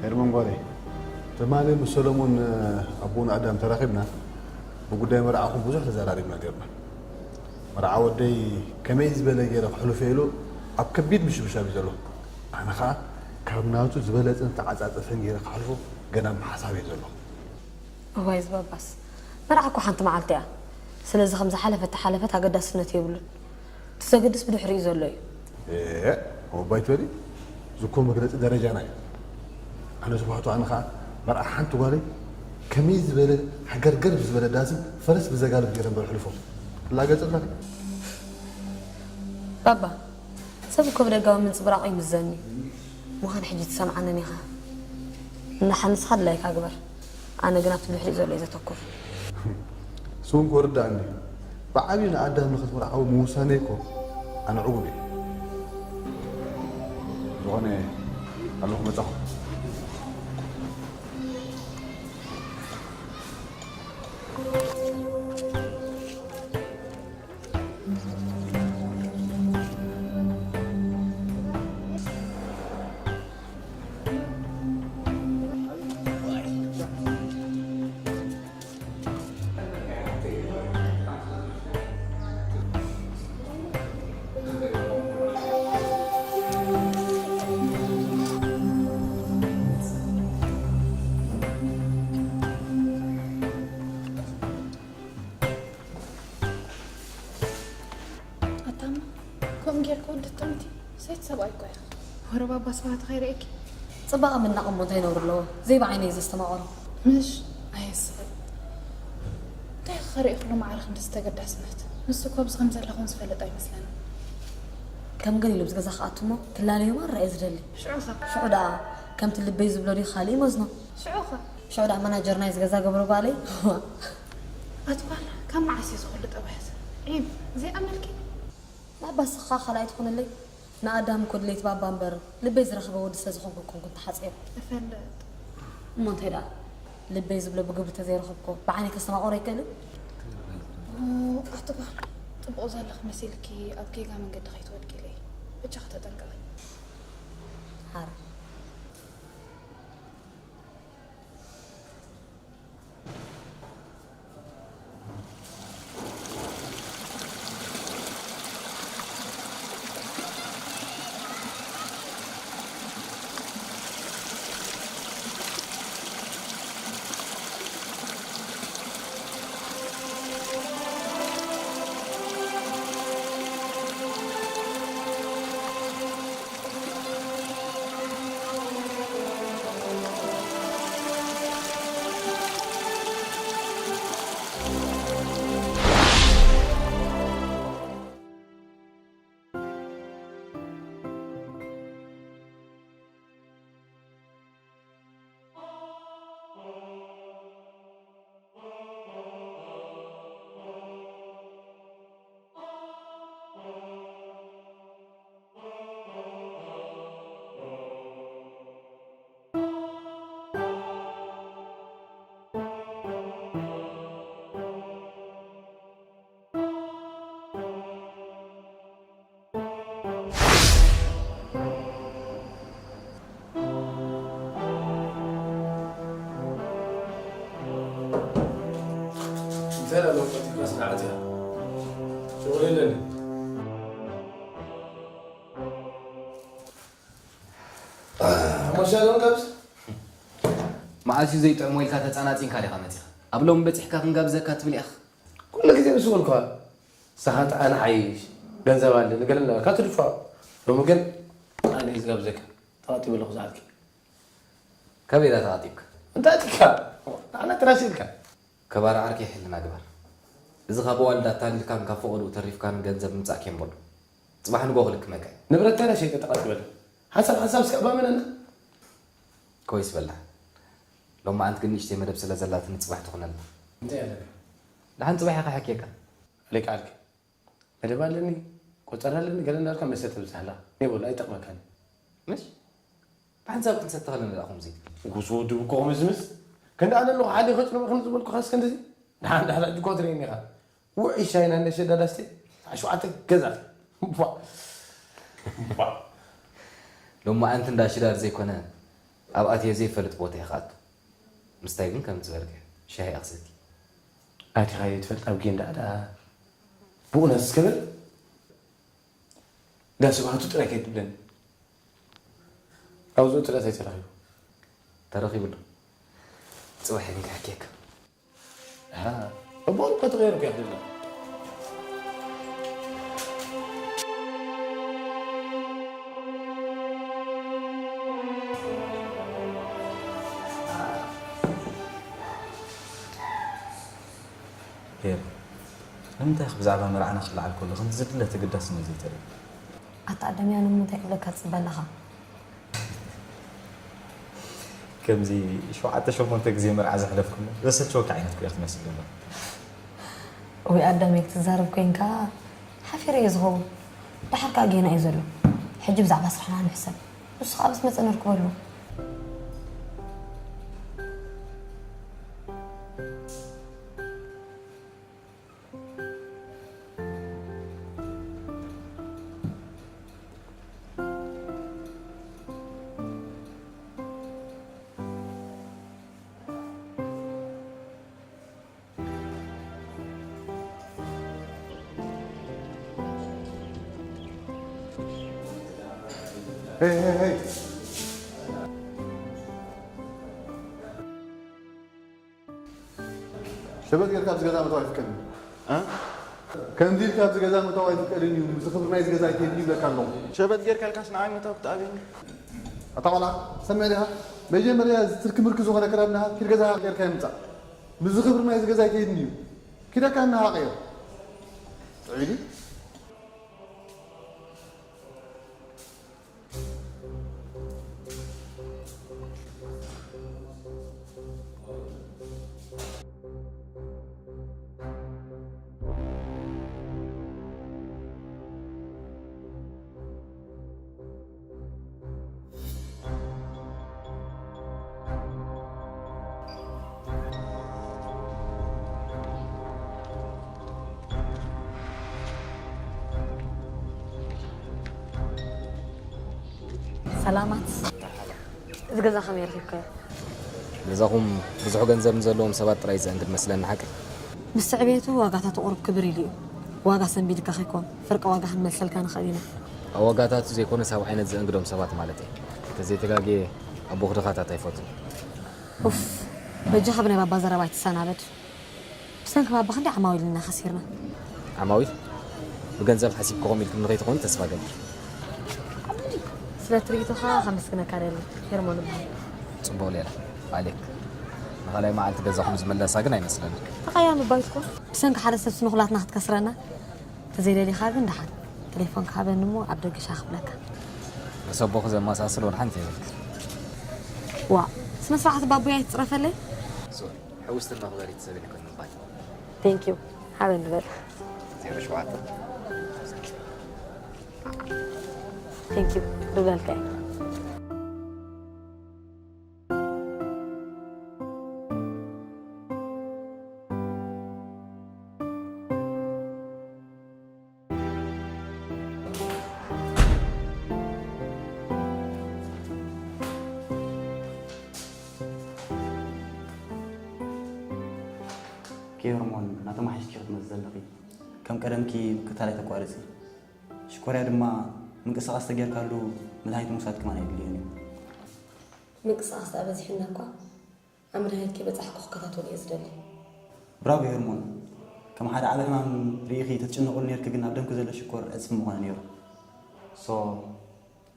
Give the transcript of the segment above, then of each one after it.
ሄርሞን ጓለይ፣ ትማሊ ምስ ሰሎሞን ኣቦን ኣዳም ተራኺብና ብጉዳይ መርዓኹም ብዙሕ ተዘራሪብና ነይርና። መርዓ ወደይ ከመይ ዝበለ ገይረ ክሕልፎ ኢሉ ኣብ ከቢድ ምሽብሻብ እዩ ዘሎ። ኣነ ኸኣ ካብ ናቱ ዝበለጸን ዝተዓጻጸፈን ገይረ ክሓልፎ ገና ምሓሳብ እየ ዘለኹ። እዋይ ዝበባስ፣ መርዓ እኮ ሓንቲ መዓልቲ እያ። ስለዚ ከም ዝሓለፈት ተሓለፈት ኣገዳስነት የብሉን። እቲ ዘገድስ ብድሕሪኡ ዘሎ እዩ። ኤእ፣ እባ ኣይትበሊ። እዚ እኮ መግለጺ ደረጃና እዩ። ኣነ ዝባህቶ ኣነ ኸዓ መርዓ ሓንቲ ጓለይ ከመይ ዝበለ ሓገርገር ብዝበለ ዳስን ፈረስ ብዘጋልብ ገይረ እምበር ሕልፎ። ትላገጽ ኣለኺ? ባባ፣ ሰብ እኮ ብደጋዊ ምንጽብራቑ ይምዘን እዩ። ምዃን ሕጂ ትሰምዓንን ኢኻ። እና ሓንስኻ ድላይካ ግበር። ኣነ ግን ኣብቲ ብድሕሪኡ ዘሎ እየ ዘተኩር። እሱ እውን ክወርዳእኒ። ብዓብዩ ንኣዳም ንኽትምርዓዊ ምውሳነይ እኮ ኣነ ዕጉብ እየ። ዝኾነ ኣለኹ መጻኹ። ኣታማ፣ ከምኡ ጌርካ ወዲ ጥምቲ፣ ሰይቲ ሰብኣይ እኮ ኢኻ። ወረ ባባ ስብሃት ኸይርእየኪ። ጽባቐ ምድናቕ እሞ እንታይ ነውሪ ኣለዎ? ዘይብዓይነይ ዘስተማቐሮ። ምሽ ኣየስሕት። እንታይ ክኸርኢ ኩሉ ማዕረ ክንዲ ዝተገዳስነት? ንሱ እኮ ኣብዚ ከም ዘለኹም ዝፈልጥ ኣይመስለንን። ከም ገሊሉ ኣብዚ ገዛ ክኣቱ እሞ ክላለዩ ማራ እየ ዝደሊ። ሽዑ ኸ? ሽዑ ደኣ ከምቲ ልበይ ዝብሎ ድዩ ካልእ ይመዝኖ? ሽዑ ኸ? ሽዑ ደኣ መናጀር ናይዚ ገዛ ገብሮ ባለይ። ኣቲ ጓል፣ ካብ መዓስ እዩ ዝኹሉ ጠባያት? ዒብ፣ ዘይኣመልኪ? ናባ ስኻ ካልኣይ ትኹንለይ? ንኣዳም እኮ ድሌት ባባ እምበር ልበይ ዝረኸበ ወዲ ስለ ዝኾንኩ ኣይኮንኩን ተሓጺረ። እፈልጥ። እሞ እንታይ ደኣ? ልበይ ዝብሎ ብግብሪ ተዘይረኸብኩ ብዓይነይ ከስተማቕሮ ኣይክእልን። ኣቲ ጓል፣ ጽቡቕ ዘለኺ መሲልኪ ኣብ ጌጋ መንገዲ ከይትወድቂ ኢለ እየ። ብቻ ከተጠንቀቒ። ሓራ እንታይ ዳኣ ሎሚ ቀልጢፍካ ስራሕ ኣቲኻ? ሽغل የለን። ሓሞሻ ዶ ንጋብዝ? መዓስ እዩ ዘይጥዕሞ ኢልካ ተጻናጺንካ ዲኻ መጺኻ? ኣብ ሎሚ በጺሕካ ክንጋብዘካ ትብል ኢኻ? ኩሉ ግዜ ምስ በልኩኻ ንስኻ ጥዕና ሓይሽ ገንዘብ ኣለኒ ገለ እናበልካ ትድፋኦ። ሎሚ ግን ኣነ እየ ዝጋብዘካ። ተቐጢበ ኣለኹ ዝኣልኪ። ካበይ ኢኻ ተቐጢብካ? እንታይ ኣቲካ? ንዓና ትራሽ ኢልካ። ከባር ዓርከይ ሕልና ግበር። እዚ ካብ ኣዋልድ ኣታሊልካን ካብ ፈቐድኡ ተሪፍካን ገንዘብ ምምጻእ ኬን በሎ። ጽባሕ ንግሆ ክልክመካ እዩ። ንብረት እንታይ ሸይጠ ተቐጢበ ኣለኹ? ሓንሳብ ሓንሳብ እስከ ኣባመነና። ኮይስ በላ። ሎማዓንቲ ግን ንእሽተይ መደብ ስለ ዘላትኒ ጽባሕ ትኹነልና። እንታይ ኣለካ? ደሓን ጽባሕ ኢኻ ሕኬካ። ኣለካ ዓርከይ። መደብ ኣለኒ፣ ቆጸራ ኣለኒ፣ ገለ እንዳልካ መስተ ተብዝሓላ። ነይ በሎ፣ ኣይጠቕመካን። ምሽ? ብሓንሳብ ክንሰቲ ከለና ደኣ ከምዚ ትብል። ጉስ ወዲ ብኮ ምዝምዝ። ክንዲ ኣነ ኣለኹ ሓሊ ከጭንቑ ከም ዝበልኩኻስ ክንድዚ። ደሓን ደሓን ሕጂ እኮ ትርእየኒ ኢኻ። ውዑይ ሻሂ ናይ እንዳ ሸዳዳ ስቴ፣ ሰዓት ሸውዓተ ገዛ። እባ። እባ። ሎማዓንቲ እንዳ ሽዳር ዘይኮነ፣ ኣብ ኣትየ ዘይፈልጥ ቦታ ኢኻ ኣቱ። ምስታይ ግን ከም ዝበልከ፣ ሻሂ እያ ክሰቲ። ኣቲኻዮ ትፈልጥ ኣብ ጌንዳ ደኣ ብኡነት እስከ በል። እንዳ ስብሃቱ ጥራይ ከይትብለኒ። ኣብኡ ጥራይ ተረኺቡ። ተረኺቡ ኣሎ። ጽባሕ ግን ክሕክየካ። ኣቦን እኮ ተቐይሩ እኮ ይኽእል። ሄር፣ ንምንታይ ኢኺ ብዛዕባ መርዓና ክለዓል ከሎ ከምቲ ዝድለ ተገዳስነት ዘይተርኢ? ኣታ ኣዳምያ ንምንታይ ክብለካ ትጽበ ኣለኻ? ከምዚ ሸውዓተ ሸሞንተ ግዜ መርዓ ዘሕለፍኩሞ ዘሰልቸወካ ዓይነት እኮ ኢኺ ትመስል ዘለኺ። ወይ ኣዳምየ ክትዛረብ ኮይንካ ሓፊረ እየ ዝኸውን። ደሓር ከኣ ጌና እዩ ዘሎ። ሕጂ ብዛዕባ ስራሕና ንሕሰብ። ንሱ ከኣ ምስ መጸ ነርክበሉ። ሸበጥ ጌርካ ኣብዚ ገዛ ምእታው ኣይፍቀድን እዩ። ከምዚ ኢልካ ኣብዚ ገዛ ምእታው ኣይፍቀድን እዩ። እዚ ክብሪ ናይዚ ገዛ ኣይትህብን ይብለካ ኣለኹ። ሸበጥ ጌርካ ኢልካስ ንዓይ ምእታው ክትኣብየኒ? ኣታ ቆልዓ፣ ሰሚዕ ዲኻ? መጀመርያ እዚ ትርኪ ምርኪ ዝኾነ ኣከዳድናኻ ኪድ ገዛኻ ጌርካዮ ምጻእ። ምስዚ ክብሪ ናይዚ ገዛ ኣይትህብን እዩ። ኪድ ኣከዳድናኻ ቀይር። ጥዑይ ድዩ? ሰላማት። እዚ ገዛ ከመይ ረኺብካዮ? ገዛኹም ብዙሕ ገንዘብ ንዘለዎም ሰባት ጥራይ ዘእንግድ መስለኒ፣ ሓቂ? ምስ ስዕቤቱ ዋጋታቱ ቁሩብ ክብር ኢሉ እዩ። ዋጋ ሰንቢድካ ከይኮን፣ ፍርቂ ዋጋ ክንመልሰልካ ንኽእል ኢና። ኣብ ዋጋታቱ ዘይኮነስ ኣብ ዓይነት ዘእንግዶም ሰባት ማለት እየ። እንተዘይተጋግየ፣ ኣቦኹ ድኻታት ኣይፈቱን። ኡፍ፣ በጃኻ ብናይ ባባ ዘረባ ኣይትሰናበድ። ብሰንኪ ባባ ክንደይ ዓማዊል ኢና ከሲርና። ዓማዊል? ብገንዘብ ሓሲብክኹም ኢልኩም ንኸይትኾኑ ተስፋ ገቢረ። ስለ ትርኢቶኻ ከመስግነካ ደሊ። ሄርሞን እበሃል። ጽቡቕ ሌላ። ኣሌክ። ንኻልኣይ መዓልቲ ገዛኹም ዝምለሳ ግን ኣይመስለንን። ተቐያሚ ባይትኮ። ብሰንኪ ሓደ ሰብ ስንኹላትና ክትከስረና። ተዘይደሊኻ ግን ደሓን። ቴሌፎንካ ሃበኒ እሞ ኣብ ደገ ሻሂ ክብለካ። ምስ ኣቦኺ ዘመሳስል ወላ ሓንቲ የብልክን። ዋ፣ ስነ ስርዓት ባቡይ ኣይትጽረፈለይ። ሶሪ፣ ሕውስቲ መኽበሪት ሰብ ኢልክን ምባል። Thank you። ሃበኒ በል። ዜሮ ሸውዓተ። Thank you። ክብለልካ እየ። ኬርሞን፣ እናተማሓየሽኪ ክትመፂ ዘለኺ። ከም ቀደምኪ ምክትታል ኣይተቋርፂ። ሽኮርያ ድማ ምንቅስቓስ ተጌርካሉ መድሃኒት ምውሳድ ከማን ኣየድልዮን እዩ። ምንቅስቓስ ደኣ በዚሑና እኳ፣ ኣብ መድሃኒት ከይበጻሕኩ ክከታተሎ እየ ዝደሊ። ብራቮ ሄርሞን፣ ከም ሓደ ዓቢ ሕማም ርኢኺ ተትጭነቕሉ ኔርኪ፣ ግን ኣብ ደምኪ ዘሎ ሽኮር ዕጽፊ ምኾነ ኔሩ። ሶ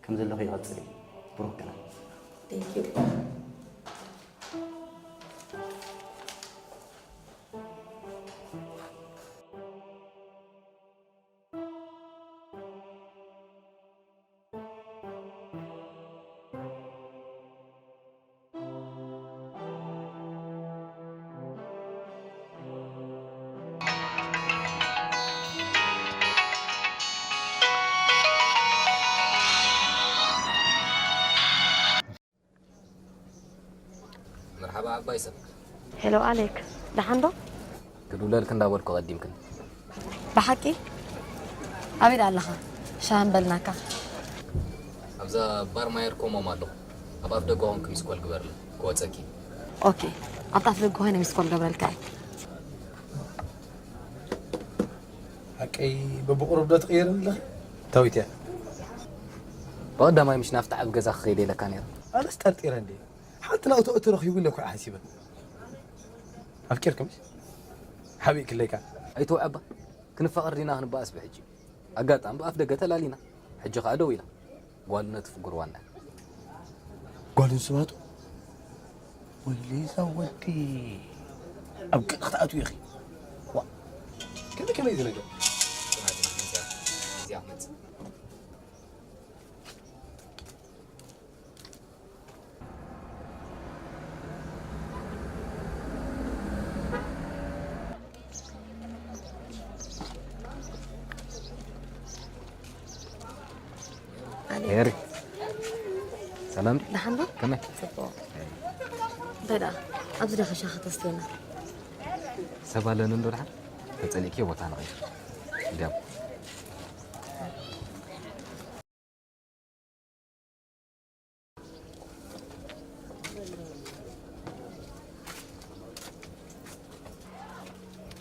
ከም ዘለኺ ይቐጽሊ። ብሩኽ ቀዳም። Thank you። መርሓባ ዓባይ ሰብ። ሄሎ ኣሌክ፣ ደሓን ዶ? ክድውለልክ እንዳበልኩ ቀዲምክን። ብሓቂ? ኣበይ ደኣ ኣለኻ? ሻሂ ምበልናካ። ኣብዛ ባር ማየር ኮሞም ኣለኹ። ኣብ ኣፍ ደገ ኾንክ ሚስኮል ግበርለይ፣ ክወጸኪ። ኦኬ፣ ኣብታ ኣፍ ደገ ኮይነ ሚስኮል ገብረልካ እየ። ሓቀይ በብቑሩብ ዶ ትቕየር ኣለኺ? ታዊት እያ። ብቐዳማይ ምሽ ናፍታ ዓቢ ገዛ ክኸይድ ኢለካ ነይረ። ኣነስ ጠርጢረ እንዴ። ሓንቲ ናውቲ እቶ ረኺቡ ኢለ እኮ ሓሲበ። ኣፍቂርካ ምሽ? ሓቢእክለይ ከኣ። ኣይትውዐባ። ክንፋቐር ዲና ክንበኣስ ብሕጂ? ኣጋጣሚ ብኣፍ ደገ ተላሊና። ሕጂ ከኣ ደው ኢላ። ጓል ነቲ ፍጉር ዋና። ጓል ንስባቱ? ወይለይ እዛ ወዲ ኣብ ገለ ክትኣትዊ ኢኺ። ዋ። ከመይ ከመይ እዚ ነገር? እዚኣ ክትመጽእ። ኣሌክ። ሄሪ። ሰላም። ደሓን ዶ? ከመይ? ጽቡቕ። እንታይ ደኣ? ኣብዚ ዲኻ ሻሂ ተስትየና? ሰብ ኣለኒ እንዶ ደሓን? ተጸሊእክዮ ቦታ ንቐይር። እንዲያው።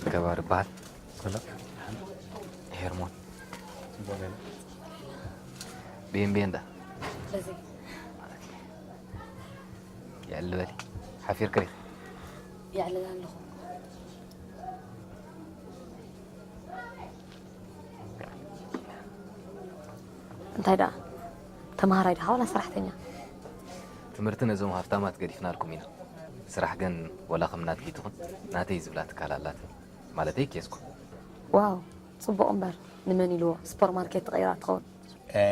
ገባር ይበሃል። ሰላም። ሄርሞን። ቦሌ። ቤን ቤን ዳ። በዚ። የዕል በሊ። ሓፊርኪ ዲኺ? የዕልል ኣለኹ። እንታይ ደኣ? ተምሃራይ ዲኻ ዋላ ሰራሕተኛ? ትምህርቲ ነዞም ሃፍታማት ገዲፍናልኩም ኢና። ስራሕ ግን ወላ ከም ናትኪ ትኹን፣ ናተይ ዝብላ ትካል ኣላትኒ። ማለተይ ኬስኮ። ዋው፣ ጽቡቕ እምበር፣ ንመን ኢልዎ? ሱፐርማርኬት ትቐይራ ትኸውን። እ፣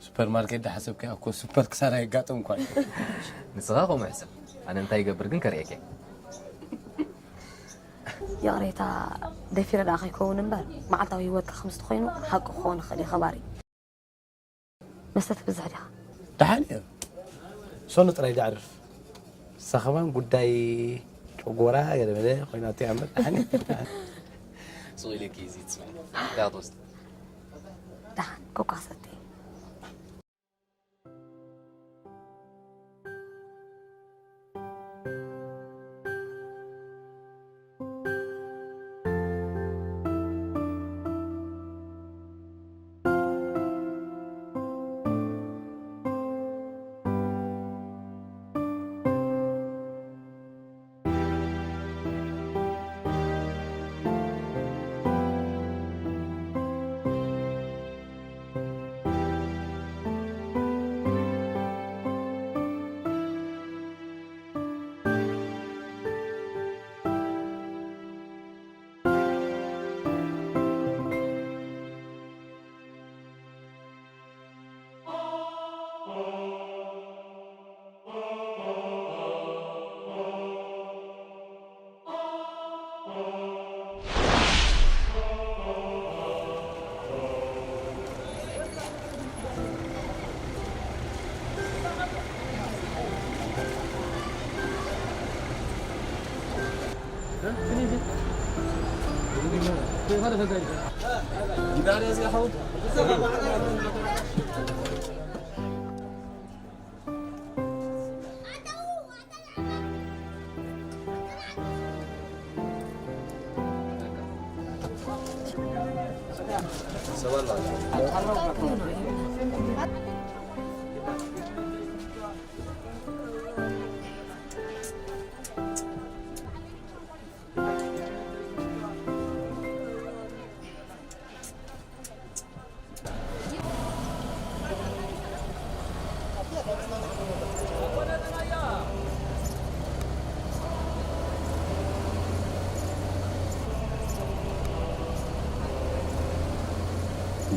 ሱፐርማርኬት ዳሓሰብካዮ እኮ ሱፐር ክሳራ የጋጥም እኳ እዩ። ንስኻ ከምኡ ሕሰብ። ኣነ እንታይ ይገብር ግን ከርእየካ እየ። ይቕሬታ፣ ደፊረ ደኣ ከይከውን እምበር፣ መዓልታዊ ህይወትካ ከምዚ ተኾይኑ ሓቂ ክኸውን ይኽእል እዩ፣ ከባሪ። መስተ ትብዝሕ ዲኻ? ደሓን እየ። ሰኑ ጥራይ ደዕርፍ። ንሳ ከማን ጉዳይ ጨጎራ ገለመለ ኮይናቶ እያ እምበር፣ ደሓን እየ። ሱቕ ኢለኪ እዚ ትስምዒ። እንታይ ክትወስዲ? ደሓን፣ ኮካ ክሰቲ።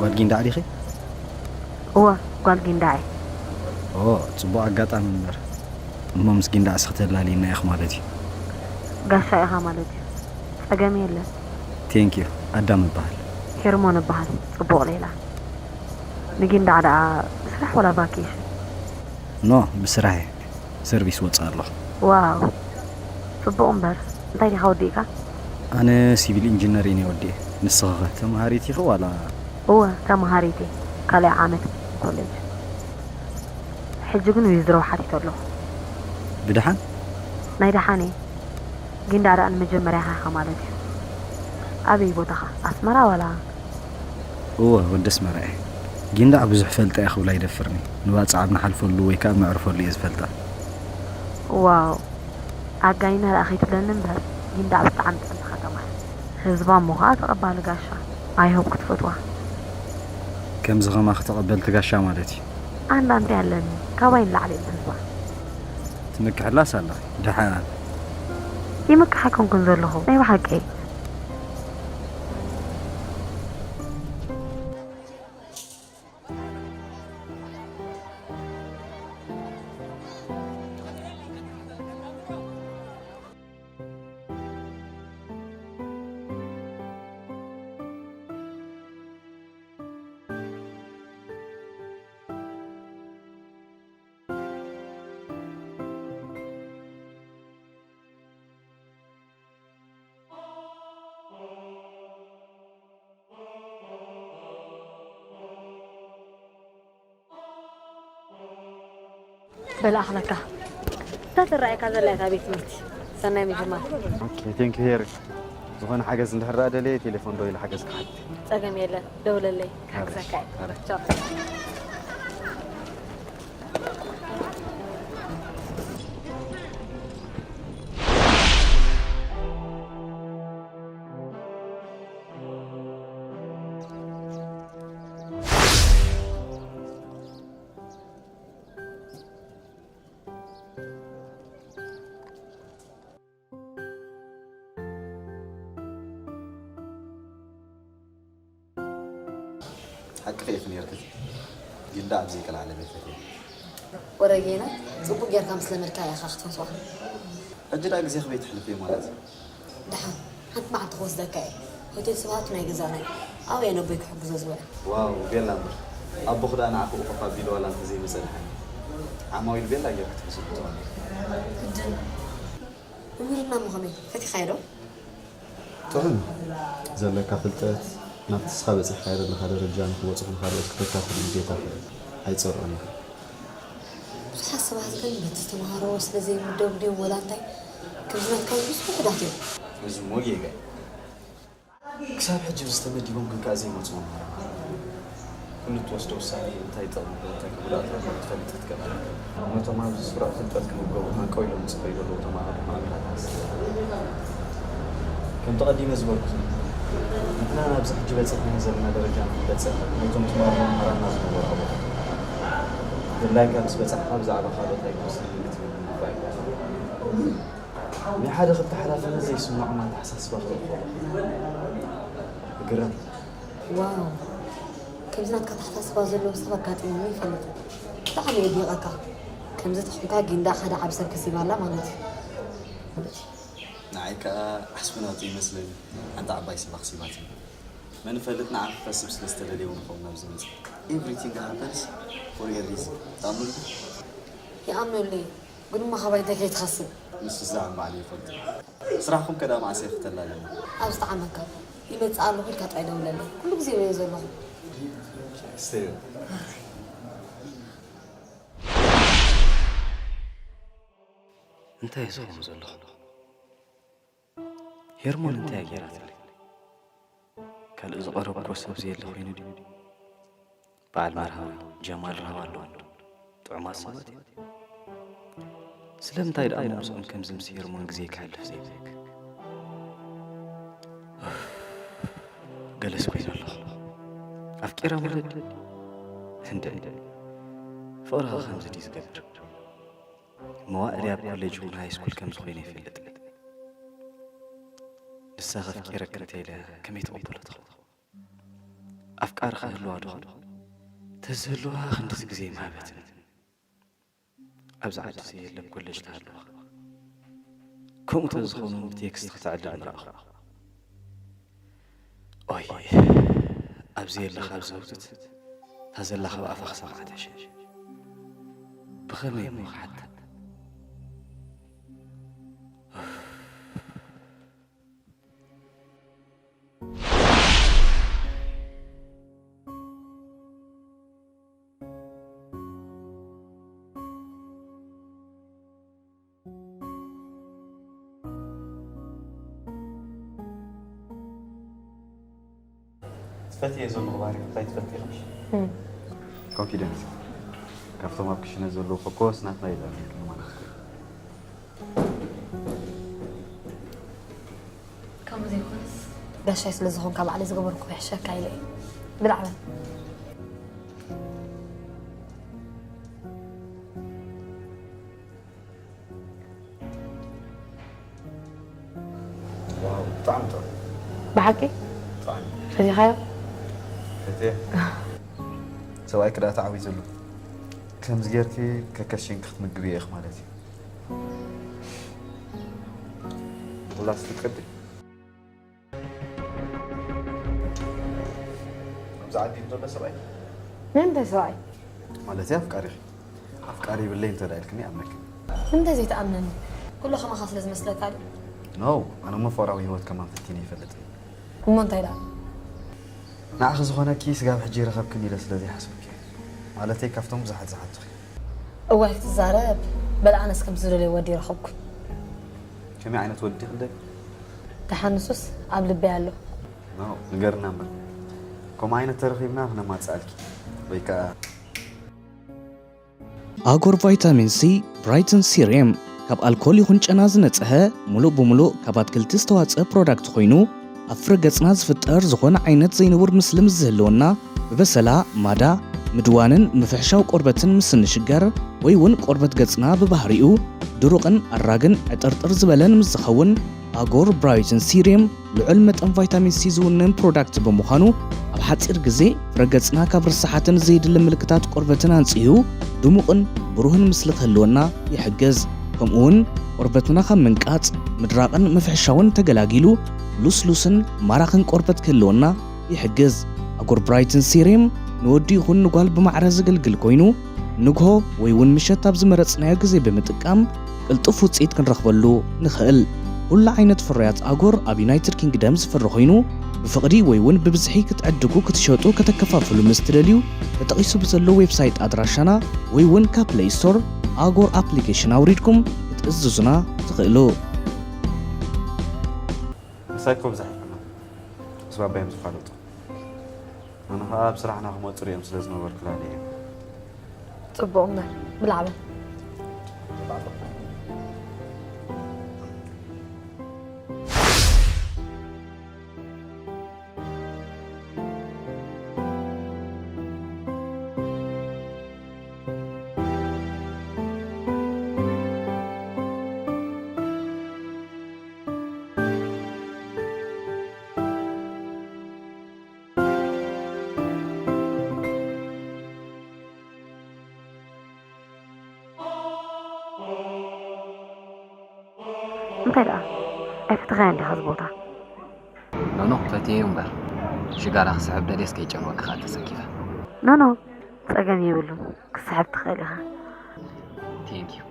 ጓል ጊንዳዕ ዲኺ? እወ፣ ጓል ጊንዳዕ እየ። ኦ፣ ጽቡቕ ኣጋጣሚ እምበር። እሞ ምስ ጊንዳዕስ ክተላልይና ኢኺ ማለት እዩ። ጋሻ ኢኻ ማለት እዩ። ጸገም የለን። ቴንክ ዩ። ኣዳም እበሃል። ሄርሞን እበሃል። ጽቡቕ ሌላ። ንጊንዳዕ ደኣ ብስራሕ ወላ ቫኬሽን? ኖ፣ ብስራሕ እየ። ሰርቪስ ወጽእ ኣለኹ። ዋው፣ ጽቡቕ እምበር። እንታይ ዲኻ ወዲእካ? ኣነ ሲቪል ኢንጂነሪን እየ ወዲኤ። ንስኺ ኸ ተምሃሪት ኢኺ ዋላ? እወ፣ ተምሃሪት እየ። ካልኣይ ዓመት ኮሌጅ። ሕጂ ግን ዊዝድሮው ሓቲተ ኣለኹ። ብደሓን? ናይ ደሓን እየ። ጊንዳዕ ደኣ ንመጀመርያኻ ኢኻ ማለት እዩ። ኣበይ ቦታኻ? ኣስመራ ዋላ? እወ፣ ወዲ ኣስመራ እየ። ጊንዳዕ ብዙሕ ፈልጣ እየ ክብላ ይደፍርኒ። ንባጽዕ ኣብ ንሓልፈሉ ወይ ከኣ ኣብ ነዕርፈሉ እየ ዝፈልጣ። ዋው፣ ኣጋይና ደኣ ከይትብለኒ እምበር፣ ጊንዳዕ ብጣዕሚ ጽብቕቲ ከተማ እያ። ህዝባ እሞ ኸኣ ተቐባሊ ጋሻ። ኣይ ሆፕ ክትፈትዋ። ከምዚ ኸማኺ ተቐበልቲ ጋሻ ማለት እዩ። ኣንዳንተ ኣለኒ፣ ካባይ ንላዕሊ እዮም ህዝባ። ትምክሕላስ ኣለኺ፣ ደሓን። ይምክሕ ኣይኮንኩን ዘለኹ፣ ናይ ብሓቂ። በል ኣኽለካ። እታ ትረኣየካ ዘላ እታ ቤት ትምህርቲ። ሰናይ ምጅማር። ኦኬ፣ ቴንክ ዩ ሄሪ። ዝኾነ ሓገዝ እንድሕር ደኣ ደልየ ቴሌፎን ዶ ኢለ ሓገዝ ክሓት። ጸገም የለን፣ ደውለለይ፣ ክሕግዘካ እየ። ኣረ። ቻው። ሓቅኺ ኢኺ ኔርኪ፣ ግን ደኣ ኣብ ዘይቀልዓለም እየ ፈትየ። ወረ ጌና፣ ጽቡቕ ጌርካ ምስ ለመድካያ ኢኻ ክትፈትዋ። ሕጂ ደኣ ግዜኺ በይ ተሕልፍዮ ማለት እዩ። ደሓን፣ ሓንቲ መዓልቲ ክወስደካ እየ። ሆቴል ስብሃት ናይ ገዛና እዩ። ኣብኡ እየ ነቦይ ክሕግዞ ዝውዕል። ዋው፣ ቤላ እምበር። ኣቦኺ ደኣ ንዓኺ ኡፍ ኣቢሉ ዋላ እንተዘይመጸ ደሓን እዩ። ዓማዊል ቤላ ጌርኪ ትሕስቢ ትኾኒ። ግድን። ምምህርና እሞ ከመይ? ፈቲኻዮ ዶ? ጥዑም። ዘለካ ፍልጠት ናብቲ ንስኻ በጺሕካዮ ዘለኻ ደረጃ ንኽበጽሑ ንኻልኦት ክተካፍል ግዴታኻ እዩ። ኣይጸልኦን ኢኻ። ብዙሓት ሰባት ግን በቲ ዝተምሃርዎ ስለ ዘይምደቡ ድዮም ወላ እንታይ፣ ከምዚ ናትካ ዝመስሉ ውሑዳት እዮም። እዚ እሞ ጌጋ እዩ። ክሳብ ሕጂ ኣብዚ ተመዲቦም ግን ከኣ ዘይመጹ መምህራን ኣለዉ። ኩሉ እትወስዶ ውሳኔ እንታይ ይጠቕም ዶ እንታይ ከጉድኣት ኣለዎ ክትፈልጥ ክትክእል ኣለካ። ነቶም ኣብዚ ስሩዕ ፍልጠት ክምገቡ ሃንቀው ኢሎም ዝጽበዩ ዘለዉ ተማሃሮ ማእምራታ ኣስቲኻ። ከምቲ ቀዲመ ዝበልኩ፣ ንሕና ናብዚ ሕጂ በጺሕናዮ ዘለና ደረጃ ንኽንበጽሕ ነቶም ትማሊ መምህራንና ዝነበሩ ኣቦታት። ድላይካ ምስ በጻሕካ ብዛዕባ ካልኦት ኣይክወስንን ክትብል ይግባእ እዩ። ናይ ሓደ ክልተ ሓላፍነት ዘይስምዖም ኣተሓሳስባ ክርኢ ከለኹ እግረም። ዋው፣ ከምዚ ናትካ ኣተሓሳስባ ዘለዎም ሰብ ኣጋጢሞም ይፈልጥ። ብጣዕሚ የድንቐካ። ከምዚ ተኾንካ ጊንዳ ሓደ ዓቢ ሰብ ከሲባ ኣላ ማለት እዩ። ንዓይ ከኣ ዓስቢ ናቱ ይመስለኒ። ሓንቲ ዓባይ ሰብ ኣኽሲባትኒ። መን ይፈልጥ ንዓ ክኸስብ ስለ ዝተደልየ እውን ይኸውን ናብዚ መጽእ። Everything happens for a reason። ትኣምነሉ? ይኣምነሉ እዩ። ግን እሞ ካባይ እንታይ ከይትኸስብ? ንሱስ ዝዓም ባዕሉ ይፈልጦ። ስራሕኩም ከ ደኣ መዓስ ኢኺ ክተላልይዎ? ኣብ ዝጠዓመካ። ይመጽእ ኣለኹ ኢልካ ጥራይ ደውለለይ። ኩሉ ግዜ እየ ዘለኹ። ስተዩ። እንታይ እዩ ዝኸውን ዘለኹ? ሄርሞን እንታይ እያ ገይራትለይ? ካልእ ዝቐረብኩዎ ሰብ ዘየለ ኮይኑ ድዩ? በዓል መርሃዊ ጀማል ራህዋ ኣለዎ እንዶ? ጥዑማት ሰባት እዮም። ስለምንታይ ደኣ መምስኦም ከምዚ ምስ ሄርሞን ግዜ ከሕልፍ ዘይብለክ? ገለስ ኮይኑ ኣለኹ። ኣፍቂረ ማለት ድዩ? እንደ ፍቕሪ ኸ ከምዚ ድዩ ዝገብር? መዋእለይ ኣብ ኮሌጅ ይኹን ሃይስኩል ከምዚ ኮይነ ኣይፈልጥን። ንሳ ከፍቂረኪ እንተ ኢለ ከመይ ትቕበሎ ትኸውን? ኣፍቃሪ ክህልዋ ዶ? ተዝህልዋ ክንድዚ ግዜ ምሃበትኒ። ኣብዚ ዓዲ ዘየለ ኣብ ኮሌጅ ትሃልዋ። ከምኡ ተዝኸውን እውን ብቴክስት ክተዕልል ምረኣኹ። ኦይ ኣብዚ የለ ካብ ዘውትት እታ ዘላ ካብ ኣፋ ክሰምዓ ተሸ ብኸመይ እሞ ክሓታ ትፈትየ ዘለኹ ባህሪ እንታይ ትፈልጥ ኢኺ? ኮንፊደንስ ካብቶም ኣብ ክሽነ ዘለዉ ኮኮስ ናትና ይዛሉ ማለት እዩ። ከምኡ ዘይኮነስ ጋሻይ ስለ ዝኾንካ ባዕለይ ዝገበርኩ ይሕሸካ ኢለ እየ። ብላዕበል ዋው ብጣዕሚ ጥዑም ብሓቂ ብጣዕሚ ፈቲኻዮ? እቴ ሰብኣይ ክዳ ተዓዊትሉ ከምዚ ጌርኪ ከከሽንኪ ክትምግቢ ኢኽ ማለት እዩ። ውላስ ትቅዲ ኣብዚ ዓዲ ዘሎ ሰብኣይ ንምንታይ ሰብኣይ? ማለት ኣፍቃሪኺ ኣፍቃሪ ይብለይ እንተ ኢልክኒ ኣምነኪ። ንምንታይ ዘይትኣምነኒ? ኩሉ ከማኻ ስለ ዝመስለካ ድዩ? ኖ ኣነ እሞ ፍቕራዊ ህይወት ከማን ፈቲነ ይፈልጥ። እሞ እንታይ ደኣ? ንዓኺ ዝኾነኪ ስጋብ ሕጂ ይረኸብክን ኢለ ስለ ዘይሓሰብኩ እየ። ማለተይ ካብቶም ብዙሓት ዝሓቱኺ። እዋይ ክትዛረብ በል ኣነስ ከምቲ ዝደለዮ ወዲ ይረኸብኩ። ከመይ ዓይነት ወዲ ክደል? ደሓን ንሱስ ኣብ ልበይ ኣሎ። ኖ ንገርና እምበር ከምኡ ዓይነት ተረኺብና ክነማፅኣልኪ ወይ ከዓ ኣጎር ቫይታሚን ሲ ብራይትን ሲሪየም ካብ ኣልኮል ይኹን ጨና ዝነጽሀ፣ ሙሉእ ብሙሉእ ካብ ኣትክልቲ ዝተዋጽአ ፕሮዳክት ኮይኑ፣ ኣብ ፍረ ገጽና ዝፍጠር ዝኾነ ዓይነት ዘይንቡር ምስሊ ምስ ዝህልወና፣ ብበሰላ፣ ማዳ፣ ምድዋንን ምፍሕሻው ቆርበትን ምስ እንሽገር፣ ወይ እውን ቆርበት ገጽና ብባህሪኡ ድሩቕን ኣራግን ዕጥርጥር ዝበለን ምስ ዝኸውን፣ ኣጎር ብራይትን ሲሪየም ልዑል መጠን ቫይታሚን ሲ ዝውንን ፕሮዳክት ብምዃኑ፣ ኣብ ሓጺር ግዜ ፍረ ገጽና ካብ ርሳሓትን ዘየድሊ ምልክታት ቆርበትን ኣንጽሁ ድሙቕን ብሩህን ምስሊ ክህልወና ይሕግዝ። ከምኡውን ቆርበትና ካብ ምንቃጽ፣ ምድራቕን ምፍሕሻውን ተገላጊሉ ልስሉስን ማራኽን ቆርበት ክህልወና ይሕግዝ። ኣጎር ብራይትን ሲሪም ንወዲ ይኹን ንጓል ብማዕረ ዘገልግል ኮይኑ፣ ንግሆ ወይ እውን ምሸት ኣብ ዝመረጽናዮ ግዜ ብምጥቃም ቅልጡፍ ውጽኢት ክንረኽበሉ ንኽእል። ኩሉ ዓይነት ፍርያት ኣጎር ኣብ ዩናይትድ ኪንግደም ዝፍረ ኮይኑ፣ ብፍቕዲ ወይ እውን ብብዝሒ ክትዕድጉ፣ ክትሸጡ፣ ከተከፋፍሉ ምስ ትደልዩ፣ ተጠቒሱ ብዘሎ ዌብሳይት ኣድራሻና ወይ እውን ካብ ፕለይ ስቶር ኣጎር ኣፕሊኬሽን ኣውሪድኩም ክትእዝዙና ትኽእሉ። ምሳይ እኮ ብዙሕ ኣይኮነን ምስ ባባዮም ዝፋለጡ። ኣነ ኸዓ ኣብ ስራሕና ክመፁ ሪኦም ስለ ዝነበርኩ ላለ እየ። ጽቡቕ እምበር ብላዕበል እንታይ ደኣ ኣይፈተኻዮን ዲኻ እዚ ቦታ? ኖኖ፣ ፈትየዮ እምበር። ሽጋራ ክስሕብ ደልየስ ከይጨንወኪ ከኣ ተሰኪፈ። ኖኖ፣ ጸገም የብሉን። ክስሕብ ትኽእል ኢኻ። Thank you።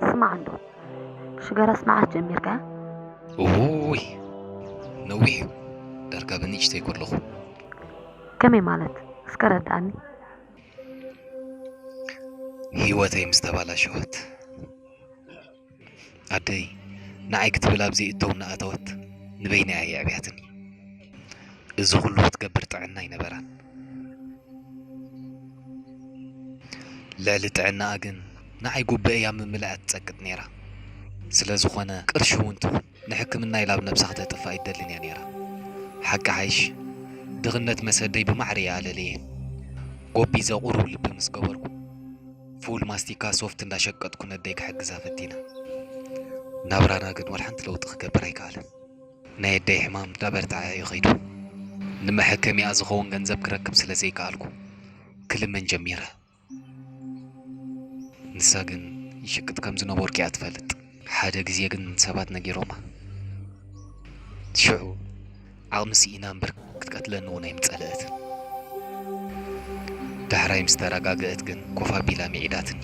ስማዕ እንዶ፣ ሽጋራስ መዓስ ጀሚርካ? እውይ፣ ነዊሕ እዩ። ዳርጋ ብንእሽተይ ከለኹ። ከመይ ማለት? እስከ ረድኣኒ። ህይወተይ ምስ ተባላሸወት፣ ኣደይ ንዓይ ክትብል ኣብዚ እተው እናኣተወት ንበይነይ እያ የዕብያትኒ። እዚ ኩሉ ክትገብር ጥዕና ኣይነበራን። ልዕሊ ጥዕናኣ ግን ንዓይ ጉብኤያ ምምላኣ ትጸቅጥ ነይራ። ስለ ዝኾነ ቅርሺ እውን ትኹን ንሕክምና ኢላ ኣብ ነብሳ ክተጥፍእ ኣይደልን እያ ነይራ። ሓቂ ሓይሽ ድኽነት መሰደይ ብማዕረ እያ ኣለለየ። ጎቢዘ ቁሩብ ልቢ ምስ ገበርኩ፣ ፉል ማስቲካ ሶፍት እንዳሸቀጥኩ ነደይ ክሕግዛ ፈቲነ። ናብራና ግን ወላ ሓንቲ ለውጢ ክገብር ኣይከኣለን። ናይ ኣደይ ሕማም እንዳበርትዐ እዩ ኸይዱ። ንመሐከሚኣ ዝኸውን ገንዘብ ክረክብ ስለ ዘይከኣልኩ ክልምን ጀሚረ። ንሳ ግን ይሽቅጥ ከም ዝነበርኩ እያ ትፈልጥ። ሓደ ግዜ ግን ሰባት ነጊሮማ። ሽዑ ዓቕሚ ስኢና እምበር ክትቀትለኒ እውን ኣይምጸልአትን። ዳሕራይ ምስ ተረጋግአት ግን ኮፍ ኣቢላ ምዒዳትኒ።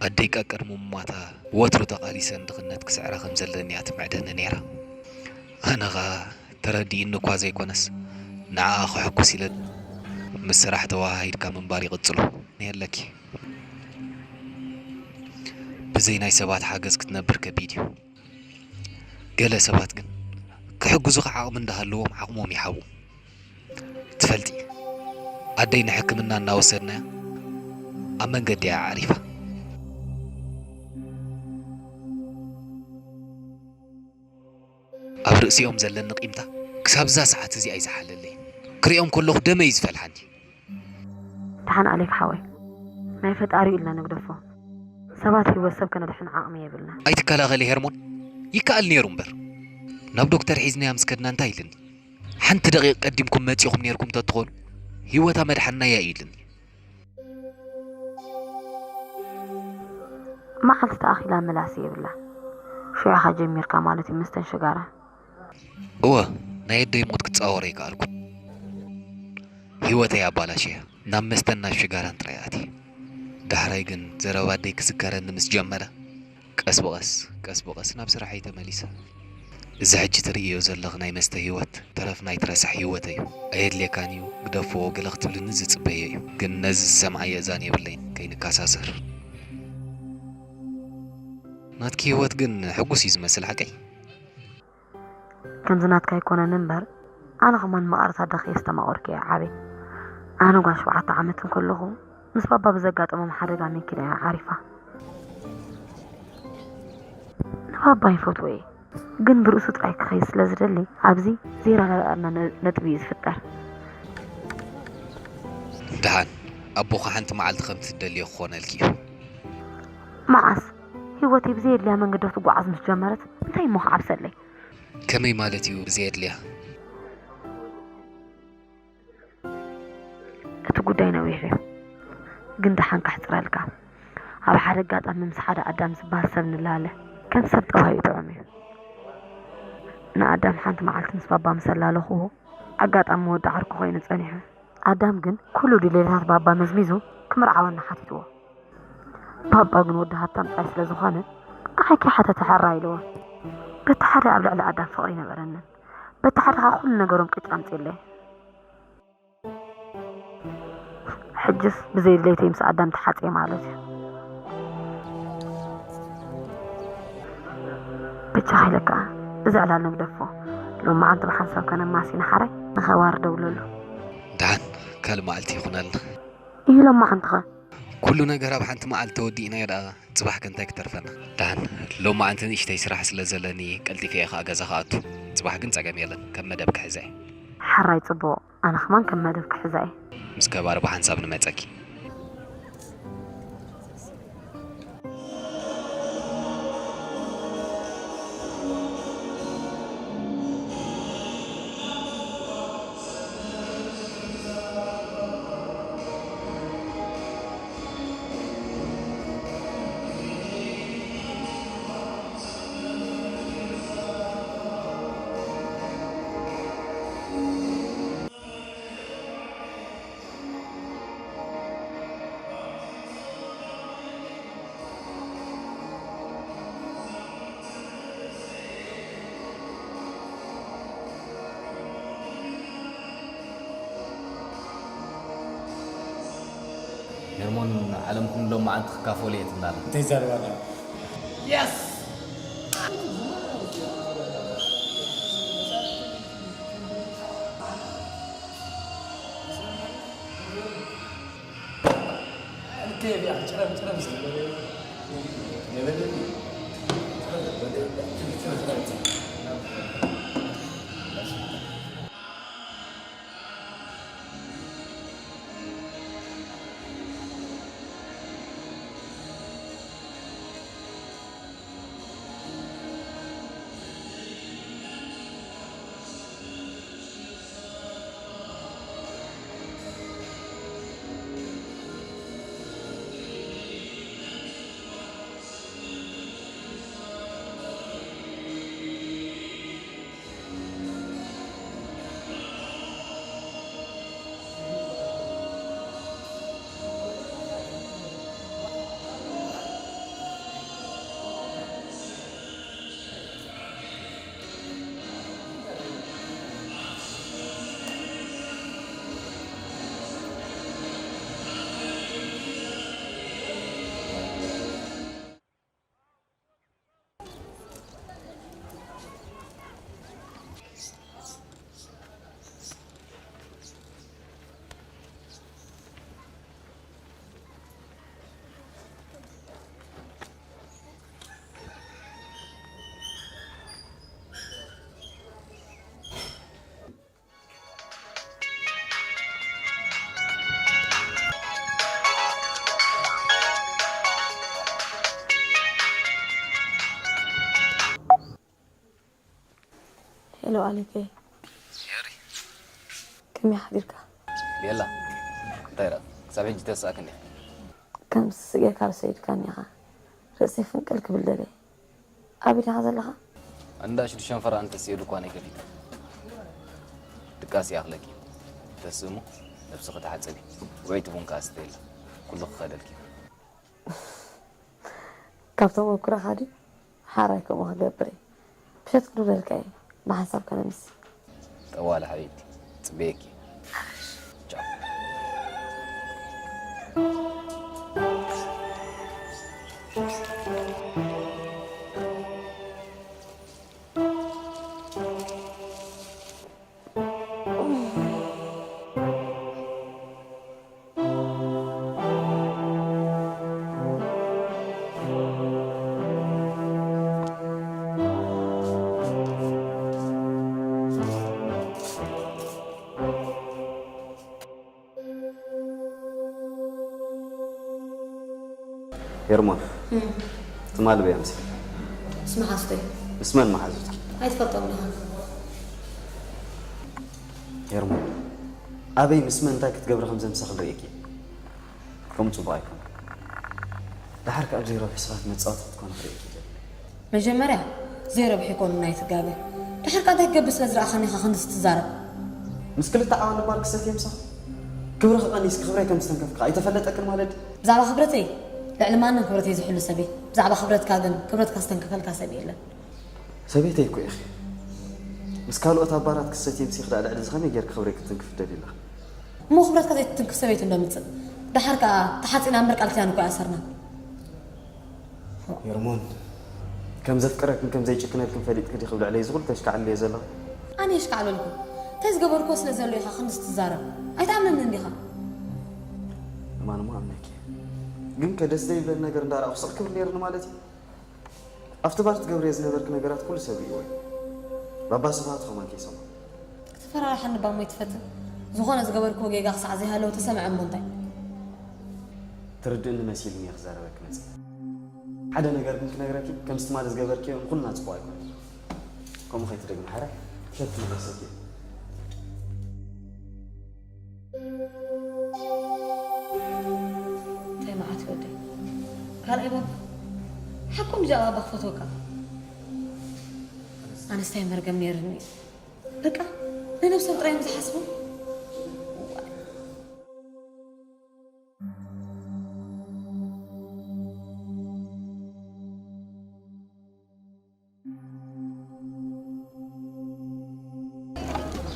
ኣደይ ቀቅድሚ ምሟታ ወትሩ ተቓሊሰ ንድኽነት ክስዕራ ከም ዘለኒ እያ ትምዕደኒ ነይራ። ኣነ ኸኣ ተረዲእኒ እኳ ዘይኮነስ፣ ንዓኣ ከሐጉስ ኢለ ምስ ስራሕ ተወሃሂድካ ምንባር ይቕጽሎ። የለኪ። ብዘይ ናይ ሰባት ሓገዝ ክትነብር ከቢድ እዩ። ገለ ሰባት ግን ክሕግዙኻ ዓቕሚ እንዳሃለዎም ዓቕሞም ይሓቡ። ትፈልጢ፣ ኣደይ ንሕክምና እናወሰድናያ ኣብ መንገዲ እያ ዓሪፋ። ኣብ ርእሲኦም ዘለኒ ቂምታ ክሳብ እዛ ሰዓት እዚኣ ኣይዝሓለለይ። ክሪኦም ከለኹ ደመይ እዩ ዝፈልሓኒ። ደሓን ኣሌክ ሓወይ፣ ናይ ፈጣሪ ኢልና ንግደፎ። ሰባት ህይወት ሰብ ከነድሕን ዓቕሚ የብልና። ኣይትከላኸሊ ሄርሞን፣ ይከኣል ነይሩ እምበር። ናብ ዶክተር ሒዝናያ ምስ ከድና እንታይ ኢልኒ? ሓንቲ ደቂቕ ቀዲምኩም መጺኹም ነይርኩም ተትኾኑ፣ ህይወታ መድሓንናያ እዩ ኢልኒ። መዓልቲ ተኣኺላ ምላስ የብላ። ሽዑኻ ጀሚርካ ማለት እዩ መስተን ሽጋራን። እወ፣ ናይ ኣደይ ሞት ክጻወሮ ኣይከኣልኩን። ህይወተይ ኣባላሽያ፣ ናብ መስተን ናብ ሽጋራን ጥራይ ኣትየ። ዳሕራይ ግን ዘረባ ኣደይ ክዝከረኒ ምስ ጀመረ፣ ቀስ ብቐስ፣ ቀስ ብቐስ ናብ ስራሐይ ተመሊሰ። እዚ ሕጂ ትርእዮ ዘለኺ ናይ መስተ ህይወት፣ ተረፍ ናይቲ ረሳሕ ህይወተይ እዩ። ኣየድልየካን እዩ፣ ግደፍዎ ገለ ክትብልኒ ዝጽበዮ እዩ። ግን ነዚ ዝሰምዓ የእዛን የብለይን፣ ከይንከሳሰር። ናትኪ ህይወት ግን ሕጉስ እዩ ዝመስል፣ ሓቀይ? ከምዚ ናትካ ኣይኮነን እምበር፣ ኣነ ከማን መቐረት ኣደኺ የስተማቐርኩ እየ ዓብየ። ኣነ ጓል ሸውዓተ ዓመት እንከለኹ፣ ምስ ባባ ብዘጋጠሞም ሓደጋ መኪና እያ ዓሪፋ። ንባባ ይፈትዎ እየ፣ ግን ብርእሱ ጥራይ ክኸይድ ስለ ዝደሊ፣ ኣብዚ ዘይረዳድኣና ነ-፣ ነጥቢ እዩ ዝፍጠር። ደሓን፣ ኣቦኻ ሓንቲ መዓልቲ ከምቲ ትደልዮ ክኾነልኪ እዩ። መዓስ? ህይወተይ ብዘየድልያ መንገዲ ክትጓዓዝ ምስ ጀመረት፣ እንታይ እሞ ክዓብሰለይ? ከመይ ማለት እዩ ብዘየድልያ? እቲ ጉዳይ ነዊሕ እዩ፣ ግን ደሓን ከሕጽረልካ። ኣብ ሓደ ኣጋጣሚ ምስ ሓደ ኣዳም ዝበሃል ሰብ ንላለ። ከም ሰብ ጠባዩ ጥዑም እዩ። ንኣዳም ሓንቲ መዓልቲ ምስ ባባ ምስ ኣላለኹዎ፣ ኣጋጣሚ ወዲ ዓርኩ ኮይኑ ጸኒሑ። ኣዳም ግን ኩሉ ድሌታት ባባ መዝሚዙ ክምርዓወኒ ሓቲትዎ። ባባ ግን ወዲ ሃብታም ጥራይ ስለ ዝኾነ፣ ንዓይ ከይሓተተ ሕራይ ኢልዎ። በቲ ሓደ ኣብ ልዕሊ ኣዳም ፍቕሪ ኣይነበረንን፣ በቲ ሓደ ኸኣ ኩሉ ነገሮም ቂጭ ኣምጺኡለይ። ሕጅስ ብዘይ ድሌተይ ምስ ኣዳም ተሓጽየ ማለት እዩ። ብቻ ኢለካ፣ እዚ ዕላል ንግደፎ። ሎማዓንቲ ብሓንሳብ ከነማሲና ሓራይ ንኸባር ደውለሉ። ደሓን፣ ካልእ መዓልቲ ይኹነልና። እዩ ሎማዓንትኸ? ኩሉ ነገር ኣብ ሓንቲ መዓልቲ ተወዲእናዮ ደኣ፣ ጽባሕ ከ እንታይ ክተርፈና? ደሓን፣ ሎማዓንቲ ንእሽተይ ስራሕ ስለ ዘለኒ ቀልጢፈ እየ ኸኣ ገዛ ክኣቱ። ጽባሕ ግን ጸገም የለን፣ ከም መደብ ክሕዛ እየ። ሓራይ ጽቡቕ፣ ኣነ ኸማን ከም መደብ ክሕዛ እየ። ምስ ከባሪ ብሓንሳብ ንመጸኪ። ሄርሞን ዓለምኩም ሎማዓንቲ ክካፈሉ እየ ትብላና። እንታይ ይዛረብ ኣሎ? የስ! ሄሎ ኣሌከይ፣ ሄሪ። ከመይ ሓዲርካ? ቤላ፣ እንታይ ደኣ ክሳብ ሕጂ ተስኣክን ዲኻ? ከም ስስእ ጌርካ ርሰ ኢድካኒ ኢኻ። ርእሰይ ፍንቅል ክብል ደልየ። ኣበይ ዲኻ ዘለኻ? እንዳ ሽዱሽተ ሸንፈራ እንተስእየ ድኳነይ ከፊተ። ድቃስ ይኣኽለኪ። ተስእሞ ነብስኺ ተሓጸቢ። ውዕይቲ ቡን ከኣ ስተየላ። ኩሉ ክኸደልኪ። ካብ ተመኩሮኻ ድዩ? ሓራይ ከምኡ ክገብር እየ። ምሸት ክድውለልካ እየ። ብሓንሳብ ከነምሲ። ጠዋለ ሓቢብቲ፣ ጽበየኪ። ቻው። ሄርሞን፣ እም። ትማሊ በይ ኣምሲ? ምስ መሓዙተይ። ምስ መን መሓዙትኪ? ኣይትፈልጦም ዲኻ? ሄርሞን፣ ኣበይ ምስ መን እንታይ ክትገብሪ ከም ዘምሰኺ ርእየኪ። ከምኡ ጽቡቕ ኣይኮነን። ደሓር ከኣ ኣብ ዘይረብሑ ሰባት መጻወቲ ክትኮኒ ክርእየኪ ይደሊ። መጀመርያ ዘይረብሑ ይኮኑ ናይ ትጋገ። ድሕር ከ እንታይ ክገብር ስለ ዝረኣኻኒ ኢኻ ክንድዚ ትዛረብ? ምስ ክልተ ዓዋን ነባር ክሰት እየ ምሳኺ። ክብርኺ ቀኒስኪ ክብረይ ከም ዝተንከፍኪ ኣይተፈለጠክን ማለት ድዩ? ብዛዕባ ክብረተይ ልዕሊ ማንም ክብረተይ ዝሕሉ ሰብ እየ። ብዛዕባ ክብረትካ ግን ክብረትካ ዝተንከፈልካ ሰብ የለን። ሰበይተይ እኮ ኢኺ። ምስ ካልኦት ኣባራት ክሰት እየ ምሲኺ ደኣ ልዕሊ እዚ ከመይ ጌርኪ ክብረይ ክትንክፊ ትደልዪ ኣለኺ? እሞ ክብረትካ ዘይትትንክፍ ሰበይቲ እንዶ ምጽእ። ደሓር ከኣ ተሓጺና እምበር ቃል ኪዳን እኮ ኣይኣሰርናን። ሄርሞን፣ ከም ዘፍቅረክን ከም ዘይጭክነልክን ፈሊጥኪ ዲኺ ኣብ ልዕለይ እዚ ኩሉ ተሽካዕልልዮ ዘለኺ? ኣነ የሽካዕለልኩ? እንታይ ዝገበርኩዎ ስለ ዘሎ ኢኻ ክንድዚ ትዛረብ? ኣይትኣምነንን ዲኻ? እማን እሞ ኣምነኪ። ግን ከ ደስ ዘይብለኒ ነገር እንዳረኣኹ ስቕ ክብል ነይርኒ ማለት እዩ? ኣብቲ ባር ትገብርዮ ዝነበርኪ ነገራት ኩሉ ሰብ ርእይዎ እዩ። ባባ ስብሃት ኸማን ከይሰምዖ። ክትፈራርሓኒ እባ እሞ ኣይትፈትን። ዝኾነ ዝገበርክዎ ጌጋ ክሳዕ ዘይሃለወ ተሰምዐ እሞ እንታይ? ትርድእኒ መሲሉኒ እየ ክዛረበኪ መጺአ። ሓደ ነገር ግን ክነግረኪ፣ ከምዚ ትማሊ ዝገበርክዮ ንኹልና ጽቡቕ ኣይኮነን። ከምኡ ከይትደግሚ ሓራይ፣ ምሸት ክምለሰኪ እየ። እንታይ መዓት ወደይ። ካልኣይ ባባ። ሓቆም ብዛዕባ ባባ ክፈትወካ። ኣነስ እንታይ መርገም ነይርኒ። በቃ ንነብሶም ጥራይ እዮም ዝሓስቡ።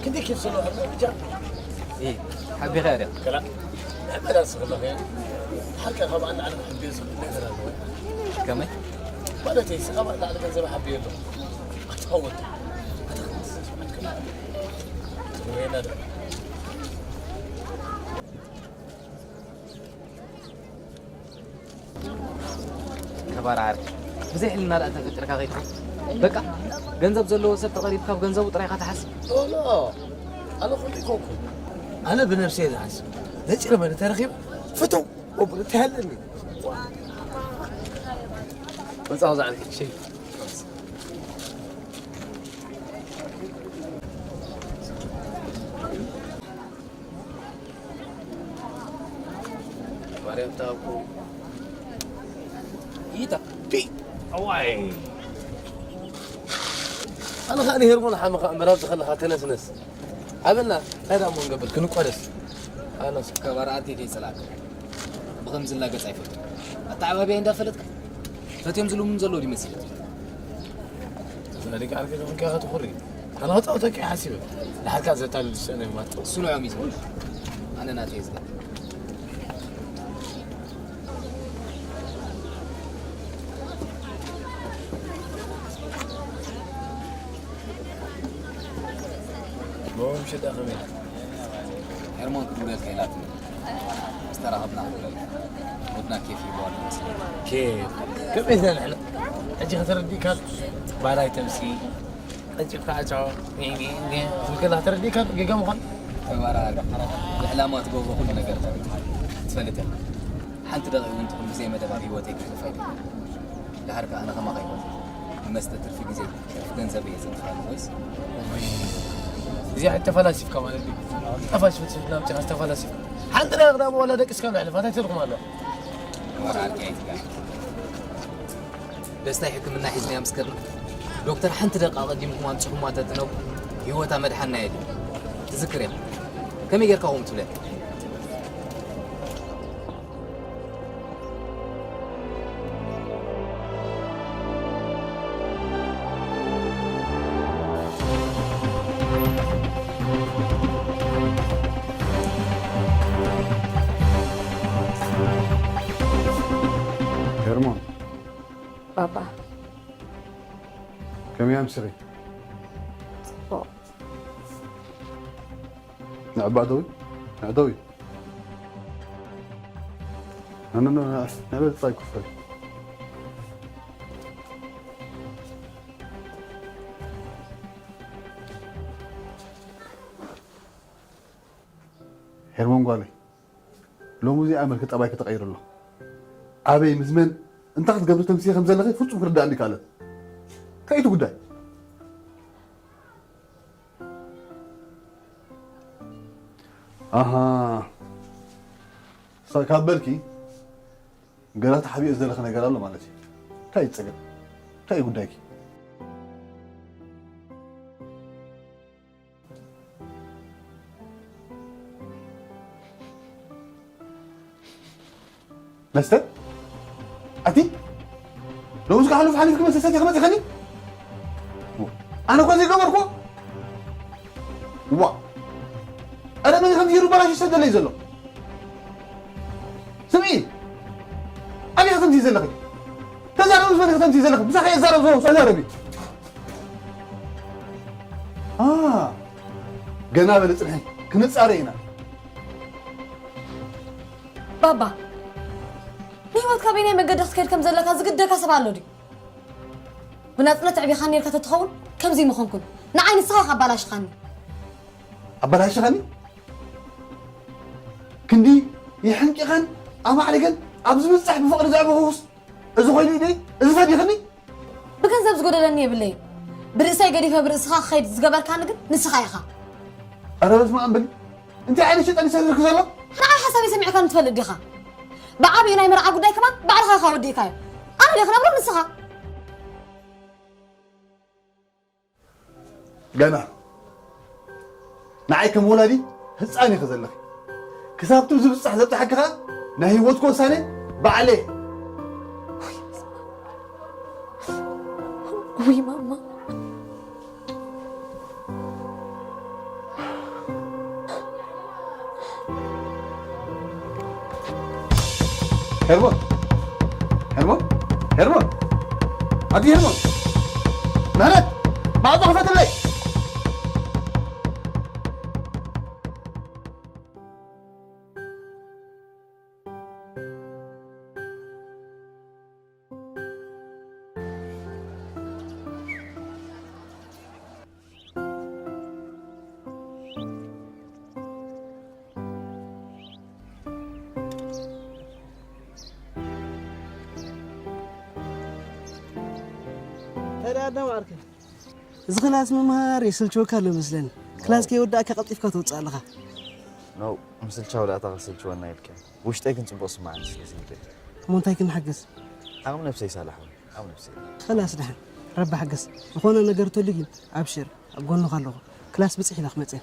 ክንደይ ኬፍ ዘለዎ ኣሎ ብቻ? እ፣ ሓቢኻ ዲኻ? ከላ፣ መላስ ከለኸ። ኣልካ ካብ ኣላዕሊ ክሕብዮ ዝኽእል ነገር ኣለዎ። ከመይ? ማለተይ፣ እስኻ ካብ ኣላዕሊ ገንዘብ ሓብዮ ኣሎ። ኣትኸውት። ወይና ዶ? ከባር ዓርኪ። ብዘይ ሕልና ደኣ ተፈጢርካ ከይትኾን። በቃ፣ ገንዘብ ዘለዎ ሰብ ተቐሪብካ፣ ኣብ ገንዘቡ ጥራይ ኢኻ ትሓስብ። ኖ፣ ኖ። ኣነ ከምኡ ኣይኮንኩን። ኣነ ብነብሰይ እየ ዝሓስብ። ነፂረ መን ተረኺበ? ፍተው። ወብሉ ተሃለኒ። መጻው ዛዕሪ፣ ሸይ። ማርያም ታውቁ። ይታ። ፒ። ኣዋይ። ኣነ ኸኣ ንሄርሞን ሓመኻ ምዕራብ ዝኸለኻ ተነስነስ። ኣበልና፣ እንታይ ደኣ እሞ ንገብር፣ ክንቋደስ። ኣነስ ከባር ኣርቴ ከይጸላእካ። ብኸምዚ ዝላገጽ ኣይፈቱን። ኣተዓባብያ እንዳፈለጥካ፣ ፈትዮም ዝልምኑ ዘለዉ ድዩ መሲልካ? ተፈላሊካ ዓርኪ ዝኾንካ ኢኻ ትኹሪ። ኣነ ክጻወተካ እየ ሓሲበ። ንሓድካ ዘታልል ዝሰነ ማጥ። እሱ ንዕኦም እዩ ዝብል። ኣነ ናተይ እዩ ዝብል። ሎም ሽዳ ከመይ? ሄርሞን ክትብለልካ ኢላትኒ። ዝተራኸብና ክትብለልካ። ወድና ኬፍ ይበዋል ይመስለኒ። ኬፍ? ከመይ ኢና ንሕና? ሕጂ ከተረዲእካ ባራይ ተምሲ፣ ቀልጢፍካ ኣጫው፣ ኘ፣ ኘ፣ ኘ፣ ትብል ከላ ከተረዲእካ ጌጋ ምዃን? ተባራሪ። ብዕላማ ትገብሮ ኩሉ ነገር ትፈልጥ ኢኻ። ሓንቲ ደቂቕ እውን ትኹን ብዘይ መደብ ኣብ ህይወተይ ከሕልፋ ኣይደልን። ደሓር ከኣ ኣነ ከማኻ ኣይኮንኩን። ንመስተ ትርፊ ግዜ፣ ትርፊ ገንዘብ እየ ዘጥፍኣሉ ወይስ? እዚኣ ሕጂ ተፈላሲፍካ ማለት ድዩ? ጠፋሽ ፍልስፍና ኣምጺኻ ዝተፈላሲፍካ። ሓንቲ ደቂቕ ደኣ ዋላ ደቂስካ ንሕልፋ፣ እንታይ ትልኩም ኣላ? ዋላ ዓርኪ ኣይትጋዕ። ደስታይ ሕክምና ሒዝናያ ምስ ከድና፣ ዶክተር ሓንቲ ደቂቕ ኣቐዲምኩም ኣምጺኹማ ተትነብሩ፣ ህይወታ መድሓንና የድሊ። ትዝክር እያ። ከመይ ጌርካ ከምኡ ትብለያ? ሄርሞን። ባባ። ከመይ ኣምሲኺ? ጽቡቕ። ንዕባ ደዊ? ንዕደዊ? ኖ፣ ኖ፣ ኖ፣ ንዕበ ጻይ ክፈል። ሄርሞን ጓለይ፣ ሎሚ እዚኣ መልክ ጠባይኪ ተቐይሩ ኣሎ። ኣበይ፣ ምስ መን፣ እንታይ ክትገብሪ ተምስየ ከም ዘለኺ ፍጹም ክርዳእኒ ኣይከኣለን። እንታይ እዩ እቲ ጉዳይ? ኣሃ። ሳ-፣ ካብ በልኪ፣ ገና ተሓቢኦ ዝደለኺ ነገር ኣሎ ማለት እዩ። እንታይ እዩ ጸገም? እንታይ እዩ ጉዳይኪ? መስተ? ኣቲ? ሎምስ ከ ሓሉፍ ሓሊፍኪ መስተ ሰቲኺ መጺኸኒ? ኣነ እኮ ዘይገበርኩ። ዋ። ኣረ መን ከምዚ ይሩ በላሽ ይሰደለይ ዘሎ? ስምዒ። ኣበይ ከምዚ ዘለኺ? ተዛረቢ፣ መን ከምዚ ዘለኺ? ብዛኸ የዛረብ ዘሎ ተዛረቢ። ኣ፣ ገና በለ ጽንሐ፣ ክንጻረ ኢና። ባባ፣ ንህይወትካ በየናይ መገዲ ክትከይድ ከም ዘለካ ዝግደካ ሰብ ኣሎ ድዩ? ብናጽነት ኣዕቢኻኒ ነርካ ተትኸውን፣ ከምዚ ምኾንኩን። ንዓይ ንስኻ ኢኻ ኣባላሽኻኒ። ኣባላሽኻኒ? ክንዲ የሕንቂኻን ኣማዕሪገን ኣብ ዝብጻሕ ብፍቕሪ ዘዕበኹስ፣ እዚ ኮይኑ ኢደይ፣ እዚ ፈዲኽኒ? ብገንዘብ ዝጎደለኒ የብለይን። ብርእሰይ ገዲፈ ብርእስኻ ክኸይድ ዝገበርካኒ ግን ንስኻ ኢኻ። ኣረ በስመ ኣብ በሊ። እንታይ ዓይነት ሸይጣን ይሰርርክ ዘሎ? ንዓይ ሓሳበይ ሰሚዕካኒ ትፈልጥ ዲኻ? ብዓብዩ ናይ መርዓ ጉዳይ ከማን ባዕልኻ ኢኻ ወዲእካዮ። ኣነ ድየ ክነብሮ ንስኻ? ገና ንዓይ ከም ወላዲ ህፃን ኢኺ ዘለኺ። ክሳብቲ ዝብፃሕ ዘብፅሓኪ ኸዓ ናይ ህይወትኪ ወሳኔ ባዕለይ። ውይ ማማ። ሄርሞን! ሄርሞን! ሄርሞን! ኣቲ ሄርሞን! ምህረት! ማዕጾ ክፈትለይ! እንታይ ደኣ ኣዳም ዓርከይ? እዚ ክላስ ምምሃር የስልችወካ ኣሎ መስለኒ። ክላስ ከይወዳእካ ቀልጢፍካ ትወጽእ ኣለኻ። ኖ፣ ምስልቻው ደኣ እታ ከስልችወና ኢልካ። ውሽጠይ ግን ጽቡቕ ስምዓኒ ስለ ዘይብል። እሞ እንታይ ክንሓግዝ? ዓቕሚ ነብሰይ ሳላሕ እውን፣ ዓቕሚ ነብሰይ። ከላስ ደሓን፣ ረቢ ሓገዝ። ዝኾነ ነገር ተልዩ ግን ኣብሽር፣ ኣብ ጎንኻ ኣለኹ። ክላስ ብጽሕ ኢለ ክመጽእ።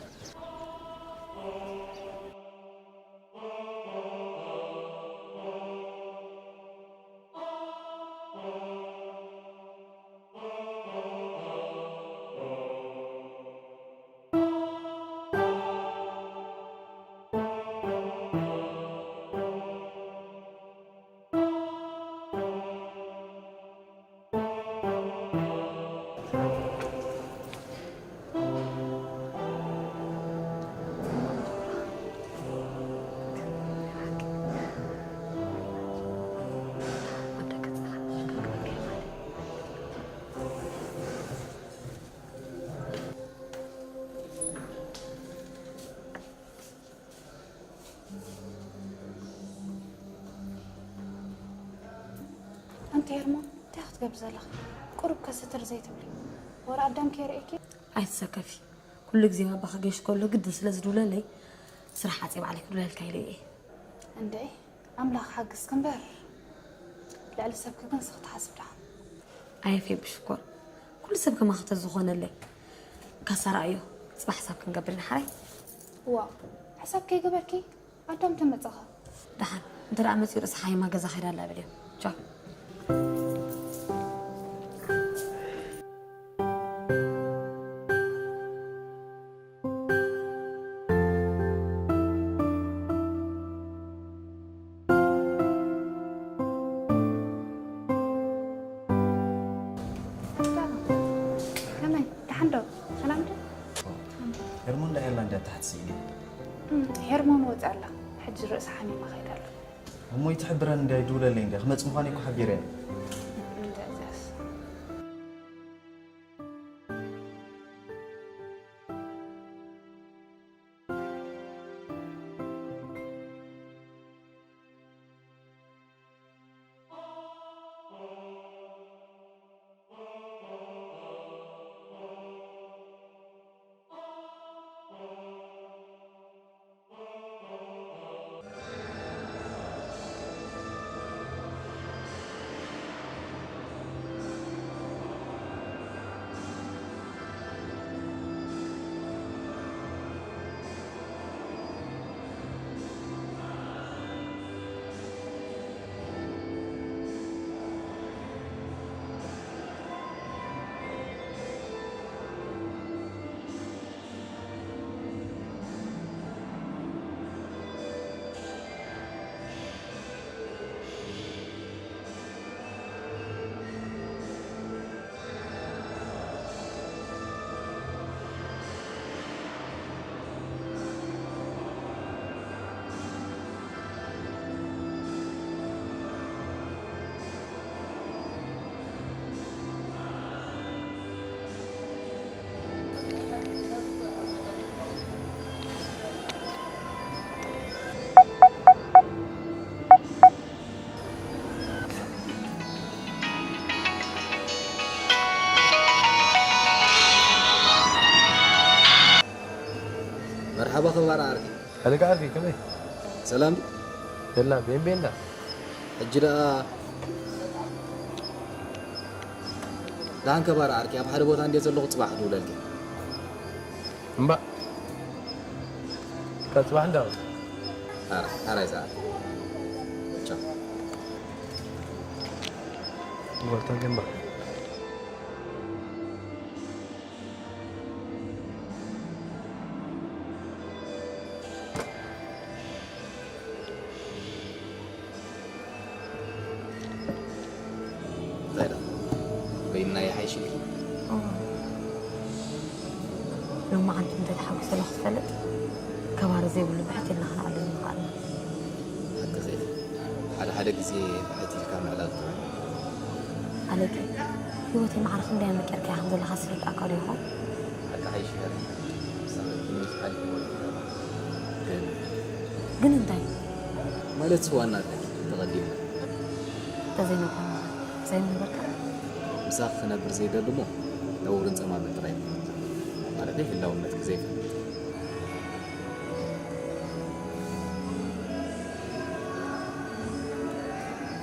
ኣንቲ ሄርሞን፣ እንታይ ክትገብሪ ዘለኺ? ቁሩብ ከስትር ዘይትብሊ? ወረ ኣዳም ከይርእየኪ? ኣይትሰከፊ። ኩሉ ግዜ ባባ ክገሽ ከሎ ግድን ስለ ዝድውለለይ፣ ስራሕ ዓጽየ ባዕለይ ክድውለልካ ኢለ እየ። እንድዒ፣ ኣምላኽ ሓግዝኪ እምበር፣ ልዕሊ ሰብኪ ግን ንስኺ ትሓስቢ ደሓን። ኣየ ፌቢ ሽኮር፣ ኩሉ ሰብ ከማኺ ተዝኾነለይ። ካሳ ረኣዮ፣ ጽባሕ ሕሳብ ክንገብር ኢና ሓራይ። ዋእ፣ ሕሳብ ከይገበርኪ ኣዳም ተመጻኻ። ደሓን፣ እንተ ደኣ መጺኡ ርእሲ ሓይማ ገዛ ከይዳ ኣላ በልዮ። ቻው። ከመይ? ደሓን ዶ? ሰላም ዶ? ሄርሞን ደኣ የላ እንድያ ታሕቲ ስኢነ። እም፣ ሄርሞን ወጺኣ ኣላ። ሕጂ ርእሳ ሓሚማ ከይዳ ኣላ። እሞ ይትሕብረን እንድያ ይድውለለይ እንድያ። ክመጽእ ምዃነይ እኮ ሓቢረያ። እም፣ እንድያ እዚኣስ። መርሓባ ክባር ዓርኪ። ኣለቃ ዓርኪ፣ ከመይ? ሰላም ድዩ? የላ፣ ቤን ቤን ዳ? ሕጂ ደኣ ደሓን ከባር ዓርኪ፣ ኣብ ሓደ ቦታ እንድየ ዘለኹ፣ ጽባሕ ክድውለልኪ። እምባእ፣ ካብ ጽባሕ እንዳ። ኣረ፣ ኣረ፣ ይዛ። ቻው። ወልታ ገንባ። ሎማዓንቲ እንተ ተሓጒሰ ኣለኹ ትፈልጥ፣ ከባሪ ዘይብሉ ብሕቲ ኢልና ክነዕልል ንኽእል ኢና። ሓቅኺ ኢኺ። ሓደ ሓደ ግዜ ብሕቲ ኢልካ ምዕላል ጥዑይ እዩ። ኣለኪ፣ ህይወተይ ማዕረ ክንደይ ኣመቂርካያ ከም ዘለኻ ዝርድኣካ ዶ ይኾን? ሓቂ ሓይሽ ኢኻ። ንስኻ ክትምልስ ሓሊፍዎ እዩ። ግን ግን እንታይ? ማለት ዋና ኣለኪ፣ ተቐዲሙ። እንተዘይነገርና፣ ዘይምንበርካ? ምሳኺ ክነብር ዘይደሊ እሞ ነውርን ጸማምን ጥራይ እዩ። ማለተይ ህላውነትኪ ዘይፈልጥ።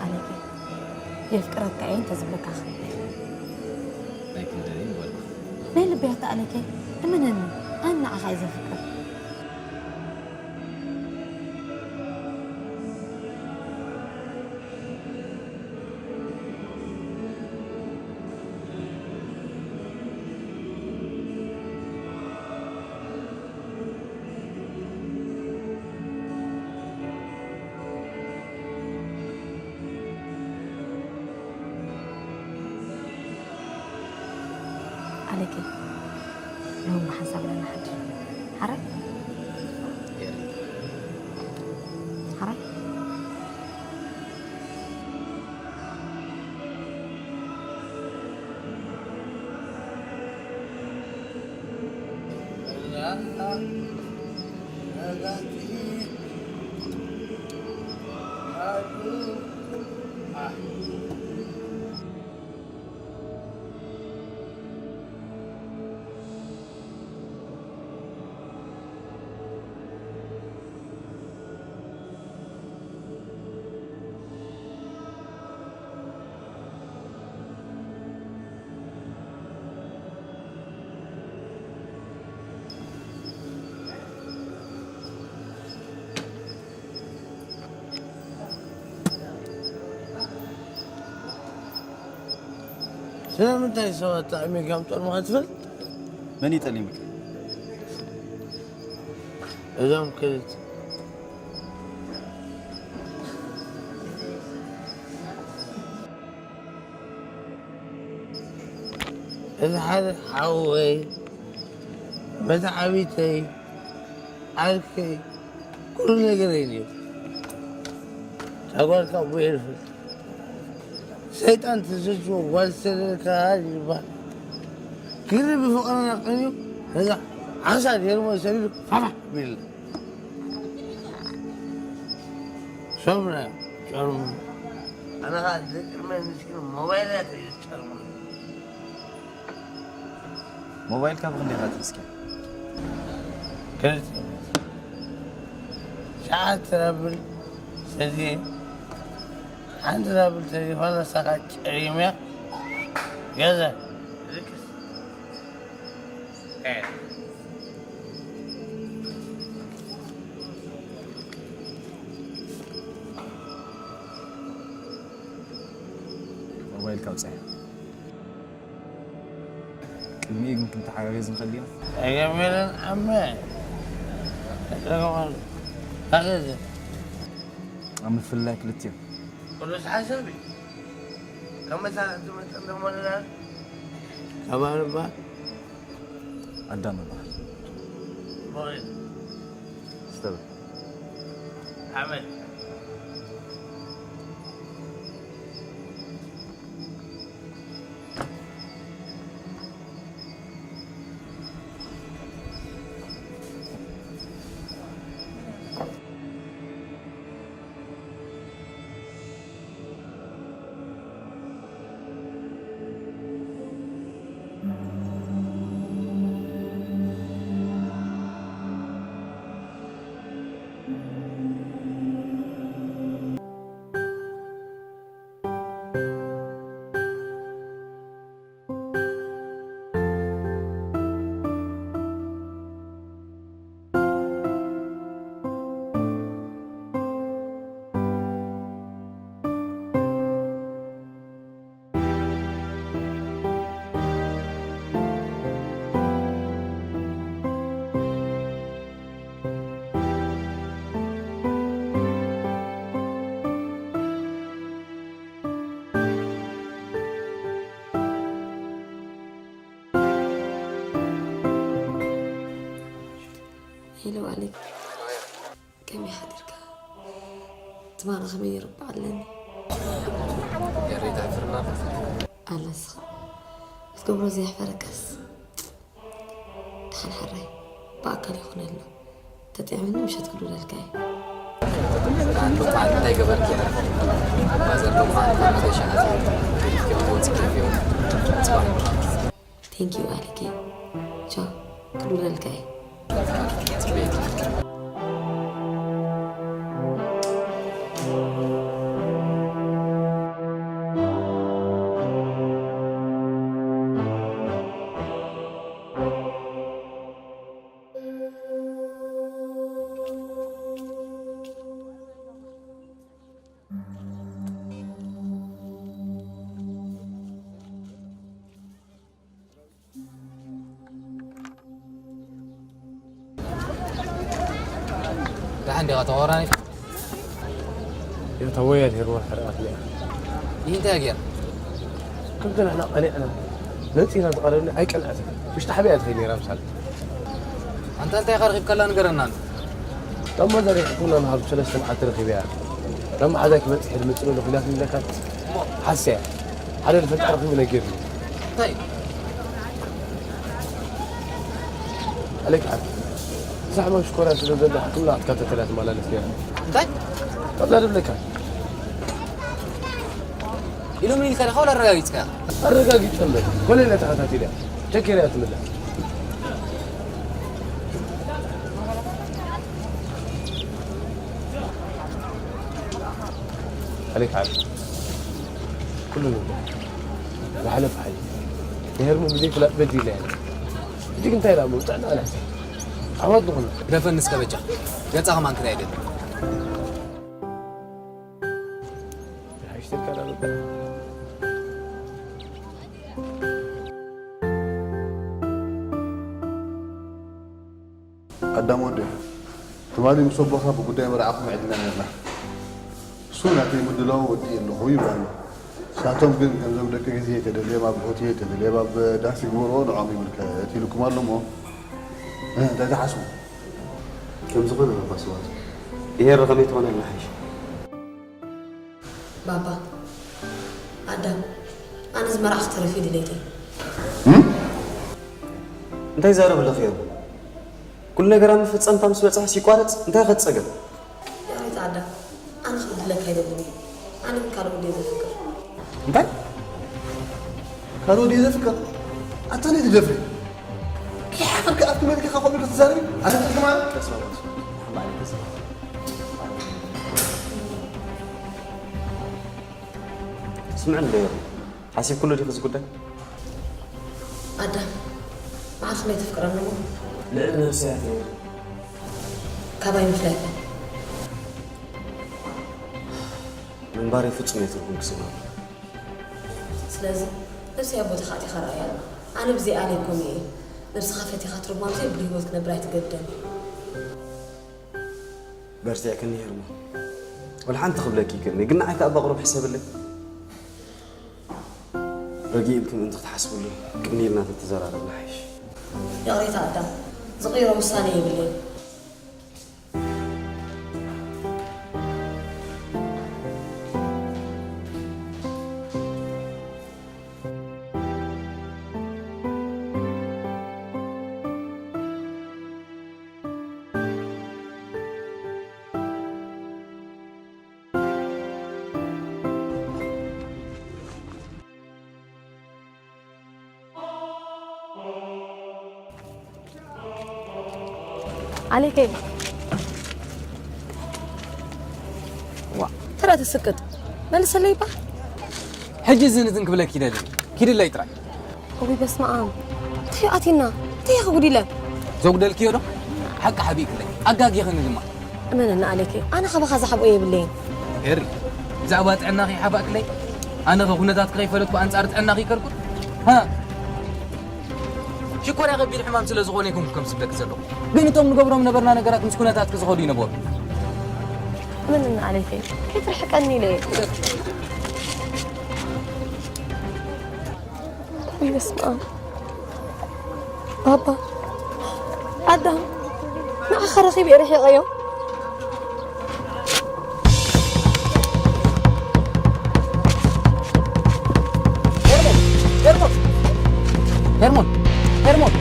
ኣለኪ፣ የፍቅረካ እየ እንተዝብለካ ኸ? ናይ ክንደይ ምበልኩ። ናይ ልበይ ኣታ ኣለኪ፣ እመነኒ፣ ኣነ ንዓኻ እየ ዘፍቅር። ኣለኪ፣ ሎሚ ብሓንሳብ ኢና ንሓድር። ሓራይ? ኤሪ። ሓራይ? ስለምንታይ ሰባት ጠዕሚልካ ምጠልሙኻ ትፈልጥ? መን እዩ ጠሊሙካ? እዞም ክልተ። እዚ ሓደ ሓወይ፣ መተዓቢተይ፣ ዓርከይ፣ ኩሉ ነገረይ ነይሩ። እታ ጓል ካብኡ እየ ዝፈልጥ። ሰይጣን ተሰጅዎ ጓል ዝተደለካ ይባል። ግን ብፍቕርና ቀንዩ ነዛ ዓሳ ጀርሞ ሰቢሉ ፋፋ ቢልና። ሰብና ጨርሙ። ኣነ ኸዓ ደቂ መን ምስኪን ሞባይላት እዩ ጨርሙ። ሞባይልካ ብኽንደይ ኢኻ ተስኪያ? ክልተ። ሸዓተ ራብል ሰትየ፣ ሓንቲ ራብል ተሪፋ፣ ንሳኻ ጨሪምያ ገዛ ልክስ። ሞባይልካ ኣውፅያ። ቅድሚኡ ግን ክንተሓጋገዝ ንኽእል ዲና? ኣይገመለን ዓመ። ተጠቀማሉ። ታገዘ። ኣብ ምፍልላይ ክልቲኦም። ቅዱስ ሓሳብ እዩ። ካብ መሳርሕቲ መጠን ደሞ ንላል። ካብ ኣርባ ኣዳም ይበሃል። ሞሪን። ስተብል። ሓመድ። ሄሎ ኣሌክ፣ ከመይ ሓዲርካ? ትማሊ ከመይ ይርባ ኣለኒ? ኤረይ ትሕፍርና። ኣላ ንስኻ ክትገብሮ ዘየሕፈረካስ። ደሓን ሕራይ ብኣካል ይኹነልና። ተጥዕምኒ ምሸት ክድውለልካ እየ። ኣንዱ ቃል እንታይ ገበርኪ? ማዘር ዶ ቃል ቃል ተሻለ። ጽባሕ Thank you ኣሌክ። ቻው፣ ክድውለልካ እየ። ደሓን ዲኻ ተዋራኒ? እታ ወያ ነይርዋ ሕርኣት እያ። ይህ እንታይ ጌር? ከምቲ ንሕና ቀኒዕና ነፂና ዝቐረብኒ ኣይቀንዐትን። ውሽጢ ሓቢኣ ትኸይድ ነይራ ምሳል። ኣንታ እንታይ ኢኻ ረኺብካላ ንገረና። እሞ ዘሪሕኩና ንሃብ ሰለስተ መዓልቲ ረኺበያ። ናብ መሓዛይ ክመፅእ ሕድ መፅእ ዶ ፊላት ንብለካ ሓስያ ሓደ ልፈልጣ ረኺቡ ነጊርኒ። እንታይ? ኣሌክ ዓብ ሳሕማ ሽኮራ ስለ ዘሎ ሕክምና ክትካተተላ ትመላለስ ነይራ። እንታይ? ካብዛ ድብለካ ኢሎም ኢልካ ዲኻ ወላ ኣረጋጊጽካ? ኣረጋጊጸ እምበር ኮነ ኢለ ተኸታቲለ ቸኬር እያ ትምለስ። ኣሌክ ዓብ ኩሉ ነገር ዝሓለፈ ሓሊፉ። ንሄርሙ ብዘይ ፍላጥ በዲለ እያ። እጅግ እንታይ ኢላ ምውጣዕ ንኣላ ዓወት ዝኾነ ግደፈኒ እስከ በጃ። ገጻ ከማን ክርኢ ኣይደልን። ሓሽተካ ዳበቃ ኣዳም ወዲ ትማሊ ምስ ኣቦኻ ብጉዳይ መርዓኹም ዕድና ነርና። እሱ ናተይ ምድላው ወዲ ኣለኹ ይብል ኣሎ። ንሳቶም ግን ከምዞም ደቂ ግዜ ተደልዮም ኣብ ሆቴል ተደልዮም ኣብ ዳስ ይግበርዎ ንዖም ይምልከት ኢልኩም ኣሎ እሞ እንታይ ትሓስቡ? ከም ዝኾነ ባባ ስዋቱ ይሄር ከመይ ትኾነ ይመሓይሽ። ባባ ኣዳም ኣነ ዝመርዓኽ ተረፊ ድሌተይ እንታይ ዛረብ ኣለኺ? ኩሉ ነገር ኣብ መፈጸምታ ምስ በጽሐስ ይቋረጽ እንታይ ከጸገም? ያሬት ኣዳም ኣነ ክብድለካ ኣይደልን። ኣነ ግን ካልእ ወዲ ዘፍቅር። እንታይ ካልእ ወዲ ዘፍቅር ኣታ ነይ ትደፍሪ። ከይሓፈርካ ኣብቲ መድረኽ ኢኻ ከምኡ ኢልካ ትዛረቢ ኣነ ትርጉም ኣለ። ስምዕን ዶ ሓሲብኩሉ ዲኺ እዚ ጉዳይ? ኣዳም መዓስ ከመይ ተፍቅረኒ እሞ ልዕሊ ነብሰይ ኣትየ ካባይ ምፍላይካ ምንባረይ ፍጹም እየ ትርጉም ክስማዕ። ስለዚ ነብሰይ ኣብ ቦታኻ ኣቲኻ ረኣያ። ኣነ ብዘይ ኣሌክ ከምኡ እየ። ነብስኻ ፈቲኻ ትርጉም ኣብዘይብሉ ህይወት ክነብር ኣይትገድደኒ። በርቲዕክኒ ሄርሞ። ወላ ሓንቲ ክብለኪ ይክእልኒ ግን ንዓይ ከኣ በቕሩብ ሕሰብለይ። ረጊ ኢልኪ ምእንቲ ክትሓስብሉ ቅኒ ኢልና ተተዘራረብና ሓይሽ። ይቕሬታ ኣዳም ዝቕይሮ ውሳነ የብለይን። ኣሌከይ ዋ ተራ ትስቅጥ መልሰለይ ባ ሕጂ ዝንትን ክብለኪ ይደሊ ኪድለይ ጥራይ ወይ በስመ ኣብ እንታይ ኣቲና እንታይ ከጉዲለ ዘጉደልክዮ ዶ ሓቂ ሓቢእክለይ ኣጋጊኽኒ ድማ እመነኒ ኣሌከይ ኣነ ካባኻ ዝሓብኦ የብለይን ኤሪ ብዛዕባ ጥዕናኺ ሓባእክለይ ኣነ ኸ ኩነታትኪ ከይፈለጥኩ ኣንጻር ጥዕናኺ ይከልኩት ሃ ሽኮር ከቢድ ሕማም ስለ ዝኾነ ይኩን ከም ስደክ ዘለኹ ግን እቶም ንገብሮም ነበርና ነገራት ምስ ኩነታትኪ ዝኸዱ ይነበሩ እመነኒ ኣሌከይ ከይትርሕቀኒ ኢለ እየ ወይ በስመ ኣብ ባባ ኣዳም ንዓኻ ረኺበ ርሒቐዮ። ሄርሞን! ሄርሞን! ሄርሞን!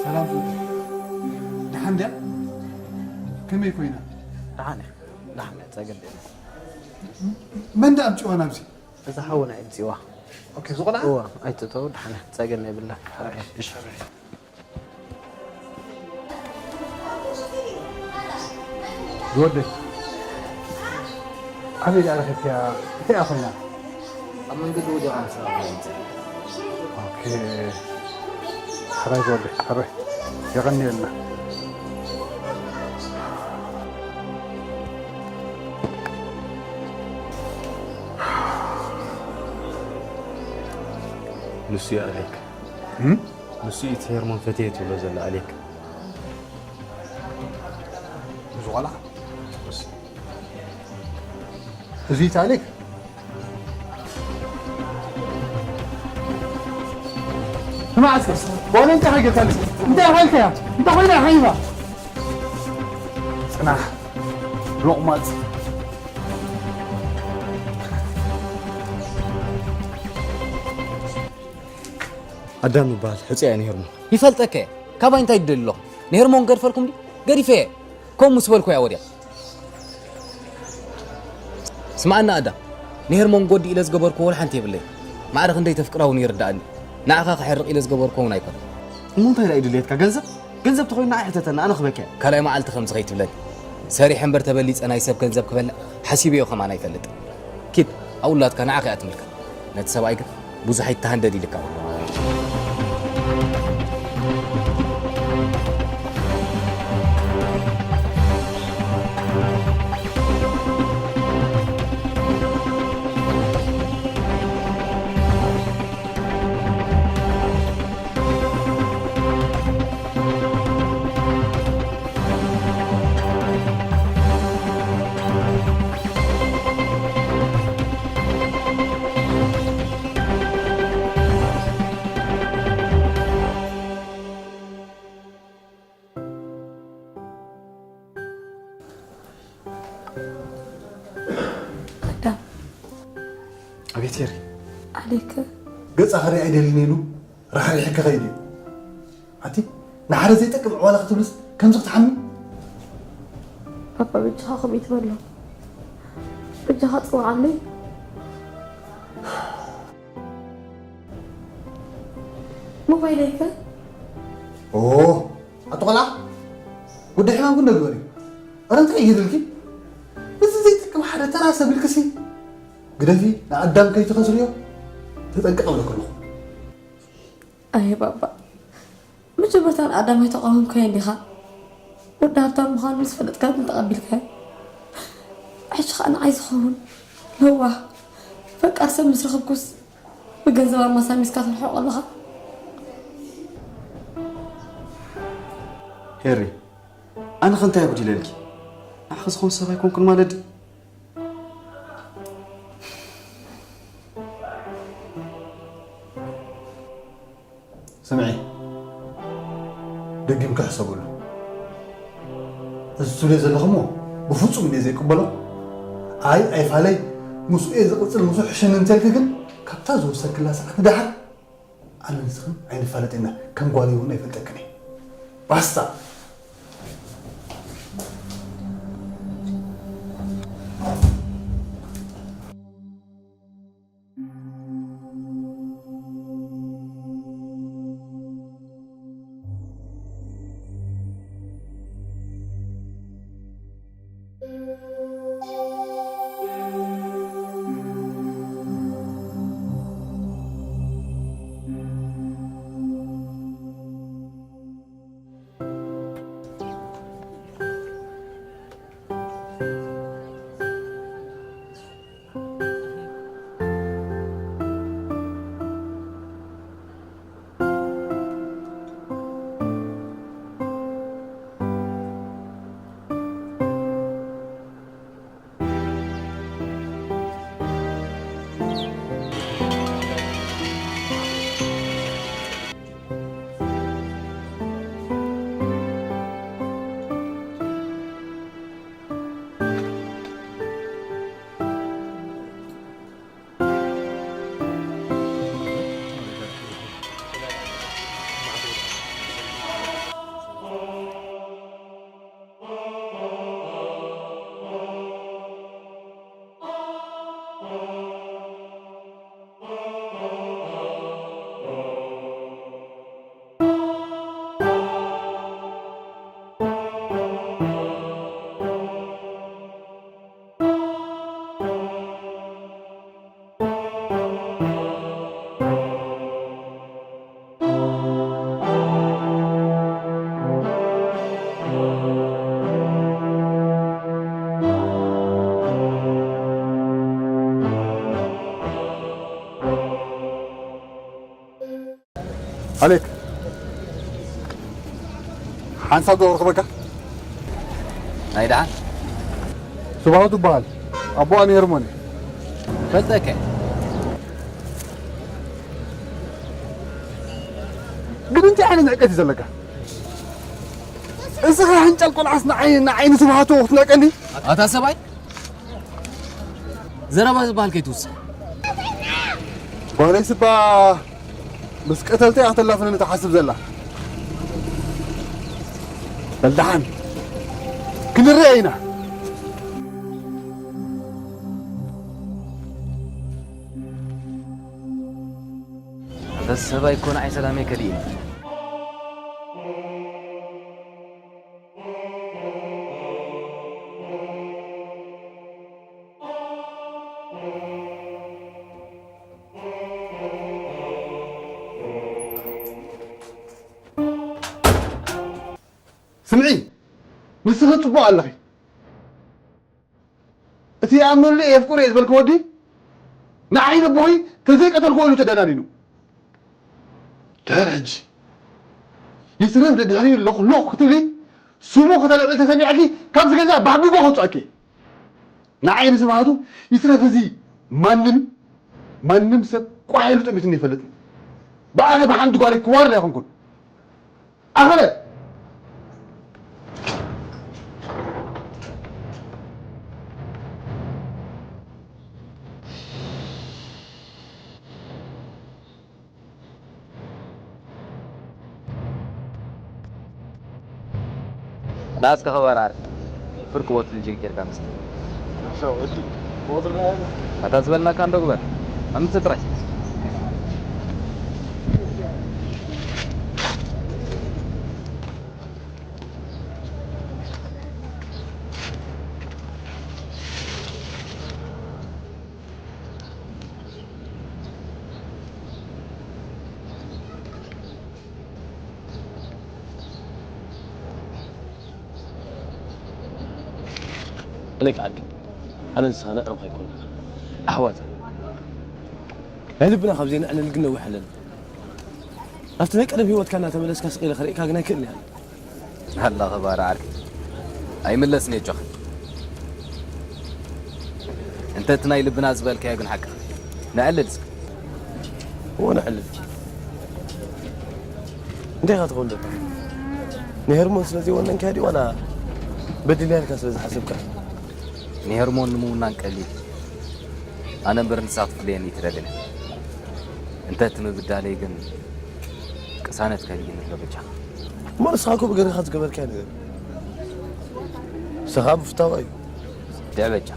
ሰላም ፍቅር፣ ደሓን ድያ? ከመይ ኮይና? ደሓን እያ፣ ደሓን እያ፣ ጸገም የለን። መን ደኣ ኣምጺዋ ናብዚ? እዛ ሓውና እያ ኣምጺዋ። ኦኬ፣ እዚ ቆልዓ? እዋ፣ ኣይትእተው፣ ደሓን እያ፣ ጸገም የብላን። እሺ። ዝወደይ፣ ኣበይ ደኣ ረኺብክያ? እንታይ እያ ኮይና? ኣብ መንገዲ ወዲቓ ምስ ረኣኹ እየ። ኦኬ። ሕራይ ዝወደይ፣ ሕራይ። የቐንየልና። ንሱ እዩ ኣሌክ። እም? ንሱ እዩ እቲ ሄርሞን ፈትየ ትብሎ ዘላ ኣሌክ። እዚ ቆልዓ? እዚ ታሪክ? ስማዕ እስከ፣ በሉ እንታይ ሓገካ? እንታይ ሓልከያ? እንታይ ኮይና ሓይባ? ጽናሕ፣ ሎቕማጽ። ኣዳም ይበሃል፣ ሕጹያ እየ ንሄርሞን። ይፈልጠከ፣ ካባይ እንታይ ትደሊ ኣለኹ? ንሄርሞን ገድፈልኩም ድዩ? ገዲፈ እየ። ከምኡ ምስ በልኩ እያ ወዲያ። ስምዓና ኣዳም፣ ንሄርሞን ጎዲ ኢለ ዝገበርኩዎ ወላ ሓንቲ የብለይ። ማዕረ ክንደይ ተፍቅራ እውን ይርድኣኒ። ንዓኻ ክሕርቕ ኢለ ዝገበርኩዎ እውን ኣይኮነን። እሞ እንታይ ደኣ እዩ ድልየትካ? ገንዘብ? ገንዘብ ተኾይኑ ንዓይ ሕተተኒ፣ ኣነ ክበኪ እየ። ካልኣይ መዓልቲ ከምዚ ከይትብለኒ። ሰሪሐ እምበር ተበሊጸ ናይ ሰብ ገንዘብ ክበልዕ ሓሲበዮ ከማን ኣይፈልጥን። ኪድ፣ ኣብኡ ላትካ ንዓኻ እያ ትምልከት። ነቲ ሰብኣይ ግን ብዙሕ ኣይተሃንደድ ኢልካ። ኣዳም። ኣቤት ሄሪ። ኣሌክ። ገጻ ክርኢ ኣይደልን ኢሉ ራሕሪሕኪ ከይዱ እዩ። ኣቲ ንሓደ ዘይጠቅም ዕዋላ ክትብልስ ከምዚ ክትሓሚ? ፓፓ በጃኻ ከምኡ ይትበሎ። በጃኻ ጽውዓለይ። ሞባይለይ ከ? ኦ፣ ኣቲ ቆልዓ፣ ጉዳይ ሕማም ግን ዶ ግበሪ። ኣረ እንታይ እዩ ድልኪ? እዚ ዘይጠቅም ሓደ ተራ ሰብ ኢልክሲ ግደፊ፣ ንኣዳም ከይትኸስርዮ ተጠንቀቕ እብለኪ ኣለኹ። ኣየ ባባ፣ መጀመርታ ንኣዳም ኣይተቃወምካዮን ዲኻ? ወዲ ሃብታም ምዃኑ ምስ ፈለጥካ ግን ተቐቢልካዮ። ሕጂ ኸኣ ንዓይ ዝኸውን ለዋህ ፈቃር ሰብ ምስ ረኸብኩስ ብገንዘብ ኣማሳሚስካ ትርሕቆ ኣለኻ። ሄሪ፣ ኣነ ከ እንታይ ኣጉዲለልኪ? ንዓኺ ዝኸውን ሰብ ኣይኮንኩን ማለት ድዩ? ስምዒ፣ ደጊምኪ ሕሰብሉ። እዚ ትብልዮ ዘለኽሞ ብፍጹም እየ ዘይቅበሎ። ኣይ ኣይፋለይ፣ ምስኡ እየ ዝቕጽል፣ ምስኡ ሕሸኒ እንተልኪ ግን ካብታ ዝወሰድክላ ሰዓት ንደሓር ኣነ ንስኽን ኣይንፋለጥን ኢና። ከም ጓለይ እውን ኣይፈልጠክን እየ። ባስታ። ኣሌክ፣ ሓንሳብ ዶ ክረኽበካ? ናይ ደሓን? ስብሃቱ ትበሃል። ኣቦኣ ነይሩ መን እዩ? ፈልጠከ። ግን እንታይ ዓይነት ንዕቀት እዩ ዘለካ? እስኻ ሕንጫል ቆልዓስ ንዓይ፣ ንዓይ ንስብሃቱ ክትንዕቀኒ? ኣታ ሰብኣይ፣ ዘረባ ዝበሃል ከይትውስኽ። ጓለይ ስባ ምስ ቀተልተይ እያ ከተላፍነኒ ትሓስብ ዘላ። በል ደሓን ክንርአ ኢና። ኣንታ ሰብኣይ እኮ ንዓይ ሰላመይ ከሊእኒ። ስምዒ፣ ንስኺ ጽቡቕ ኣለኺ። እቲ ይኣምነሉ እየ የፍቅሮ እየ ዝበልኪ ወዲ ንዓይ ነቦይ ተዘይቀተልክዎ ኢሉ ተደናኒኑ። ድሕር ሕጂ ይስረፍ ደድሕሪኡ ሎኽ ሎኽ ክትብሊ ስሙ ከተልዕሊ ተሰሚዕኪ ካብዚ ገዛ ባህጊጎ ከውፅኣኪ። ንዓይ ንስብሃቱ ይስረፍ እዚ ማንም ማንም ሰብ ቋሕ ኢሉ ጠሚቱኒ ይፈልጥ። ብኣኸ ብሓንቲ ጓል ክዋርድ ኣይኮንኩን። ኣኸለ ናስከ ኸባር ዓርኪ ፍርቂ ቦትል ጅግ ጌርካ መስተ። ኣታ ዝበልናካ እንዶ ግበር። ኣምጽእ ጥራይ። ኣሌክ ዓርከይ፣ ኣነ ንስኻ ነዕርም ከይኮንና ኣሕዋት ናይ ልብና ካብ ዘይነዕልል ግን ነዊሕ ኣለና። ናብቲ ናይ ቀደም ህይወትካ እናተመለስካ ስቕ ኢለ ከርእየካ ግን ኣይክእልን እየ። ኣላ ኸባር ዓርከይ ኣይምለስን እየ ኣጆኻ። እንተ እቲ ናይ ልብና ዝበልካዮ ግን ሓቅኻ ነዕልል እስከ። እወ ነዕልል። እንታይ ኢኻ ትኸውን ዘለኻ? ንሄርሞን ስለ ዘይወነንካ ድዩ ዋላ በዲልያ ኢልካ ስለ ዝሓሰብካ? ንሄርሞን ንምውናን ቀሊል እዩ። ኣነ እምበር ንሳ ክትፍለየኒ ኣይትደልን እያ። እንተ እቲ ምብዳለይ ግን ቅሳነት ከልይኒ ኣሎ በጃኻ። እሞ ንስኻ እኮ ብገርካ ዝገበርካዮ ነገር እዩ። ንስኻ ምፍታዋ እዩ። ድዕ በጃ።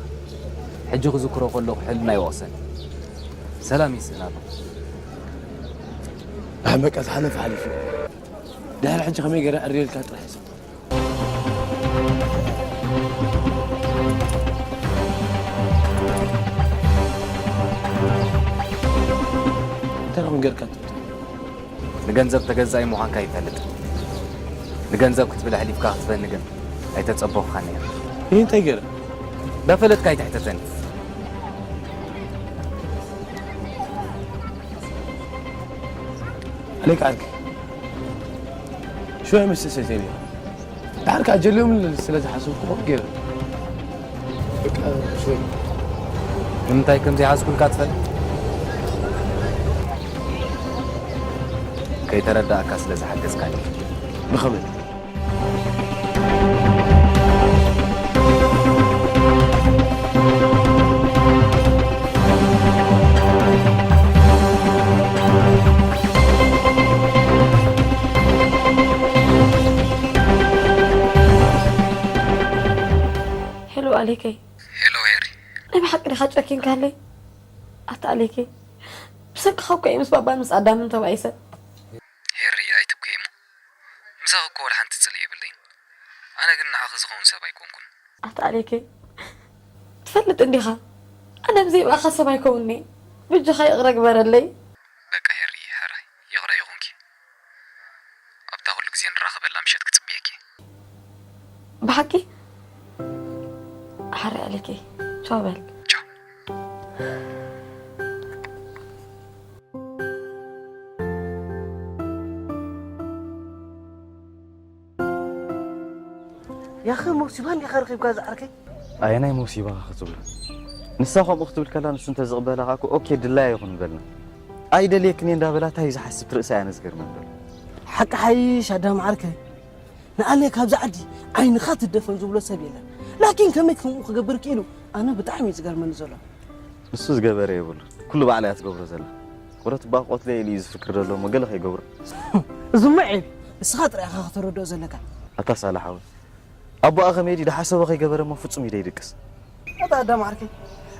ሕጂ ክዝክሮ ከለኹ ሕልና ይወቕሰኒ። ሰላም ይስእን ኣሎ። ኣይ በቃ ዝሓለፈ ሓሊፉ። ድሕሪ ሕጂ ከመይ ገይረ ዕርየልካ ጥራሕ እየ ዝብል። እንታይ ከም ጌርካ ትብል? ንገንዘብ ተገዛኢ ምዃንካ ይፈልጥ። ንገንዘብ ክትብል ኣሕሊፍካ ክትበኒ ግን ኣይተጸበኹኻን ነይረ። ይህ እንታይ ገይረ? እንዳፈለጥካ ኣይትሕተተኒ። ኣሌክ ዓርከይ፣ ሽወይ መስተ ሰትየ ነይረ። ድሓር ከኣ ጀልዮምኒ ስለ ዝሓሰብኩ ከምኡ ገይረ። በቃ ሽወይ። ንምንታይ ከም ዘይሓዝኩልካ ትፈልጥ? ከይተረዳእካ ስለ ዝሓገዝካኒ። ብኸመይ? ሄሎ ኣሌከይ። ሄሎ ሄሪ። ናይ ብሓቂ ዲኻ ጨኪንካለይ? ኣታ ኣሌከይ፣ ብሰንክኻ እኮ እየ ምስ ባባን ምስ ኣዳምን ተባኢሰ። ሄሪ፣ ኣይትብከይ እሞ። ምሳኺ እኮ ወላ ሓንቲ ጽልኢ የብለይን። ኣነ ግን ንዓኺ ዝኸውን ሰብ ኣይኮንኩን። ኣታ ኣሌከይ፣ ትፈልጥ እንዲኻ፣ ኣነ ብዘይ ብኣኻ ሰብ ኣይከውን'የ። በጃኻ ይቕረ ግበረለይ። በቃ ሄሪ፣ ሕራይ ይቕረ ይኹንኪ። ኣብታ ኩሉ ግዜ ንራኸበላ ምሸት ክጽብየኪ። ብሓቂ? ሓራይ ኣሌከይ፣ ቻው በል። ቻው። ያኺ ሞሲባ እንዲኻ ረኺብካ ዝዓርከይ? ኣየናይ ሞሲባ ኢኻ ክትብሎ? ንሳ ከምኡ ክትብል ከላ ንሱ እንተዝቕበላ ከኣ እኮ ኦኬ ድላያ ይኹን ምበልና። ኣይደልየክን እየ እንዳበላ እንታይ እዩ ዝሓስብ ትርእሳ እያ ኣነ ዝገርመኒ ዘሎ። ሓቂ ሓይሽ ኣዳም ዓርከይ። ንኣሌክ ካብዛ ዓዲ ዓይንኻ ትደፈን ዝብሎ ሰብ የለን። ላኪን ከመይ ከምኡ ክገብር ክኢሉ ኣነ ብጣዕሚ እዩ ዝገርመኒ ዘሎ። ንሱ ዝገበረ የብሉን። ኩሉ ባዕላ እያ ትገብሮ ዘላ። ወረት እባ ክቐትሎ ኢሉ እዩ ዝፍክር ዘሎ እሞ ገለ ከይገብሮ። እዚማ ዒብ እስኻ ጥራይ ኢኻ ከተረድኦ ዘለካ። ኣታ ሳላ ሓወይ፣ ኣቦኣ ከመይ ድዩ ዝሓሰቦ ከይገበረ እሞ ፍጹም ኢደ ይድቅስ። ኣታ ኣዳም ዓርከይ፣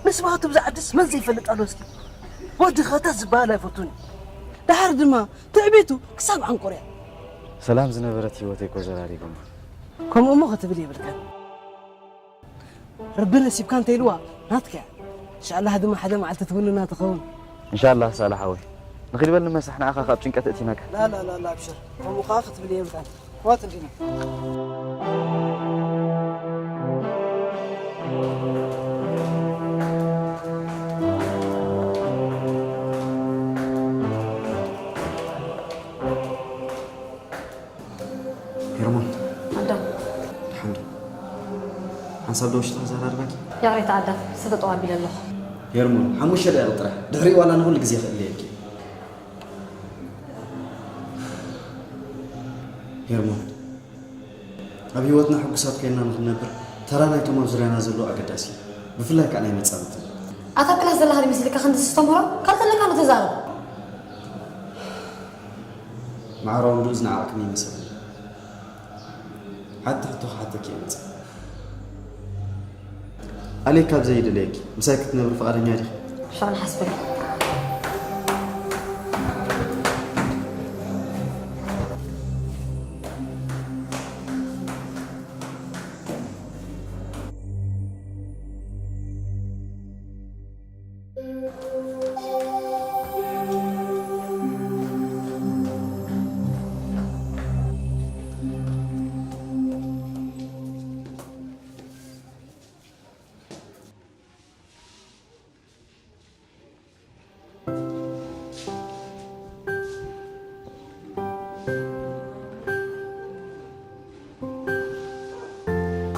ንስማቱ ብዛ ዓድስ መን ዘይፈልጥ ኣሎ እስኪ? ወዲ ኸታ ዝበሃል ኣይፈቱን እዩ። ደሓር ድማ ትዕቢቱ ክሳብ ዓንቆርያ። ሰላም ዝነበረት ህይወተይ እኮ ዘራሪቦማ። ከምኡ እሞ ክትብል የብልካን። ረቢ ነሲብካ እንተ ኢልዋ ናትካ እያ። እንሻላህ ድማ ሓደ መዓልቲ ትውንና ትኸውን። እንሻላህ ሳላ ሓወይ። ንኺድ በል ንመሳሕ ንዓኻ ካብ ጭንቀት እእቲናካ። ላ ላ ላ ላ፣ ኣብሽር። ከምኡ ኸዓ ክትብል የብልካን። ዋት እንዲና። ሄርሞን። ኣዳም። ደሓን ዶ? ሓንሳብ ዶ ውሽጢ ክዘራርበኪ? ይቕሬታ ኣዳም፣ ስተ ጠው ኣቢለ ኣለኹ። ሄርሞን፣ ሓሙሽተ ደቂቕ ጥራሕ። ድሕሪኡ ዋላ ንኹሉ ግዜ ክእለየኪ። ሄርሞን፣ ኣብ ህይወትና ሕጉሳት ኮይንና ንኽንነብር ተራ ናይቶም ኣብ ዙርያና ዘለዉ ኣገዳሲ እዩ። ብፍላይ ከኣ ናይ መጻምድትና። ኣታ ኣብ ክላስ ዘለኻ ዶ ይመስለካ ክንዲ ዘስተምህሮ? ካልእ ዘለካ ዶ ተዛረብ። ማዕረ ወንድኡ ዝነዓቕክኒ ይመስለኒ። ሓንቲ ሕቶ ክሓተኪ እየ መፂእ። ኣሌክ ካብ ዘይደለየኪ ምሳይ ክትነብሪ ፍቓደኛ ዲኺ? ሻን ሓስበሉ።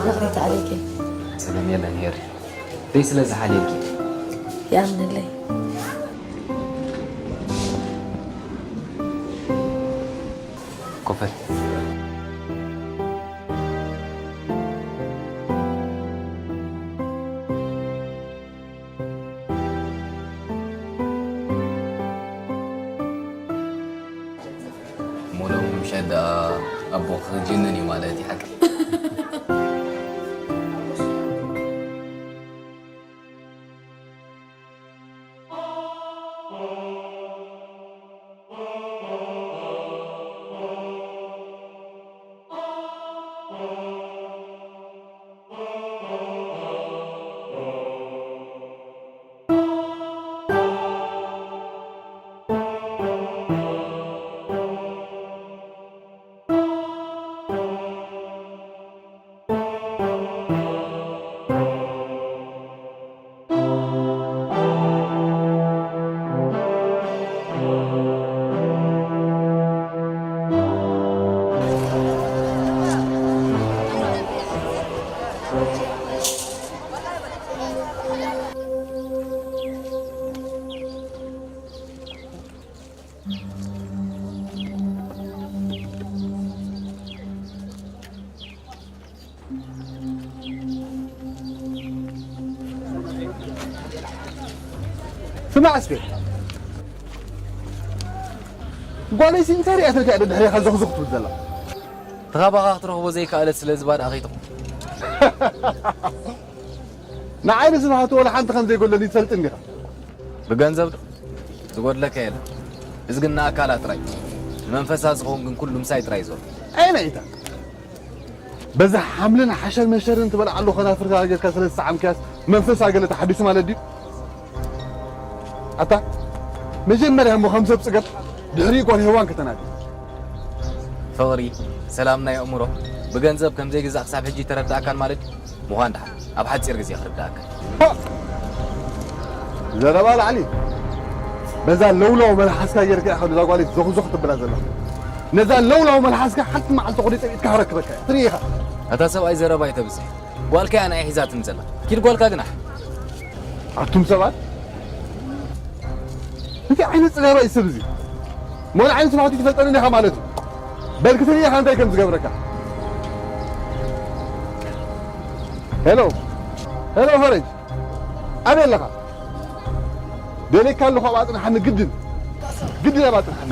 ይቕሬታ ኣሌክ። ሰላም የለን ሄሪ። ደይ ስለ ዝሓልየልኪ። ይኣምነለይ። ኮፈል። ምሸት ደኣ ኣቦ ክጅንን እዩ ማለት እዩ ሓቂ። ስማዕ እስከ፣ ጓለይሲ እንታይ ሪኣትልካ እያ ደድሕሬኻ ዘኽዝኽ ትብል ዘላ? ተኻባኻ ክትረኽቦ ዘይከኣለት ስለ ዝባድኣ ከይትኹን። ንዓይ ንስብሓቱ ወላ ሓንቲ ከም ዘይጎለኒ ትፈልጥ እንዲኻ። ብገንዘብ ዶ ዝጎድለካ የለን። እዚ ግን ንኣካላ ጥራይ፣ ንመንፈሳ ዝኸውን ግን ኩሉ ምሳይ ጥራይ ዘሎ። ኣይነ ኢታ በዛ ሓምልን ሓሸር መሸርን ትበልዓሉ ኸናፍርካ ጌርካ ስለ ዝሰዓምክያስ መንፈሳ ገለ ተሓዲሱ ማለት ድዩ? ኣታ መጀመርያ እሞ ከም ሰብ ጽገብ ድሕሪ ጓል ሄዋን ከተናዲ። ፍቕሪ፣ ሰላም ናይ ኣእምሮ ብገንዘብ ከም ዘይግዛእ ክሳብ ሕጂ ተረዳእካን ማለት ድዩ? ምዃን ደሓን ኣብ ሓጺር ግዜ ክርዳእካ። ዘረባ ላዕሊ በዛ ለውላው መልሓስካ ጌርካ ኢኻ ነዛ ጓለይ ዞኽዞኽ ትብላ ዘለኻ። ነዛ ለውላው መልሓስካ ሓንቲ መዓልቲ ቁሪጸ ኢድካ ክረክበካ እየ። ትርኢ ኢኻ። ኣታ ሰብኣይ ዘረባ ኣይተብዝሕ። ጓልካ እያ ንዓይ ሒዛትኒ ዘላ። ኪድ ጓልካ ግናሕ። ኣቱም ሰባት እንታይ ዓይነት ጽጋባ እዩ ሰብ እዚ? መን ዓይነት ስብሓቱ ትፈልጠኒ ኢኻ ማለት እዩ። በል ክትርኢ ኢኻ እንታይ ከም ዝገብረካ። ሄሎ ሄሎ ፈረጅ ኣበይ ኣለኻ? ደሌካ ኣለኹ ኣብ ኣጽንሓኒ ግድን ግድን ኣብ ኣጽንሓኒ።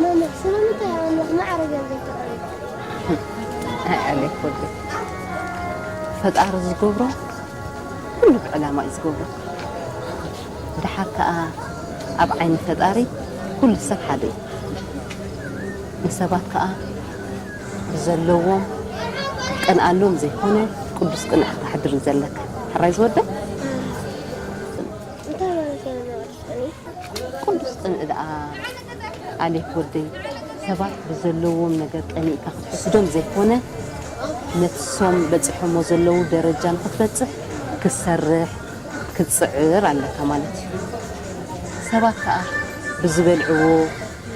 መምህር ስለምንታይ ኣምላኽ ማዕረ ገንዘብ ተቐሪቡ? ኣይ ኣሌክ ወደይ፣ ፈጣሪ ዝገብሮ ኩሉ ብዕላማ እዩ ዝገብሮ። ድሓር ከኣ ኣብ ዓይኒ ፈጣሪ ኩሉ ሰብ ሓደ እዩ። ንሰባት ከኣ ብዘለዎም ክትቀንኣሎም ዘይኮነ ቅዱስ ቅንዕ ክትሓድር እዩ ዘለካ። ሕራይ ዝወደይ? እንታይ ማለት እዩ ቅዱስ ቅንዕ? ቅዱስ ቅንዕ ደኣ ኣሌክ ወደይ፣ ሰባት ብዘለዎም ነገር ቀኒእካ ክትሕስዶም ዘይኮነ ነቲ ሶም በጺሖሞ ዘለዉ ደረጃ ንክትበጽሕ ክትሰርሕ ክትጽዕር ኣለካ ማለት እዩ። ሰባት ከኣ ብዝበልዕዎ፣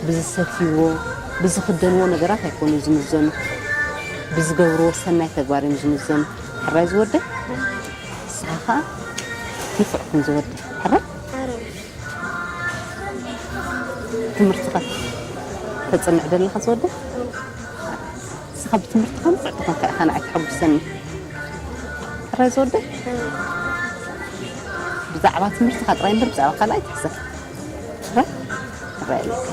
ብዝሰትይዎ፣ ብዝኽደንዎ ነገራት ኣይኮኑን ዝምዘኑ፣ ብዝገብርዎ ሰናይ ተግባር እዮም ዝምዘኑ። ሕራይ ዝወደይ? ንስኻ ከኣ ንፉዕ ኩን ዝወደይ። ሕራይ? ትምህርትኻ ተጽንዕ ደለኻ ዝወደይ? ንስኻ ብትምህርትኻ ንፉዕ ተኾንካ ኢኻ ንዓይ ተሐጉሰኒ። ሕራይ ዝወደይ? ብዛዕባ ትምህርትኻ ጥራይ እምበር ብዛዕባ ካልእ ኣይትሕሰብ። ሕራይ? ሕራይ ኣለካ።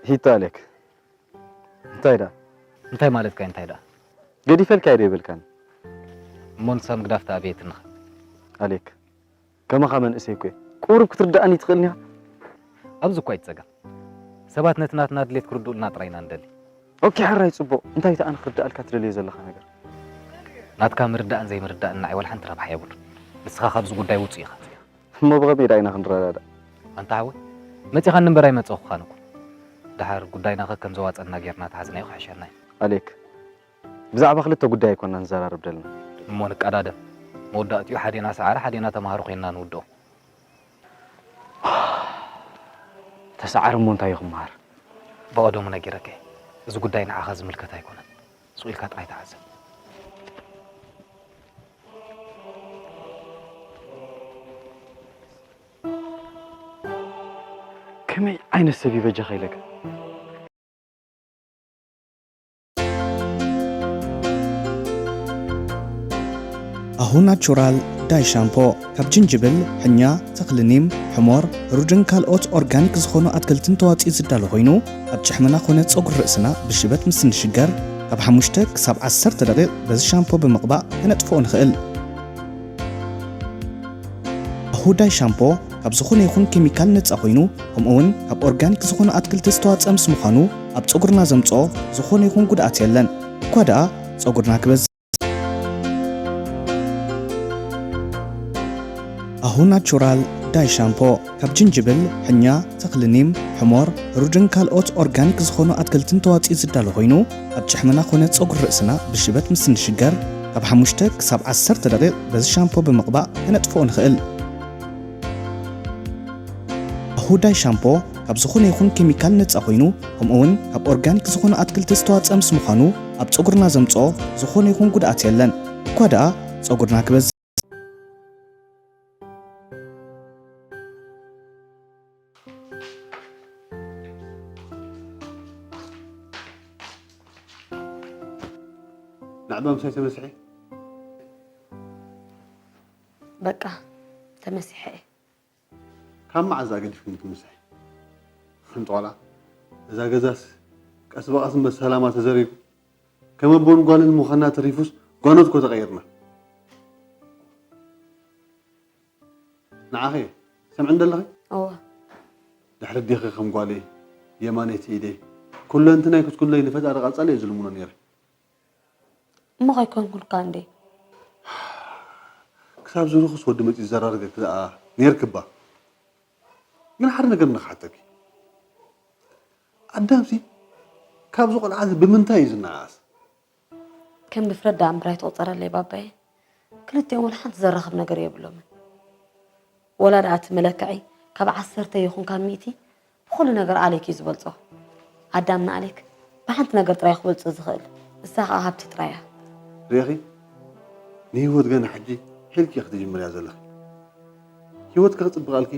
ሂቶ ኣሌክ፣ እንታይ ደኣ? እንታይ ማለትካ እዩ? እንታይ ደኣ? ገዲፈልካ እየ ዶ ይበልካኒ? እሞ ንሳ ምግዳፍ ተኣብየትንኻ? ኣሌክ፣ ከማኻ መንእሰይ እኮ እየ። ቁሩብ ክትርድኣኒ ትኽእልኒ ኢኻ? ኣብዚ እኮ ኣይትጸገም። ሰባት ነቲ ናትና ድሌት ክርድኡልና ጥራይ ኢና ንደሊ። ኦኬ፣ ሕራይ ጽቡቕ። እንታይ እቲ ኣነ ክርድኣልካ ትደልዮ ዘለኻ ነገር? ናትካ ምርዳእን ዘይምርዳእን ንዓይ ወላ ሓንቲ ረብሓ የብሉን። ንስኻ ካብዚ ጉዳይ ውጹእ ኢኻ። እሞ ብኸመይ ደኣ ኢና ክንረዳዳእ? ኣንታ ሓወይ፣ መጺኻኒ እምበር ኣይመጸኹኻን እኮ። ደሓር ጉዳይናኸ ከም ዘዋጸና ጌርና ተሓዝናዮ ክሕሸና እዩ። ኣሌክ፣ ብዛዕባ ክልተ ጉዳይ ኣይኮንና ንዘራረብ ደለና። እሞ ንቀዳደም። መወዳእትኡ ሓዴና ሰዓረ ሓዴና ተማሃሮ ኮይንና ንውድኦ። ተሰዓር እሞ እንታይ እዩ ክመሃር? ብቐደሙ ነጊረካ እየ። እዚ ጉዳይ ንዓኻ ዝምልከት ኣይኮነን። ስቕ ኢልካ ጥራይ ተዓዘብ። ከመይ ዓይነት ሰብ እዩ በጃኻ ኢለካ? ኣሁ ናቹራል ዳይ ሻምፖ ካብ ጅንጅብል፣ ሕኛ፣ ተኽሊ ኒም፣ ሕሞር፣ ሩድን ካልኦት ኦርጋኒክ ዝኾኑ ኣትክልትን ተዋፂኡ ዝዳሎ ኮይኑ ኣብ ጭሕምና ኮነ ፀጉሪ ርእስና ብሽበት ምስ እንሽገር ካብ ሓሙሽተ ክሳብ ዓሰርተ ደቂቕ በዚ ሻምፖ ብምቕባእ ከነጥፍኦ ንኽእል። ኣሁ ዳይ ሻምፖ ካብ ዝኾነ ይኹን ኬሚካል ነፃ ኮይኑ ከምኡ እውን ካብ ኦርጋኒክ ዝኾኑ ኣትክልቲ ዝተዋፀአ ምስ ምዃኑ ኣብ ፀጉርና ዘምፅኦ ዝኾነ ይኹን ጉድኣት የለን። እኳ ደኣ ፀጉርና ክበዝሕ ኣሁ ናቹራል ዳይ ሻምፖ ካብ ጅንጅብል፣ ሕኛ፣ ተኽሊ ኒም፣ ሕሞር፣ ሩድን ካልኦት ኦርጋኒክ ዝኾኑ ኣትክልትን ተዋፂኡ ዝዳሎ ኮይኑ ኣብ ጭሕምና ኮነ ፀጉሪ ርእስና ብሽበት ምስ እንሽገር ካብ ሓሙሽተ ክሳብ ዓሰርተ ደቂቕ በዚ ሻምፖ ብምቕባእ ከነጥፍኦ ንኽእል። ኣሁ ዳይ ሻምፖ ካብ ዝኾነ ይኹን ኬሚካል ነፃ ኮይኑ ከምኡ እውን ካብ ኦርጋኒክ ዝኾኑ ኣትክልቲ ዝተዋፀአ ምስ ምዃኑ ኣብ ፀጉርና ዘምፅኦ ዝኾነ ይኹን ጉድኣት የለን። እኳ ደኣ ፀጉርና ክበዝሕ ናዕባ ምሳይ ተመሲሒ? በቃ ተመሲሐ እየ። ካብ መዓዝ ኣገዲፍክኒ ትምስሒ? እንጦላ እዛ ገዛስ ቀስ ብቐስ እምበር ሰላማ ተዘሪጉ ከም ኣቦን ጓልን ምዃንና ተሪፉስ ጓኖት እኮ ተቐይርና። ንዓኺ ሰምዕኒ ደለኺ? እወ። ድሕሪ ኣዴኺ ከም ጓለይ የማነይቲ ኢደይ ኩለንትናይ ክትኩለይ ንፈጣሪ ቀጻሊ እየ ዝልምኖ ነይረ። እሞ ከይኮንኩልካ እንዴ? ክሳብ ዝርኹስ ወዲ መጺኡ ዘራርገኪ ደኣ ነይርኪ እባ። ግን ሓደ ነገር እንዳ ክሓተኪ፣ ኣዳምሲ ካብዚ ቆልዓ እዚ ብምንታይ እዩ ዝነኣኣስ? ከም ድፍረት ደኣ እምበር ኣይትቑጸረለይ ባባየ። ክልቲኦም ወላ ሓንቲ ዘራኽብ ነገር የብሎምን። ወላ ደኣ እቲ መለክዒ ካብ ዓሰርተ ይኹን ካብ ሚእቲ ብኹሉ ነገር ኣሌክ እዩ ዝበልጾ። ኣዳም ንኣሌክ ብሓንቲ ነገር ጥራይ እዩ ክበልጾ ዝኽእል፣ እሳ ኸኣ ሃብቲ ጥራይ እያ። ርኢኺ፣ ንህይወት ገና ሕጂ ሒዝኪ ኢኺ ትጅምርያ ዘለኺ። ህይወትኪ ክጽብቐልኪ፣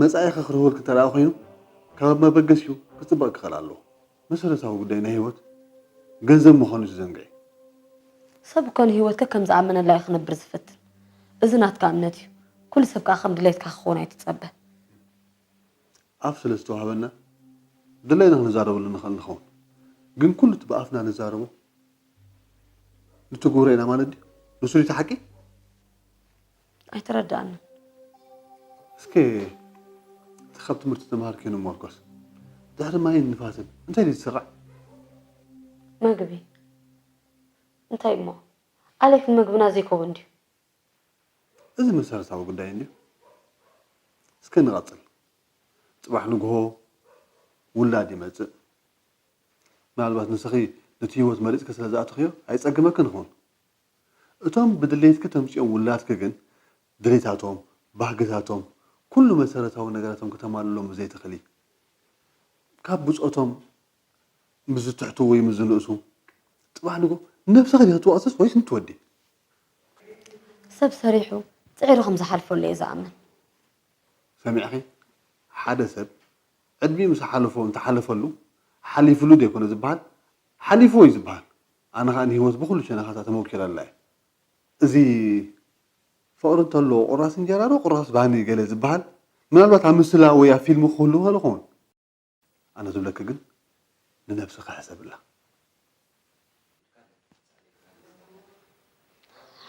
መጻኢኺ ክርህወልኪ እንተ ደኣ ኾይኑ፣ ካብ መበገሲኡ ክጽብቕ ክኽእል ኣለዎ። መሰረታዊ ጉዳይ ናይ ህይወት ገንዘብ ምዃኑ ትዘንግዒ። ሰብ እኮ ንህይወትካ ከም ዝኣመነላ እዩ ክነብር ዝፍትን። እዚ ናትካ እምነት እዩ። ኩሉ ሰብ ከኣ ከም ድሌትካ ክኸውን ኣይትጸበ። ኣፍ ስለ ዝተዋህበና ድሌና ክንዛረበሉ ንኽእል ንኸውን። ግን ኩሉ እቲ ብኣፍና ንዛረቦ ንትግብሮ ኢና ማለት ድዩ? ንሱ ድዩ እቲ ሓቂ? ኣይተረድኣንን። እስከ እቲ ካብ ትምህርቲ ተምሃርክዮ ንመርኮስ፣ ድሕሪ ማይን ንፋስን እንታይ ድዩ ዝስራዕ? መግቢ። እንታይ እሞ? ኣሌክ ንመግብና ዘይከውን ድዩ? እዚ መሰረታዊ ጉዳይ እንድዩ። እስከ ንቐጽል። ጽባሕ ንግሆ ውላድ ይመጽእ። ምናልባት ንስኺ ነቲ ህይወት መሪጽኪ ስለ ዝኣተኽዮ ኣይጸግመክን ይኸውን። እቶም ብድሌትኪ ተምጽኦም ውላድኪ ግን ድሌታቶም፣ ባህግታቶም፣ ኩሉ መሰረታዊ ነገራቶም ክተማልእሎም ብዘይትኽእሊ፣ ካብ ብጾቶም ምስ ዝትሕቱ ወይ ምስ ዝንእሱ፣ ጽባሕ ንግሆ ነብስኺ ዲኺ ትወቕስስ ወይስ ነቲ ወዲ? ሰብ ሰሪሑ ጽዒሩ ከም ዝሓልፈሉ እየ ዝኣምን። ሰሚዕኺ? ሓደ ሰብ ዕድሚኡ ምስ ሓለፎ እንተሓለፈሉ ሓሊፍሉ ዘይኮነ ዝበሃል ሓሊፍዎ እዩ ዝበሃል። ኣነ ኸኣ ንህይወት ብኹሉ ሸነኻታ ተመኪረላ እየ። እዚ ፍቕሪ እንተሎ ቁራስ እንጀራ ዶ ቁራስ ባኒ ገለ ዝበሃል ምናልባት ኣብ ምስላ ወይ ኣብ ፊልም ክህሉ ይኽእል ይኸውን። ኣነ ዝብለኪ ግን ንነብስኺ ሕሰብላ።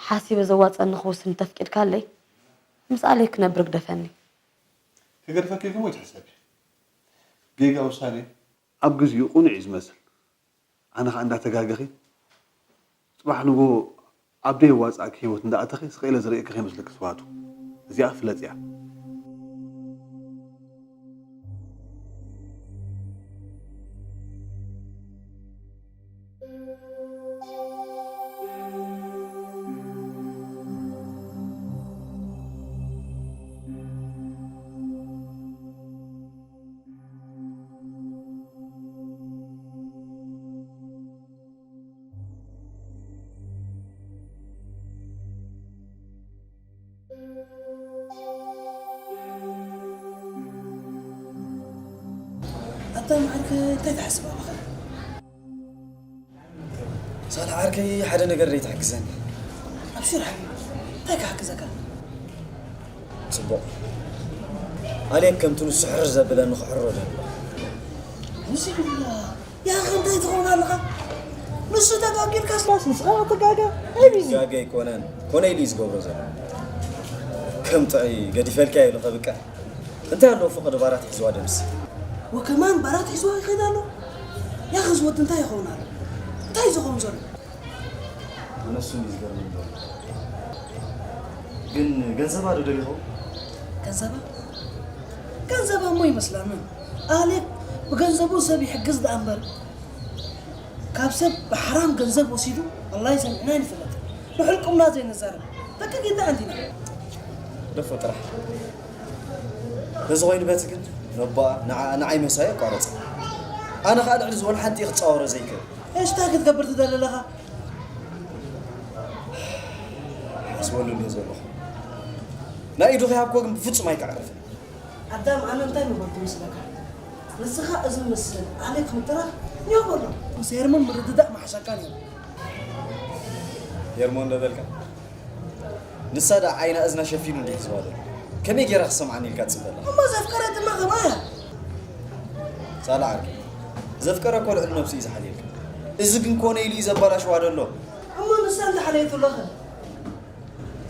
ሓሲበ ዘዋፀኒ ክውስን እንተፍቂድካለይ ምስ ኣሌክ ክነብር ግደፈኒ። ክገድፈኪ ኢልኪ እሞ ኣይትሕሰቢ። ጌጋ ውሳኔ ኣብ ግዜኡ ቅኑዕ እዩ ዝመስል። ኣነ ኸኣ እንዳተጋገኺ ጽባሕ ንግሆ ኣብ ደየዋጽኣኪ ህይወት እንዳኣተኺ ስቕ ኢለ ዝርእየኪ ከይመስለኪ ስብሃቱ። እዚኣ ፍለጥያ። ኣታ መዓርከ እንታይ ትሓስብ ኣባኻ? ሳላ ዓርከይ ሓደ ነገር ደይ ትሕግዘኒ? ኣብሽር ሓቢቢ እንታይ ክሕግዘካ? ጽቡቕ። ኣሌክ ከምቲ ንሱ ሕርር ዘብለኒ ክሕሮ ደሎ። እዚ ብላ ያኸ እንታይ ትኸውን ኣለኻ? ንሱ ተጋጊርካስ ንስኻ ትጋገ? ኣይቢዚ ጋገ ኣይኮነን። ኮነ ኢሉ እዩ ዝገብሮ ዘሎ። ከም ጥዑይ ገዲፈልካ ኢሉ ከብቅዕ እንታይ ኣለዎ ፈቐዶ ባራት ሒዝዋ ደምሲ። ወከማን ባራት ሒዝዋ ይኸይድ ኣሎ። ያኸ ዝወዲ እንታይ ይኸውን ኣሎ? እንታይ እዩ ዝኸውን ዘሎ? ኣነ እሱ እዩ ዝገርመኒ ዘሎ። ግን ገንዘባ ዶ ደሊኹ? ገንዘባ? ገንዘባ እሞ ይመስላኒ። ኣሌክ ብገንዘቡ ሰብ ይሕግዝ ደኣ እምበር ካብ ሰብ ብሓራም ገንዘብ ወሲዱ ወላሂ ሰሚዕና ኣይንፈልጥን። ንሕልቁምና ዘይንዛረብ ደቂ ጌንዳ ኣንቲና። ደፎ ጥራሕ። በዚ ኮይኑ በቲ ግን ነቦኣ ንዓ ንዓይ ምሕሳይ ኣቋረጸ። ኣነ ኸኣ ልዕሊ ዝበሉ ሓንቲ እየ ክጻወሮ ዘይክእል። እሽታ ክትገብር ትደሊ ኣለኻ? ሓስበሉ እንድየ ዘለኹ። ናይ ኢዱ ከይሃብክዎ ግን ብፍጹም ኣይከዕርፍን። ኣዳም ኣነ እንታይ ምበልኩ ይመስለካ? ንስኻ እዚ ዝመስል ኣሌክ ምጥራፍ ኒዮ በሎ። ምስ ሄርሞን ምርድዳእ ምሓሸካ ኒዮ። ሄርሞን ዶ በልካ? ንሳ ደኣ ዓይና እዝና ሸፊኑ እንዲዩ ሒዝዋ ዘሎ። ከመይ ጌራ ክትሰምዓኒ ኢልካ ትጽበ ኣለኻ? እሞ ዘፍቀረት ድማ ከምኣ እያ። ሳላ ዓርከይ፣ ዘፍቀረ እኮ ልዕሊ ነብሱ እዩ ዝሓልየልካ። እዚ ግን ኮነ ኢሉ እዩ ዘባላሽዋ ዘሎ። እሞ ንሳ እንታይ ሓለየቶ ኣለኸ?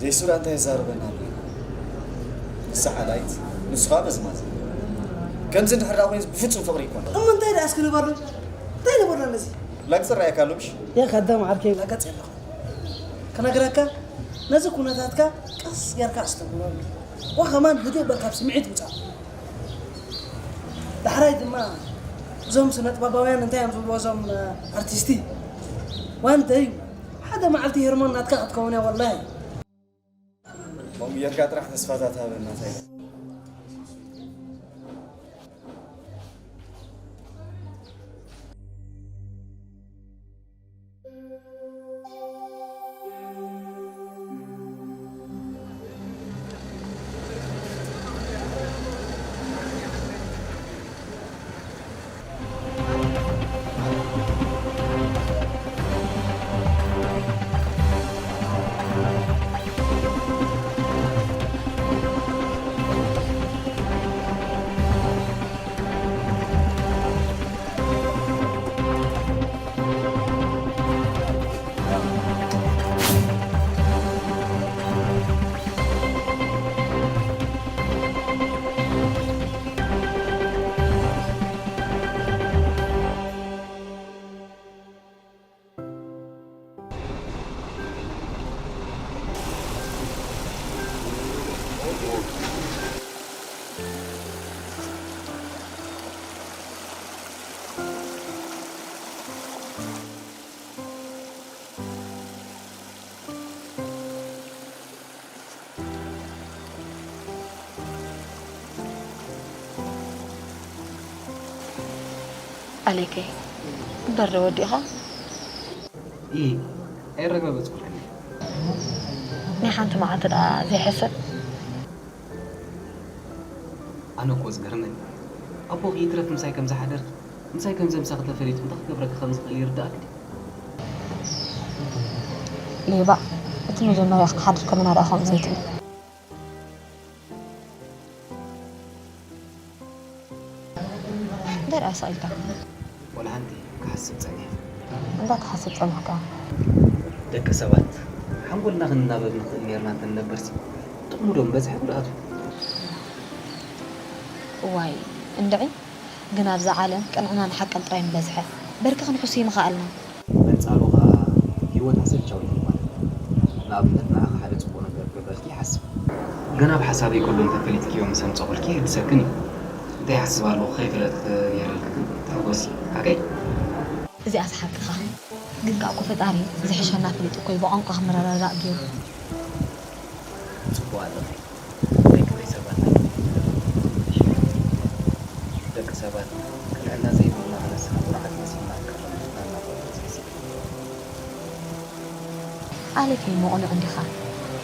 ዘይሱ ደኣ እንታይ የዛርበና ኣሎ? ንሳ ሓላይት፣ ንሱ ኸኣ መዝማዝ። ከምዚ እንድሕር ደኣ ኮይኑስ ብፍጹም ፍቕሪ ኣይኮነን። እሞ እንታይ ደኣ እስኪ ንበሎ? እንታይ ንበሎ ነዚ? ላግጺ ረኣየካ ኣሎ ምሽ? የኸ ኣዳም ዓርከይ ላገጽ ኣለኹ። ክነግረካ ነዚ ኩነታትካ ቀስ ጌርካ ኣስተብህለሉ። ወኸማን ህድእ በል ካብ ስምዒት ውጻእ። ዳሕራይ ድማ እዞም ስነጥበባውያን እንታይ እዮም ዝብልዎ እዞም ኣርቲስቲ ዋን ደይ ሓደ መዓልቲ ሄርሞን ናትካ ክትከውን እያ ወላሂ። ከምኡ ጌርካ ጥራሕ ተስፋታት ሃበና ታይ። ኣሌከይ እምበር ዶ ወዲእኻ? ኢ ኣይረጋገጽኩን ሓኒ። ናይ ሓንቲ መዓልቲ ደኣ ዘይሕሰብ። ኣነ እኮ ዝገርመኒ ኣቦኺ ይትረፍ ምሳይ ከም ዝሓደርኪ ምሳይ ከም ዘምሳኺ ተፈሊጡ እንታይ ክገብረኪ ከም ዝኽእል ይርድኣኪ ድዩ? ሌባ እቲ መጀመርያ ክትሓድር ከለና ደኣ ከምኡ ዘይትብል። እንታይ ደኣ ሳኢልካ። ወላ ሓንቲ ክሓስብ ጸኒሐ። እንታይ ትሓስብ ጸኒሕካ? ደቂ ሰባት ሓንጎልና ክንናበብ ንኽእል ኔርና እንተንነብርሲ፣ ጥቕሙ ዶ ምበዝሐ ጉድኣቱ? እዋይ እንድዒ፣ ግን ኣብዛ ዓለም ቅንዕናን ሓቅን ጥራይ ምበዝሐ። በርኪ ክንሕሱ ይምኸኣልና። በንጻሩ ኸኣ ህይወት ኣሰልቻዊት እዩ ማለት እዩ። ንኣብነት ንኣኻ ሓደ ጽቡቕ ነገር ክገብረልኪ ይሓስብ። ገና ኣብ ሓሳበይ ከሎ እንተፈሊጥክዮ ምስ ኣምጸኹልኪ የህድሰክን እዩ። እንታይ ይሓስብ ኣለኹ ከይፈለጥክ ነይረልኪ ግን ተሓጎሲ ሓቀይ? እዚኣስ ሓቅኻ። ግን ከኣ እኮ ፈጣሪ ዝሕሸና ፈሊጡ እኮ እዩ ብቋንቋ ክንረዳዳእ ገይሩ። ጽቡቕ ኣለኺ። ናይ ክንደይ ሰባት ናይ ደቂ ሰባት ቅንዕና ዘይብልና ክነስና ቁርዓት መሲልና ከረምትና እናኾነ ዝሕስብ ኣሌፈይ መቕኑዕ እንዲኻ።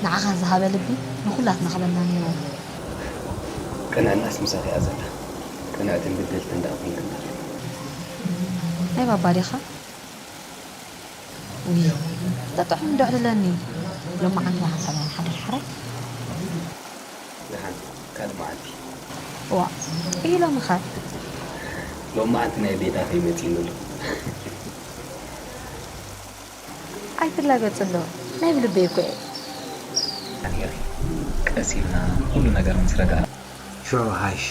ንዓኻ ዝሃበ ልቢ ንኹላትና ክበልና ነይርዎ። ቅንዕናስ ምሳኺ እያ ዘላ። ቅንዕትን ብድልትን ደኣ ኮንኪ እምበር። ናይ ባባ ዲኻ? ውይ፣ ተጥዕም እንዶ ዕልለኒ። ሎማዓንቲ ንሓንሳብ ኢና ንሓድር ሓራይ። ደሓን ካልእ መዓልቲ። ዋ፣ ኢሎምኻ። ሎማዓንቲ ናይ ቤታ ከይመጺእኒ ኣሎ። ኣይትላገጽ ኣሎ። ናይ ብልበይ እኮ እየ። ኣሚር፣ ቀስ ኢልና ኩሉ ነገር ምስ ረጋና። ሽዑ ሃሽ።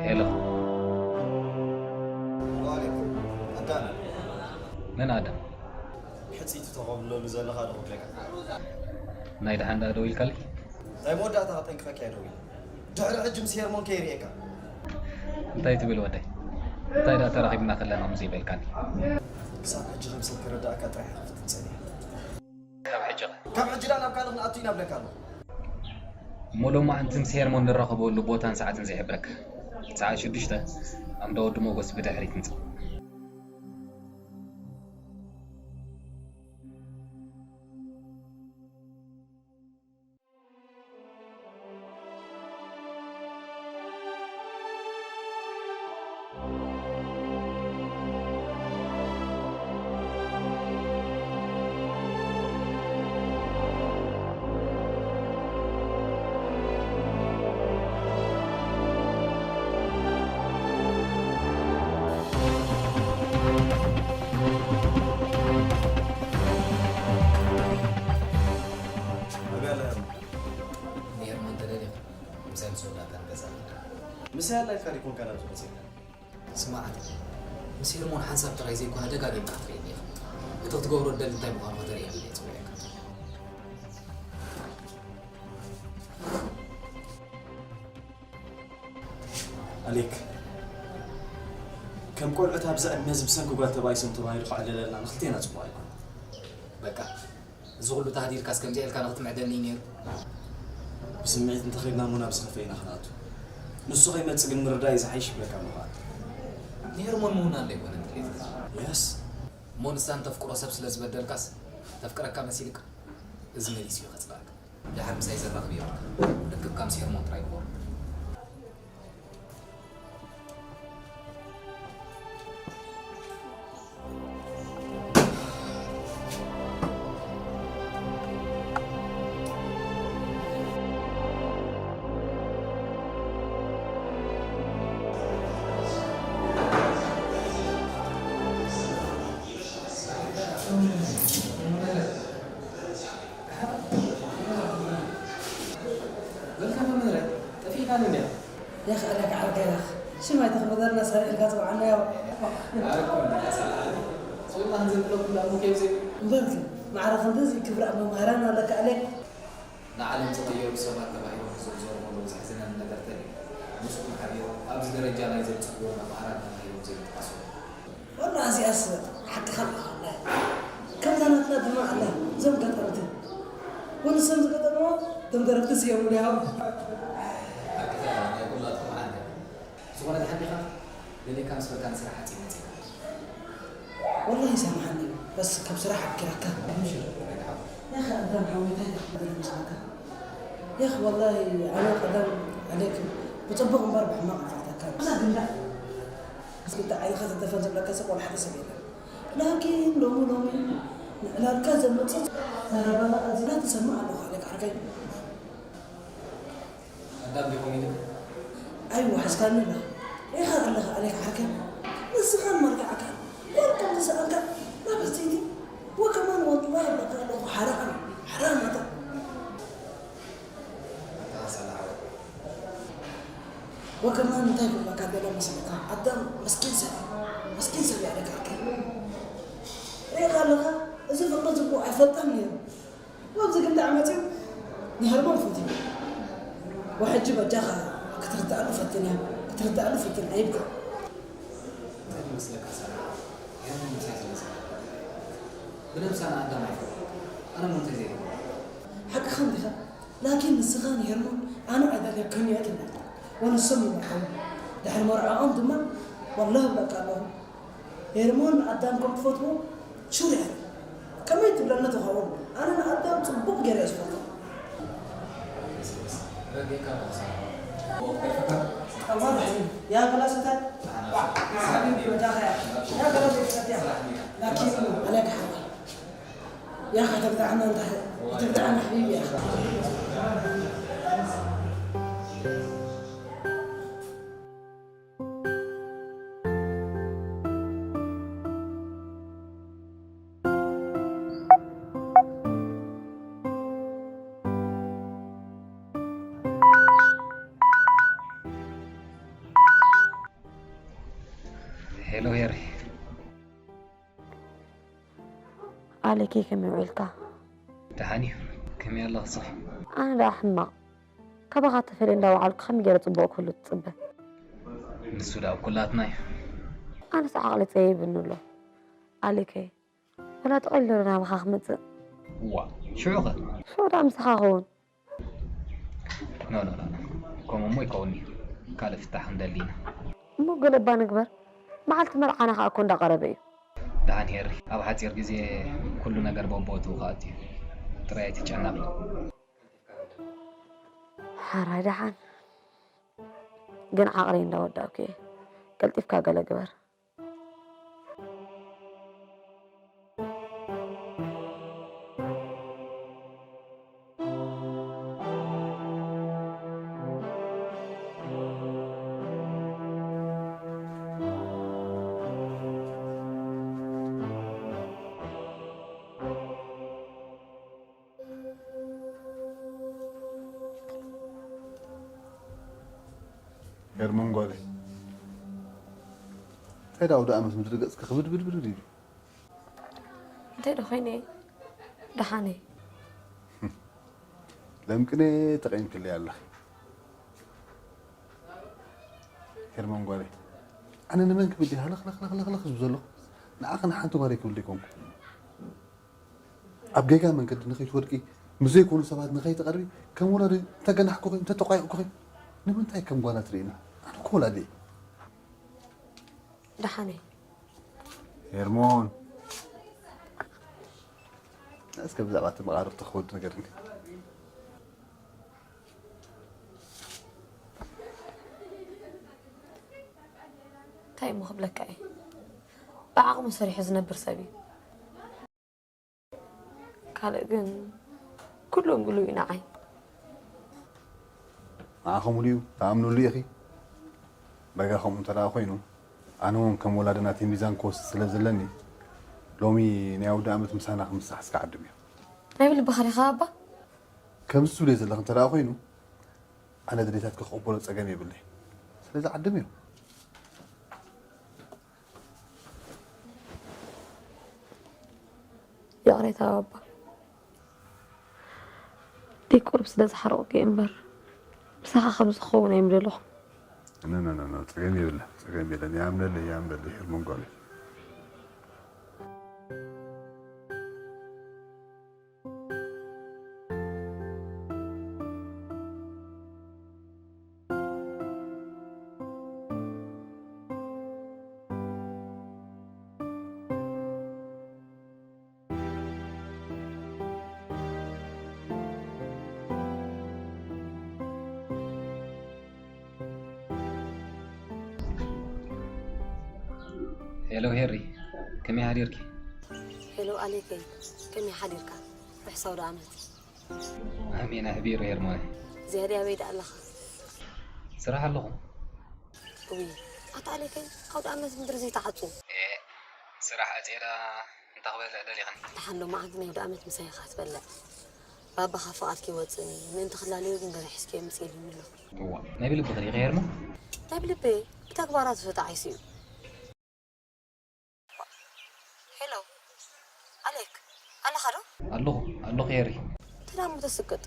ሄሎ። ዋሌኩም ኣዳም መን ኣዳም? ሕፅይቲ ተቐብለሉ ዘለኻ ዶ ክብለካ? ናይ ደሓን ደኣ ደው ኢልካለይ? ናይ መወዳእታ ከጠንቅቐካ እየ ደው ኢለ። ድሕሪ ሕጂ ምስ ሄርሞን ከይርእየካ። እንታይ ትብል ወደይ? እንታይ ደኣ ተራኺብና ከለና ከምዚ ይበልካኒ? ክሳብ ሕጂ ከም ሰብ ክረዳእካ ጥራሕ እየ ክፍትን ፀኒሐ። ካብ ሕጂ ኸ? ካብ ሕጂ ደኣ ናብ ካልእ ክንኣቱ ኢና እብለካ ኣለኹ። እሞ ሎማዕንቲ ምስ ሄርሞን ንራኸበሉ ቦታን ሰዓትን ዘይሕብረካ። ሰዓት ሽዱሽተ ኣምዳ ወዲ ሞጎስ ብድሕሪት ምጻእ። ኣበይ ኣላ ሄርሞን? ንሄርሞን ተደሊኻ ምሳይ ምስ ወዳእካ ንገዛ ንኸይድ። ምሳይ ኣላ ኢልካ ዲኮንካ ናብዚ መፂእካ? ስማዕ፣ ምስ ሄርሞን ሓንሳብ ጥራይ ዘይኮነ ደጋጊምካ ክትርእየኒ ኢኻ። እቲ ክትገብሮ ትደሊ እንታይ ምዃኑ ከተርእየኒ እየ ዝጽውዕ። ኣሌክ፣ ከም ቆልዑት ኣብዚ ዕድመ እዚ ብሰንኪ ጓል ተባኢሶም ተባሂሉ ክዕለለልና ንክልቴና ጽቡቕ ኣይኮነን። በቃ፣ እዚ ኩሉ ተሃዲድካስ ከምዚኣ ኢልካ ንክትምዕደኒ እዩ ነይሩ። ብስምዒት እንተኸድና እሞ ናብ ዝኸፍአ ኢና ክንኣቱ። ንሱ ከይመጽእ ግን ምርዳእ እዩ ዝሓይሽ ይብለካ ኣለኹ ኣነ። ንሄርሞን ምውናን ዶ ኣይኮነን ድሌትካ? የስ። እሞ ንሳ እንተፍቅሮ ሰብ ስለ ዝበደልካስ ተፍቅረካ መሲልካ? እዚ መሊሱ እዩ ከጽልኣካ። ደሓር ምሳይ ዘራኽብ የብልካ። ርክብካ ምስ ሄርሞን ጥራይ ግበሮ። በልካ መምህረ፣ ጠፊእካኒ እንዲያ። የኽእለካ ዓርከይ፣ ሽም ኣይተኽብረና፣ ሰሪዕልካ ጽውዓና ያው። ኣረኩም እንዲያ ሰላም። ጽውላ እንዘብሎ ኩላ እሞ ከይብዘይ። እምበር ግን ማዕረ ክንድዚ ክብሪ ኣብ መምህራን ኣለካ ኣሌክ። ንዓለም ዝቕየሩ ሰባት ተባሂሎም ክዝርዘሩ ከለዉ ዘሕዝነኒ ነገር ተሪፉ። ምስኡ ሓቢሩ ኣብዚ ደረጃ ናይ ዘብጽሕዎ መምሃራን ተባሂሎም ዘይምጥቃሶም። ወላ እዚኣስ ሓቅኻ ኣለኻ ወላሂ። ከምዛ ናትና ድማ ኣላ እዞም ገጠምቲ። ወላ እሶም ዝገጠምዎ እቶም ደረፍቲ ስየሙሉ እዮም። ሓቅኻ ናይ ኩላትኩም ዓንደ። ዝኾነ ደሓን ዲኻ? ደልየካ ምስ በልካ ንስራሕ ሓፂር መፂእካ። ወላሂ ይሰማሓኒ እዩ በስ ካብ ስራሕ ኣኪራካ። ያኸ ኣዳም ሓወይ እንታይ ደኣ ክብል መስለካ? ያኸ ወላሂ ኣነ ቀደም ዓለይክ ብፅቡቕ እምበር ብሕማቕ ኣይፈልጠካን። ኣላ ግንዳ እስኪ እንታይ ዓይንኻ ተደፈን ዝብለካ ሰብ ወላ ሓደ ሰብ የለን። ላኪን ሎሚ ሎሚ ንዕላልካ ዘመፅእ ዘረባና ኣዚና ትሰምዕ ኣለኹ ዓለይክ ዓርከይ። ኣዳም ዲኹም ኢልካ? ኣይወሓዝካኒ ኣለኻ። ሪኢኻ ኣለኻ ኣሌክ ዓርከይ። ንስኻን መልክዓካን ጓል ከም ዝሰኣንካ ናብ ኣስተይቲ ወከማን ወላሂ ኣለካ ኣለኹ ሓራም ሓራም ኣታ። ኣታ ሰላዓ። ወከማን እንታይ ክብለካ ደለ መስለካ ኣዳም መስኪን ሰብ እዩ። መስኪን ሰብ እዩ ኣሌክ ዓርከይ። ሪኢኻ ኣለኻ እዚ ፍቕሪ ዝብኡ ኣይፈልጠን ነይሩ። ኣብዚ ግን ደኣ መጺኡ ንሃርሞን ፈትዩ። ወሕጂ በጃኻ ክትርድኣሉ ፈትን እያ፣ ክትርድኣሉ ፈትን ኣይብካ። እንታይ ይመስለካ ሰላም? ሄርሞን ምሳይ ስለ ዝነበረ። ብነብሳ ንኣዳም ኣይፈልጦ። ኣነ ሞ እንታይ ዘይገብሮ? ሓቅኻ እንዲኻ። ላኪን ንስኻ ንሄርሞን ኣነ ኣይደልየካን እየ ትብል። ወንሶም ይመርዓው። ድሕሪ መርዓኦም ድማ ወላሂ እብለካ ኣለኹ። ሄርሞን ንኣዳም ከም ትፈትዎ ሹር እያ። ከመይ ትብለኒ ትኸውን? ኣነ ንኣዳም ጽቡቕ ገይረ እየ ዝፈልጦ። ረዲእካ ዶ ክሳብ ጠማማ እዩ። ያ ገላ ስታት ሓቢቢ ወዳኻ እያ። ያ ገላ ዘይትፈትያ። ላኪን ኣነ ክሓባ። ያ ከተግዛዕና እንታ ከተግዛዕና ሓቢቢ እያ። ሄሎ ሄሪ። ኣሌኬ ከመይ ውዒልካ? ደሓን እዩ። ከመይ ኣለኽሲ? ኣነ ደኣ ሕማቕ። ካባኻ ተፈልየ እንዳወዓልኩ ከመይ ገይረ ጽቡቕ ክህሉ ትጽበ? ንሱ ደኣ ኣብ ኩላትና እዩ። ኣነስ ዓቕሊ ጸይብኒ ኣሎ። ኣሌኬ፣ ወላ ተቐሊሉ ናባኻ ክመጽእ። ዋ፣ ሽዑኸ? ሽዑ ደኣ ምሳኻ ኸውን። ኖ ኖ ኖ ኖ። ከምኡ እሞ ይከውን እዩ። ካልእ ፍታሕ ክንደሊ ኢና። እሞ ገለ እባ ንግበር። መዓልቲ መርዓና ከኣ እኮ እንዳቐረበ እዩ። ደሓን ሄሪ፣ ኣብ ሓጺር ግዜ ኩሉ ነገር በቦቱ ክኣቱ እዩ። ጥራይ ኣይትጨነቒ። ሓራይ ደሓን። ግን ዓቕለይ እንዳወዳእኩ እየ። ቀልጢፍካ ገለ ግበር። ሄርሞን ጓለይ፣ እንታይ ደኣ ኣውደ ኣመት ምድሪ ገጽኪ ክብድብድብድ ኢሉ? እንታይ ዶ ኮይነ? ደሓነይ። ለምቅነ ተቐይምክለይ ኣለኺ። ሄርሞን ጓለይ፣ ኣነ ንመን ክብል ድየ ሃለኽለኽለኽለኽ ዝብል ዘለኹ? ንዓኺ ንሓንቲ ጓለይ ክብል ደይኮንኩ። ኣብ ጌጋ መንገዲ ንኸይትወድቂ፣ ምስ ዘይኮኑ ሰባት ንኸይትቐርቢ፣ ከም ወላዲ እንተገናሕኩኺ፣ እንተተቋየቕኩኺ፣ ንምንታይ ከም ጓና ትርእይና? ኣነ እኮ ወላዲ እየ። ደሓነይ። ሄርሞን፣ እስከ ብዛዕባ እቲ መቓርብቲ ክወዲ ንገርኒ። እንታይ እሞ ክብለካ እየ? ብዓቕሙ ሰሪሑ ዝነብር ሰብ እዩ። ካልእ ግን ኩሉ ምሉእ እዩ ንዓይ። ንዓኺ ሙሉእ እዩ፣ ትኣምንሉ ኢኺ። በጋ ከምኡ እንተ ደኣ ኮይኑ፣ ኣነ እውን ከም ወላዲ ናተይ ሚዛን ክወስድ ስለ ዘለኒ፣ ሎሚ ናይ ኣውደ ኣመት ምሳና ክምሳሕ እስከ ዓድም እዩ። ናይ ብልብኻ ዲኻ ኣባ? ከምዚ ትብልዮ ዘለኺ እንተ ደኣ ኮይኑ፣ ኣነ ድሌታትኪ ክቕበሎ ጸገም የብለይ። ስለዚ ዓድም እዩ። ይቕሬታ ኣባ፣ ዲኮር ስለ ዝሓረቑኪ እምበር ምሳኻ ከምዚ ክኸውን ኣይምደለኹ። ኖ ኖ ኖ ኖ፣ ጸገም የብለን፣ ጸገም የለን። ይኣምነለይ፣ ይኣምነለይ ሄርሞን ጓለይ። ሄሎ ሄሪ፣ ከመይ ሓዲርኪ? ሄሎ ኣሌከይ፣ ከመይ ሓዲርካ? ርሑስ ኣውደ ኣመት። ኣሜን ኣሕቢሩ ሄርሞነ። ዝያዳ ኣበይ ደኣ ኣለኻ? ስራሕ ኣለኹ። እውይ፣ ኣታ ኣሌከይ፣ ኣውደ ኣመት ምድሪ ዘይተዓጹ። ኤ፣ ስራሕ ኣጼራ እንታይ ክበልዕ ደሊኽኒ? ደሓን ሎማዓንቲ ናይ ኣውደ ኣመት ምሳይ ኢኻ ትበልዕ። ባባኻ ፍቓድ ከይወጽእኒ፣ ምእንቲ ክላለዩ ግን ገዛ ሒዝክዮ ምጽእ ኢሉኒ ኣሎ። እዋ፣ ናይ ብልብኺ ዲኺ ሄርሞን? ናይ ብልበይ፣ ብተግባራት ዝፈትዖ ዓይሱ እዩ። ሄሎ ኣሌክ፣ ኣለኻ ዶ? ኣለኹ፣ ኣለኹ ሄሪ። እንታይ ደኣ እሞ ተስቅጥ?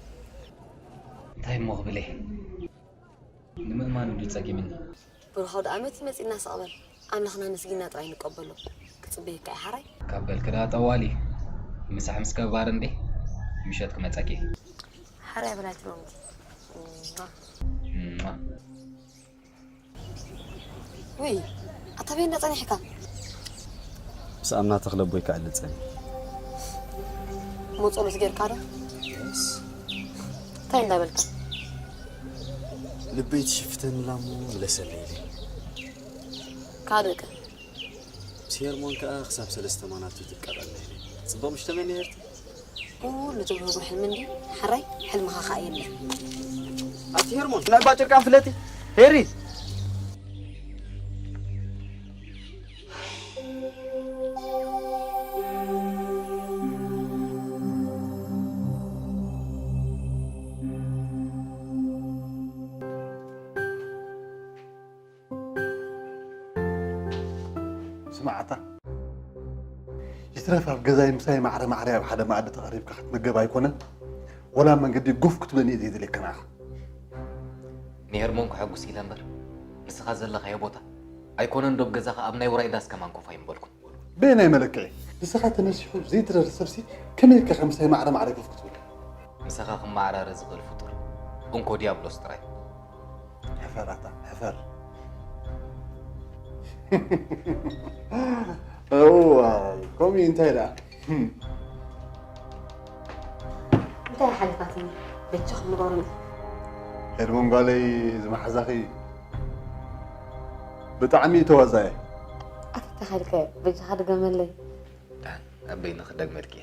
እንታይ እሞ ክብል እየ? ንምእማን እንድዩ ጸጊምኒ። ብሩኽ ኣውደ ኣመት እዩ መጺእና፣ ስቕ በል። ኣምላኽና ኣመስጊንና ጥራይ ንቀበሎ። ክጽበየካ እየ ሓራይ። ካብ በልኪ ደኣ ጠዋሊ። ምሳሕ ምስ ገባር እንዴ ምሸት ክመጸኪ። ሓራይ በላቲ ሎሚ። እማ። ውይ፣ ኣታ በይ እንዳ ጸኒሕካ? ምስ ኣምና ተኽለ ኣቦይ ክዕልል ጸኒሐ። እሞ ጸሎት ጌርካ ዶ? እንታይ እንዳበልካ? ልበይ ትሽፍተንላ እሞ ምለሰለይ ኢለ። ካልእ ከ? ምስ ሄርሞን ከኣ ክሳብ ሰለስተ ማናቱ ትቀበልና ኢለ። ጽቡቕ ምሽ ተመንየ ሄርቲ። ኩሉ ትብህጎ ሕልሚ እንድዩ ሓራይ፣ ሕልምኻ ኸኣ የለን። ኣቲ ሄርሞን ናይ ባጭርቃን ፍለጢ ሄሪ። ስማዕታ፣ ይትረፍ ኣብ ገዛይ ምሳይ ማዕረ ማዕረ ኣብ ሓደ መኣዲ ተቐሪብካ ክትምገብ ኣይኮነን፣ ወላ መንገዲ ጎፍ ክትብለኒ እየ ዘይደልየካ ንዓኻ። ንሄርሞን ከሐጉስ ኢለ እምበር፣ ንስኻ ዘለኻዮ ቦታ ኣይኮነን ዶ ኣብ ገዛኻ ኣብ ናይ ውራይ ዳስ ከማን ኮፍ ኣይምበልኩን። በየናይ መለክዒ? ንስኻ ተነሲሑ ዘይትረር ሰብሲ ከመይ ኢልካ ምሳይ ማዕረ ማዕረ ጎፍ ክትብል? ምሳኻ ክመዓራረ ዝኽእል ፍጡር እንኮ ዲያብሎስ ጥራይ። ሕፈር ኣታ፣ ሕፈር። እዋይ፣ ከምኡ እዩ እንታይ ደኣ? እንታይ ሓሊፋትኒ? በጃኹም ንገሩኒ። ሄርሞን ጓለይ፣ እዚ መሓዛኺ ብጣዕሚ እዩ ተዋዛየ። ኣታ እንታይ ኢልካዮ? በጃኻ ድገመለይ። ዳን፣ ኣበይ ንኽደግመልኪ?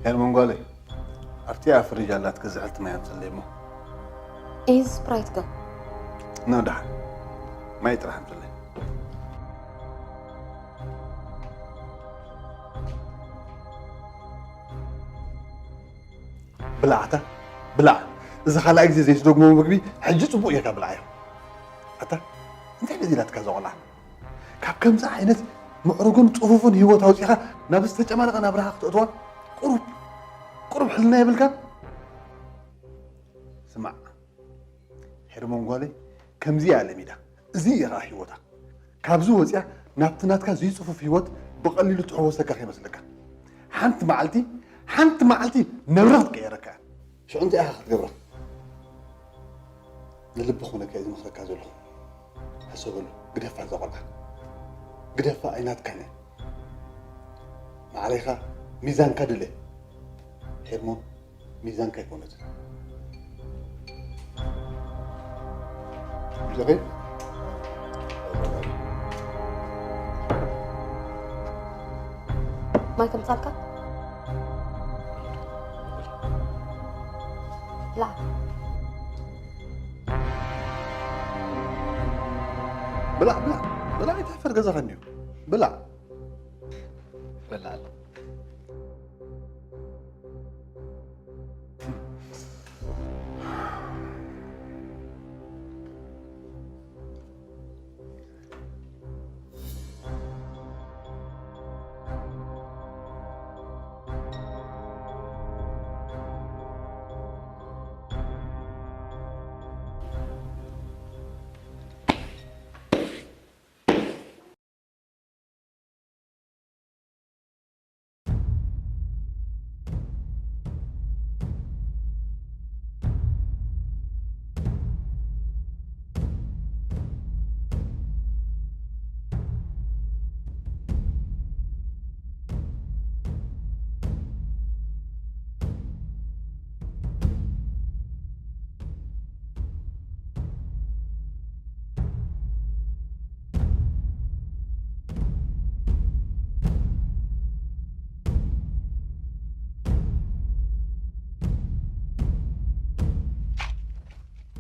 ሄርሞን ጓለይ፣ ኣብቲ ኣብ ፍሪጅ ኣላትኪ ዝሕልቲ ማይ ኣምፅለይ እሞ። እዚ ስፕራይት ከ? ኖ፣ ደሓን። ማይ ጥራሕ ኣምፅለይ። ብላዕ ኣታ፣ ብላዕ። እዚ ካልኣይ ግዜ ዘይትደግሞ ምግቢ ሕጂ ፅቡቅ ጌርካ ብላዓዮ። ኣታ፣ እንታይ በዚላትካ እዛ ቆልዓ? ካብ ከምዚ ዓይነት ምዕሩግን ፅፉፍን ህይወት ኣውፂኻ ናብ ዝተጨማለቐ ናብራኻ ክተእትዋ ቁሩብ፣ ቁሩብ ሕልና የብልካን? ስማዕ፣ ሄርሞን ጓለይ ከምዚ እያ ለሚዳ። እዚ እዩ ኸዓ ህይወታ። ካብዚ ወፂኣ ናብቲ ናትካ ዘይፅፉፍ ህይወት ብቐሊሉ ትሕወሰካ ከይመስለካ። ሓንቲ መዓልቲ፣ ሓንቲ መዓልቲ ነብሪ ክትቀየረካ እያ። ሽዑ እንታይ ኢኻ ክትገብራ? ንልቢ ክኾነካ እየ ዝመኽረካ ዘለኹ። ሕሰበሉ፣ ግደፋ እዛ ቆልዓ። ግደፋ፣ ኣይናትካን እያ። ማዕረኻ፣ ሚዛንካ ድለ። ሄርሞን፣ ሚዛንካ ኣይኮነትን። ብጀኸይ? ማይ ከምጻልካ? ብላዕ። ብላዕ፣ ብላዕ፣ ብላዕ፣ ኣይትሕፈር፣ ገዛኻ እንድዩ። ብላዕ። በላዕ ኣሎ።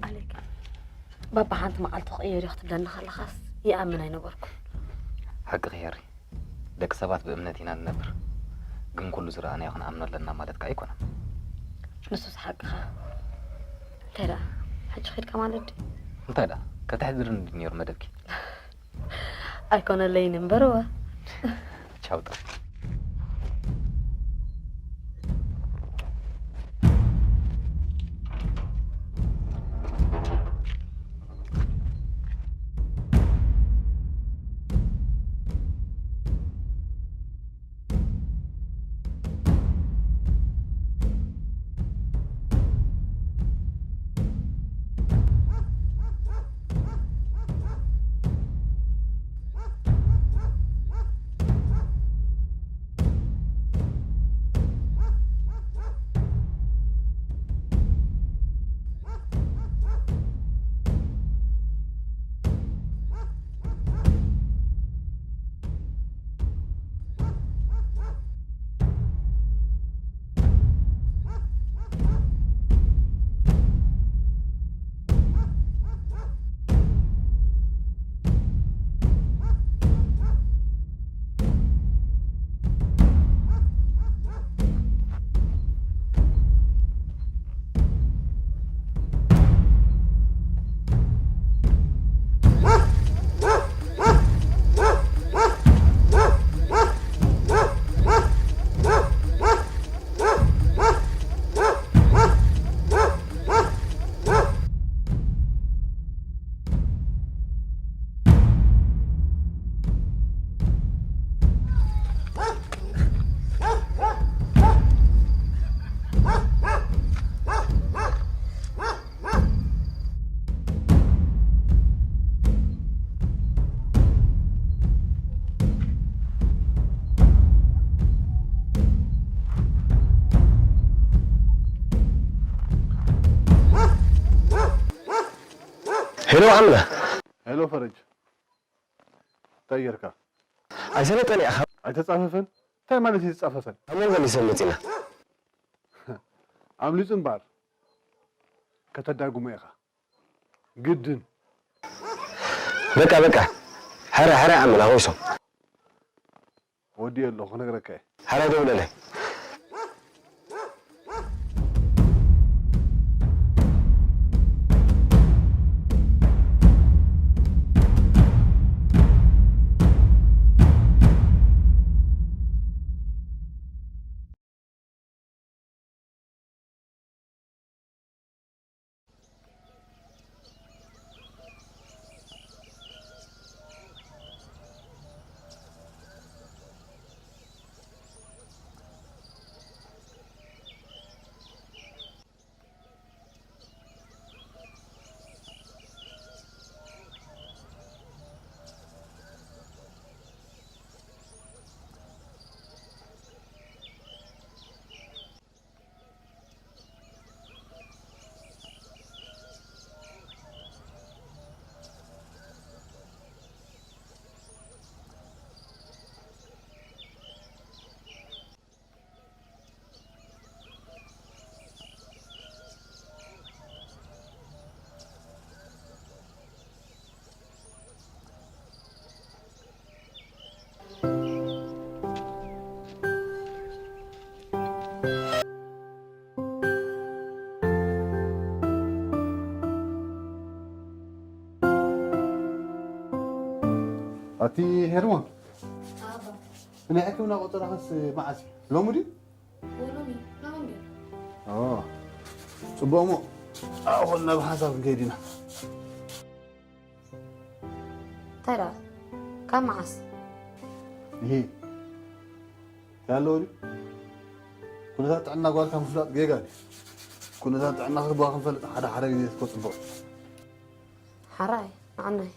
ኣሌክ፣ ባባ ሓንቲ መዓልቲ ክቕየር እዩ ክትብለኒ ከለኻስ ይኣምን ኣይነበርኩን። ሓቅኺ ሄሪ፣ ደቂ ሰባት ብእምነት ኢና ንነብር፣ ግን ኩሉ ዝረኣናዮ ክንኣምኖ ኣለና ማለት ከኣ ኣይኮነን። ንሱስ ሓቅኻ። እንታይ ደኣ፣ ሕጂ ኺድካ ማለት ድዩ? እንታይ ደኣ፣ ከተሕድርኒ ድዩ ነይሩ መደብኪ? ኣይኮነለይን እምበር እወ። ቻው ጥራይ። ሄሎ ኣምና። ሄሎ ፈረጅ፣ እንታይ ጌርካ? ኣይሰለጠን ኢኻ። ኣይተጻፈፈን? እንታይ ማለት እዩ ተጻፈፈን? ኣብ መንጎ ሊሰን መጺና። ኣምሊጹ እምበኣር ከተዳግሞ ኢኻ ግድን። በቃ በቃ። ሕረ ሕረ ኣምና ወይሶም። ወዲኤ ኣለኹ ክነግረካ እየ። ሕረ ደውለለይ። ኣቲ ሄርሞን፣ ናይ ሕክምና ቆጸራኸስ መዓስ እዩ? ሎሚ ድዩ? ሎሚ ሎሚ ጽቡቕ እሞ ኣብኡ ናብ ሓሳብ ክንከይድ ኢና። እንታይ ደኣ ካብ መዓስ? ይሄ ያለው ኩነታት ጥዕና ጓልካ ምፍላጥ ጌጋ ድዩ? ኩነታት ጥዕና ክባ ክንፈልጥ ሓደ ሓደ ግዜ እኮ ጽቡቕ። ሓራይ ንዓናይ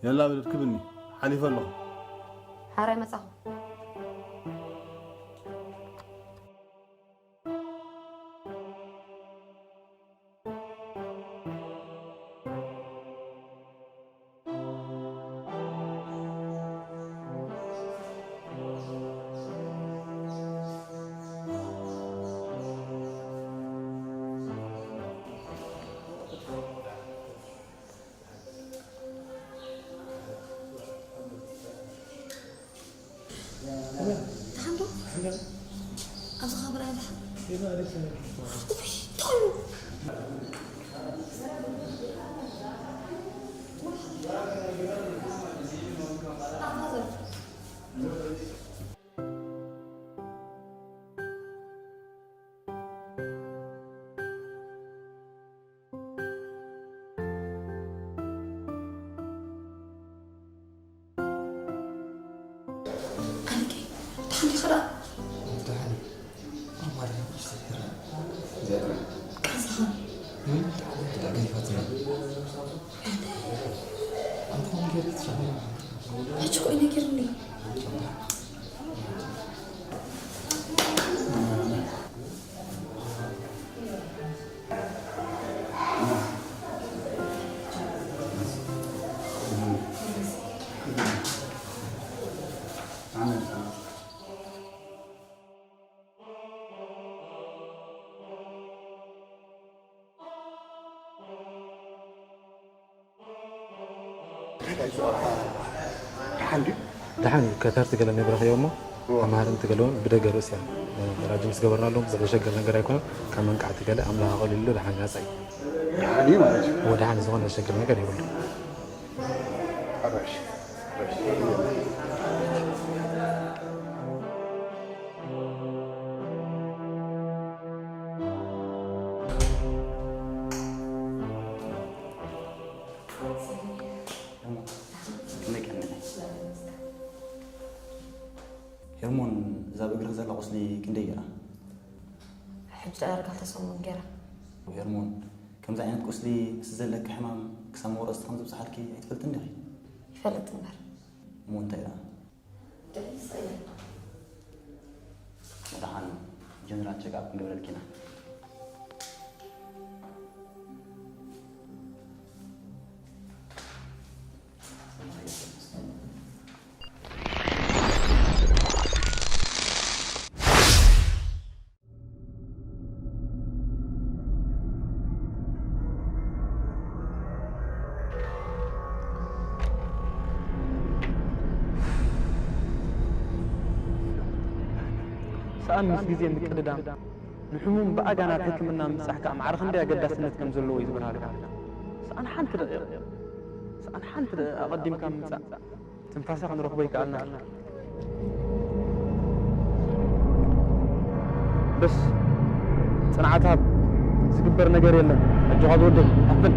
የላ ብድድ ክብኒ ሓሊፈ ኣለኹ። ሓራይ መጻኹ። ደሓን ዶ? ኣብዚ ኸብራ ደሓን። ደሓን ድዩ? ደሓን እዩ። ከተርቲ ገለ ነብረኽዮ እሞ ተማሃርቲ ገለውን ብደገ ርእስያ ራጅ ምስ ገበርናሎም ዘሸግር ነገር ኣይኮነን። ካብ መንቃዕቲ ገለ ኣምላኽ ኣቐሊሉ ደሓን ናጻ እዩ። ደሓን እዩ ማለት እዩ። እዎ ደሓን ዝኾነ ዘሸግር ነገር የብሉ። ኣራሽ ሄርሞን እዛ ብእግርኺ ዘላ ቁስሊ ክንደይ ገይራ? ሕጂ ዳርጋ ክልተ ሰሙን ገይራ። ሄርሞን ከምዚ ዓይነት ቁስሊ ምስ ዘለኪ ሕማም ክሳብ መወረስቲ ከም ዝብጽሓልኪ ኣይትፈልጥን ዲኺ? ይፈልጥ እምበር። እሞ እንታይ ደኣ? ደስ ኣይብል። ደሓን ጀነራል ቸክኣፕ ክንገብረልኪ ኢና። ሰኣን ምስ ግዜ ምቅድዳም፣ ንሕሙም ብኣጋ ናብ ሕክምና ምብጻሕ ከኣ ማዕረ ክንደይ ኣገዳስነት ከም ዘለዎ እዩ ዝበርሃልካ። ሰኣን ሓንቲ ደቂቕ፣ ሰኣን ሓንቲ ደቂቕ ኣቐዲምካ ምምጻእ፣ ትንፋሰ ክንረኽቦ ይከኣልና ኣሎ። በስ፣ ጽንዓት ሃብ። ዝግበር ነገር የለን። ኣጆኻ ዝወደይ፣ ሓፍን።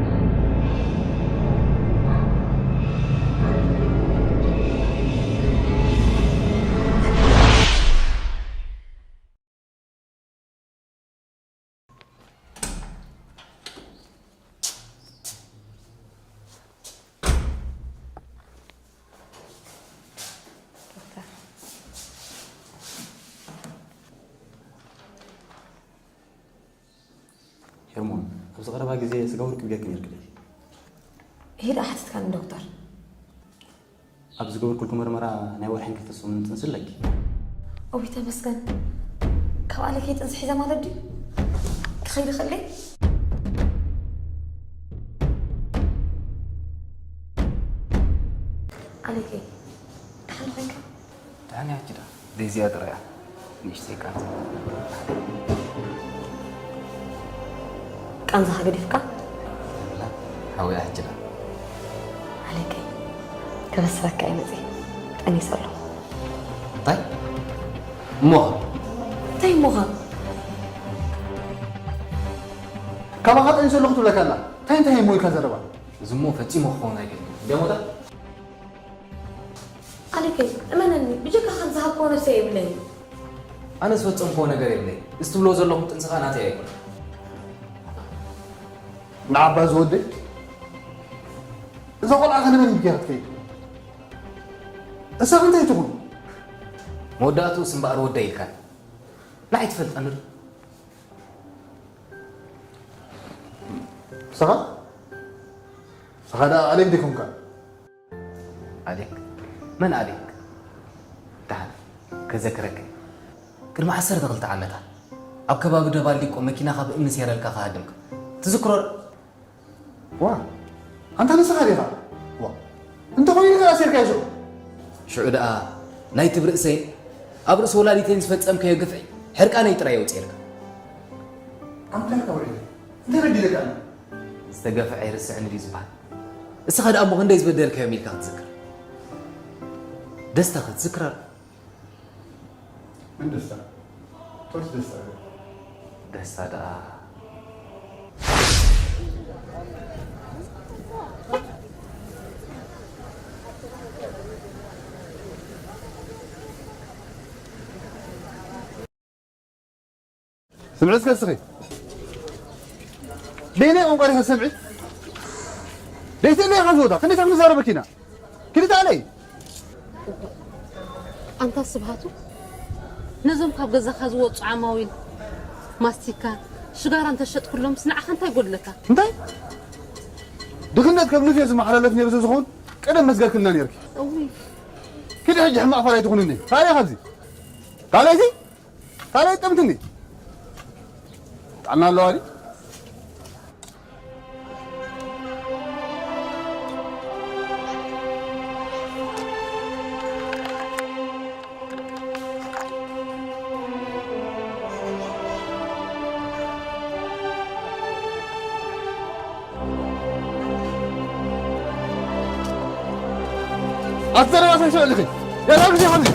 ሄርሞን፣ ኣብዚ ቀረባ ግዜ ስጋብ ርክብ ጌርኪ ነይርኪ ዶ? ኢሂ ደኣ ሓቲትካኒ ዶክተር። ኣብ ዝገበርኩልኪ መርመራ ናይ ወርሕን ክልተ ሰሙንን ጥንሲ ኣለኪ። እውይ ተመስገን። ካብ ኣለከይ ጥንሲ ሒዘ ማለት ድዩ? ክኸይድ ይኽእል ድየ? ኣለከይ፣ ደሓን ዶ ኮይንካ? ደሓን እያ ሕጂ ደኣ። ደይዚኣ ጥራይ እያ ንእሽተይ ቃንዛ። ቃንዛኻ ገዲፍካ? የላ፣ ሓወያ ሕጂ ደኣ። ኣለከይ፣ ከበስረካ እየ መፅየ። ጠኒሰ ኣለኹ። እንታይ? እሞኻ? እንታይ እሞኻ? ካባኻ ጠኒሰ ኣለኹ ትብለካ ኣላ። እንታይ እንታይ እሞ ኢልካ ዘረባ? እዚ እሞ ፈጺሙ ክኸውን ኣይክእልን። እንድያ ሞታ? ኣለከይ፣ እመነኒ፣ ብጀካኻ ዝሃብክዎ ነብሰይ የብለይን። ኣነ ዝፈጸምክዎ ነገር የብለይን። እዚ ትብሎ ዘለኹም ጥንሲ ኸኣ ናተይ ኣይኮነን። ንዓባ ዝወደይ፣ እዛ ቆልዓ ከ ንመን ኢልካ ክትከይድ? እሳ ከ እንታይ ትኹን? መወዳእትኡስ እምበኣር ወደይ ኢልካኒ። ንዓይ ትፈልጠኒ ዶ? ንስኻ? ንስኻ ደኣ ኣሌክ ዲኹምካ? ኣሌክ? መን ኣሌክ? ደሓን፣ ከዘክረካ። ቅድሚ ዓሰርተ ክልተ ዓመታት፣ ኣብ ከባቢ ደባሊቆ መኪናኻ ብእምኒ ሴረልካ ክሃድምካ። ትዝክሮ ዶ? ዋ፣ ኣንታ ንስኻ ዲኻ? ዋ፣ እንተኾይኑ ከኣ ኣሲርካዮ ሽዑ። ሽዑ ደኣ ናይቲ ብርእሰይን ኣብ ርእሲ ወላዲተይን ዝፈጸምካዮ ግፍዒ ሕርቃነይ ጥራይ የውጽኤልካ። ኣንታ ኢልካ ውዒለ። እንታይ በዲለካ ኣነ? ዝተገፍዐ ኣይርስዕን ድዩ ዝበሃል? እስኻ ደኣ እሞ ክንደይ ዝበደልካዮም ኢልካ ክትዝክር? ደስታ ክትዝክር ኣሎ። ምን ደስታ? ቶርች ደስታ ገ? ደስታ ደኣ። ስምዒ እስከ እስኺ። በየናይ ቋንቋ ዲኻ ትሰምዒ? ደይትእለይ ኢኻ ዝወዳ፣ ክንደይ ሳብ ንዛረበኪ ኢና? ክልተ ኣለይ። ኣንታ ስብሃቱ፣ ነዞም ካብ ገዛኻ ዝወጹ ዓማዊል ማስቲካ፣ ሽጋራ እንተሸጥኩሎምስ ንዓኻ እንታይ ጎድለካ? እንታይ? ድኽነት ከም ኑፍ እየ ዝመሓላለፍ ነይሩ ዝኸውን ቀደም መስገርክልና ነይርኪ። እውይ። ኪዲ ሕጂ ሕማቕ ፋላይ ትኹንኒ። ካልእ ካብዚ። ካልኣይቲ? ካልኣይ ጥምትኒ። ጥዕና ኣለዋ ድዩ? ኣትዘረባ ሳይሶ ኣለኺ። የላ ግዜ ሓዚ።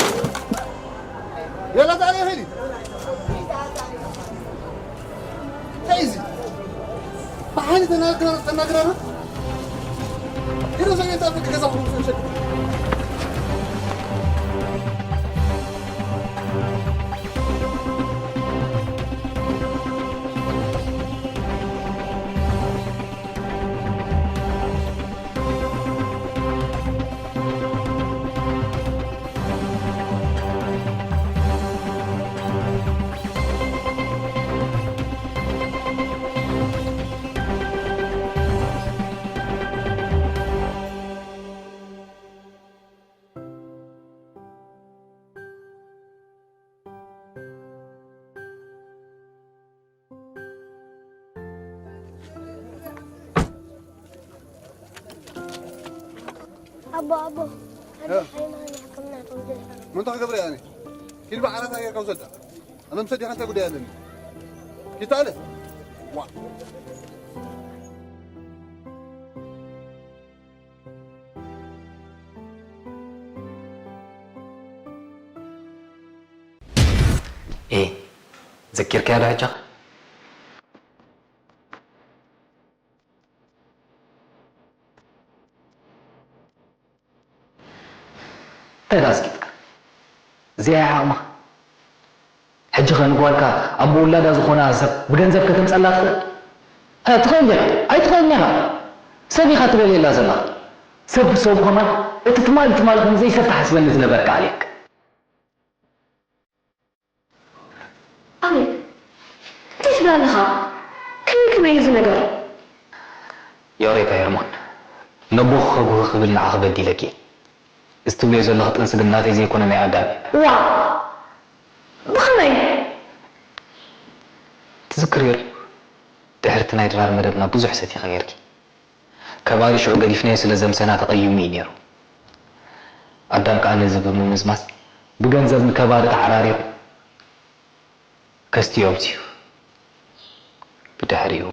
የላ ዛሬ ሄዲ። እንታይ እዚ? ብሓይሊ ተናግራ-፣ ተናግራና? ሄዶ ሰው የጣብቅ ገዛ ሁሉ ሰው ይሸጥ። ኣቦ ኣቦ፣ ሓደ እ። ሓይማኖት ሕክምና ተወዘልካ። ምን ተኸገብረ ያኔ? ኪድ በዓራት ኣየር ከውሰዳ። ኣነ ምሰዲ ሓንተ ጉዳይ ኣለኒ። ኪታለ? ዋ። ኤ፣ ዘኪርካያ ዶ ሕጃ? እንታይ ደኣ ኣስጊጥካ? እዚኣ እያ ዓቕምኻ? ሕጂ ኸ ንጓልካ ኣቦ ውላዳ ዝኾና ሰብ ብገንዘብ ከተምጸላ ትኽእል? ሀ፣ ትኽእል ዲኻ? ኣይትኽእልን ኢኻ። ሰብ ኢኻ ትበልየላ ዘለኻ። ሰብ ብሰቡ ኸማን እቲ ትማል ትማል ከም ዘይሰብ ትሓስበኒ ዝነበርካ ኣሌክ። ኣቤት፣ እንታይ ትብል ኣለኻ? ከመይ ከመይ እዩ እዚ ነገር? ይቕሬታ ሄርሞን፣ ነቦኹ ከጉሂ ክብል ንዓኺ በዲለኪ እየ። እዚ ትብልዮ ዘለኺ ጥንሲ ግን ናተይ ዘይኮነ ናይ ኣዳም እዩ። ዋእ! ብኸመይ? ትዝክርዮ ድዩ? ድሕሪ እቲ ናይ ድራር መደብና ብዙሕ ሰቲኺ ነይርኪ። ከባሪ ሽዑ ገዲፍናዮ ስለ ዘምሰና ተቐይሙ እዩ ነይሩ። ኣዳም ከኣ ነዚ ብምምዝማዝ ብገንዘብ ንከባሪ ተዓራሪቑ ከስትዮ ኣምስዩ። ብድሕሪኡ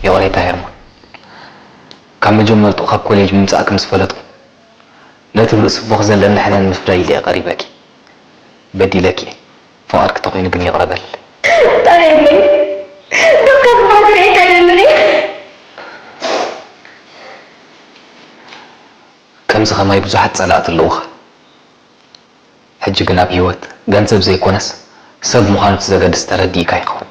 ይቕሬታ ሄርሞን፣ ካብ መጀመርትኡ ካብ ኮሌጅ ምምጻእኪ ምስ ፈለጥኩ፣ ነቲ ብርእሲ ኣቦኺ ዘለኒ ሕነን ንምፍዳይ ኢለ እየ ቀሪበኪ። በዲለኪ እየ። ፍቓድኪ ተኾይኑ ግን ይቕረ በልለይ። ጠልየለይ። በቃ ክፋት ርእየካ ኣይደልን እየ። ከምዚ ከማይ ብዙሓት ጸላእቲ ኣለዉኻ። ሕጂ ግን ኣብ ህይወት ገንዘብ ዘይኮነስ ሰብ ምዃኑ እቲ ዘገድስ ተረዲእካ ይኸውን።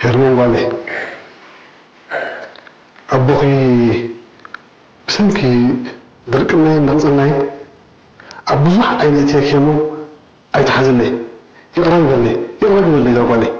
ሄርሞን ጓለይ፣ ኣቦኺ ብሰንኪ ድርቅናይን ነቕጽናይን ኣብ ብዙሕ ዓይኒ እትየኪ እሞ ኣይትሓዝለይ። ይቕረ ግበርለይ፣ ይቕረ ግበርለይ እዛ ጓለይ።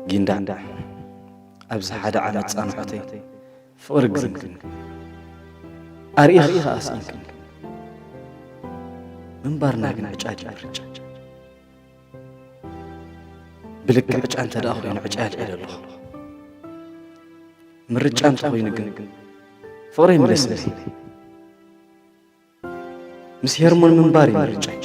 ጊንዳ፣ ኣብዚ ሓደ ዓመት ጻንሖተይ ፍቕሪ ግዝምክን፣ ኣርኢኺ ኸኣ ስኢንክን። ምንባርና ግን ዕጫ ድዩ ምርጫ? ብልክዕ ዕጫ እንተ ደኣ ኾይኑ ዕጫ ኣልዒለ ኣለኹ። ምርጫ እንተ ኾይኑ ግን ፍቕረይ ምለስለይ። ምስ ሄርሞን ምንባር እዩ ምርጫይ።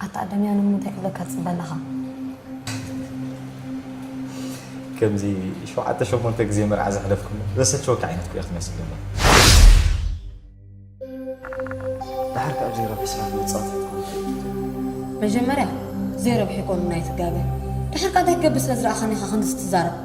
ኣታ ኣዳም፣ ያንን እንታይ ክብለካ ትጽበ ኣለኻ? ከምዚ ሸውዓተ ሸሞንተ ግዜ መርዓ ዘሕለፍኩሞ ዘሰልችወካ ዓይነት እኮ ኢኻ ትመስል ዘሎ። ደሓር ካብ ዜሮ ብ ዕስራ ንምጻወት ክትኮን። መጀመርያ ዜሮ ብሒቆም ናይ ትጋገ። ድሕር ከ እንታይ ክገብር ስለ ዝረኣኻኒ ኢኻ ክንድዚ ትዛረብ?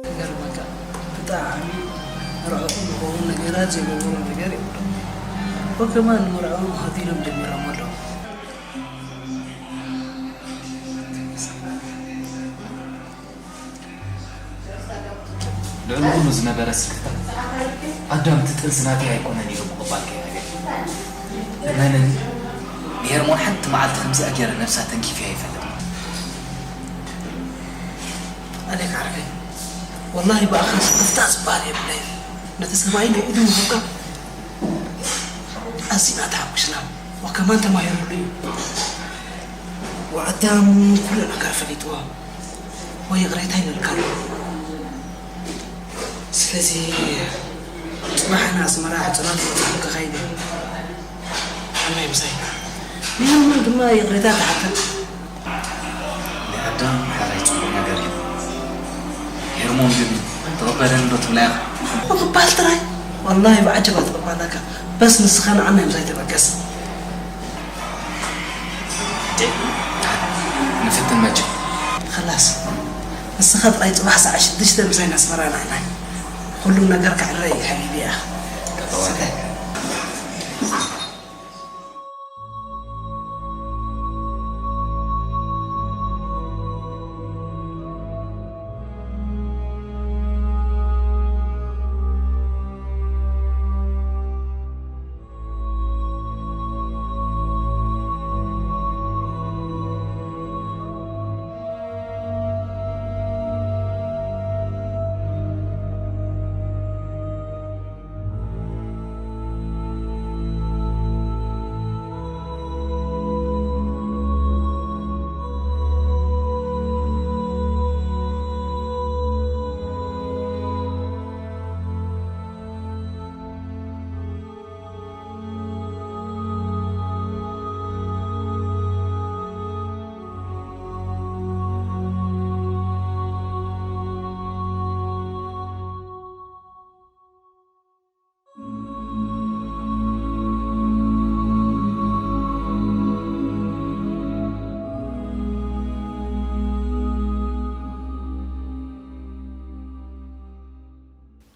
ይገርመካ፣ ብጣዕሚ መርዕኦም ዝኸውን ነገራት ዘይገብሮ ነገር የብሎም። ወከማን ንመርዕኦም ሆቴሎም ጀሚሮም ኣለዉ። ልዕሊ ኩሉ ዝነበረ ስክፍታ፣ ኣዳም እቲ ጥንሲ ናተይ ኣይኮነን ኢሉ ምቕባል ከይነገር። እመነኒ፣ ንሄርሞን ሓንቲ መዓልቲ ከምዚኣ ገይረ ነብሳ ተንኪፈያ ኣይፈልጥን። ኣሌክ ዓርከይ፣ ወላሂ ብኣኻ ስክፍታ ዝበሃል የብለይን። ነቲ ሰብኣይ ናይ ኢዱ ምሃብካ ኣዚና ተሓጒስና፣ ወከማን ተማሂሩሉ እዩ። ወኣዳም ኩሉ ነገር ፈሊጥዎ፣ ወይ ይቕሬታ ይበልካ ኣሎ። ስለዚ ጽባሕ ንኣስመራ ሕጽኖት ክበጽሓ ክኸይድ እየ። ኣናይ ምሳይ። ንሄርሞን ድማ ይቕሬታ ትሓተት። ንኣዳም ምሕራይ ጽቡቕ ነገር እዩ። ሄርሞን ግን ትቕበለኒ ዶ ትብላ ኢኻ? ክባል ጥራይ። ወላሂ ብዓጀባ ትቕባለካ። በስ ንስኻ ንዓናይ ምሳይ ተበገስ። ንፍትን መቸም። خلاص። ንስኻ ጥራይ ጽባሕ ሰዓት ሽዱሽተ ምሳይ ንኣስመራ ንዓናይ። ኩሉ ነገር ክዕረ እዩ ሓቢቢ ኢኻ።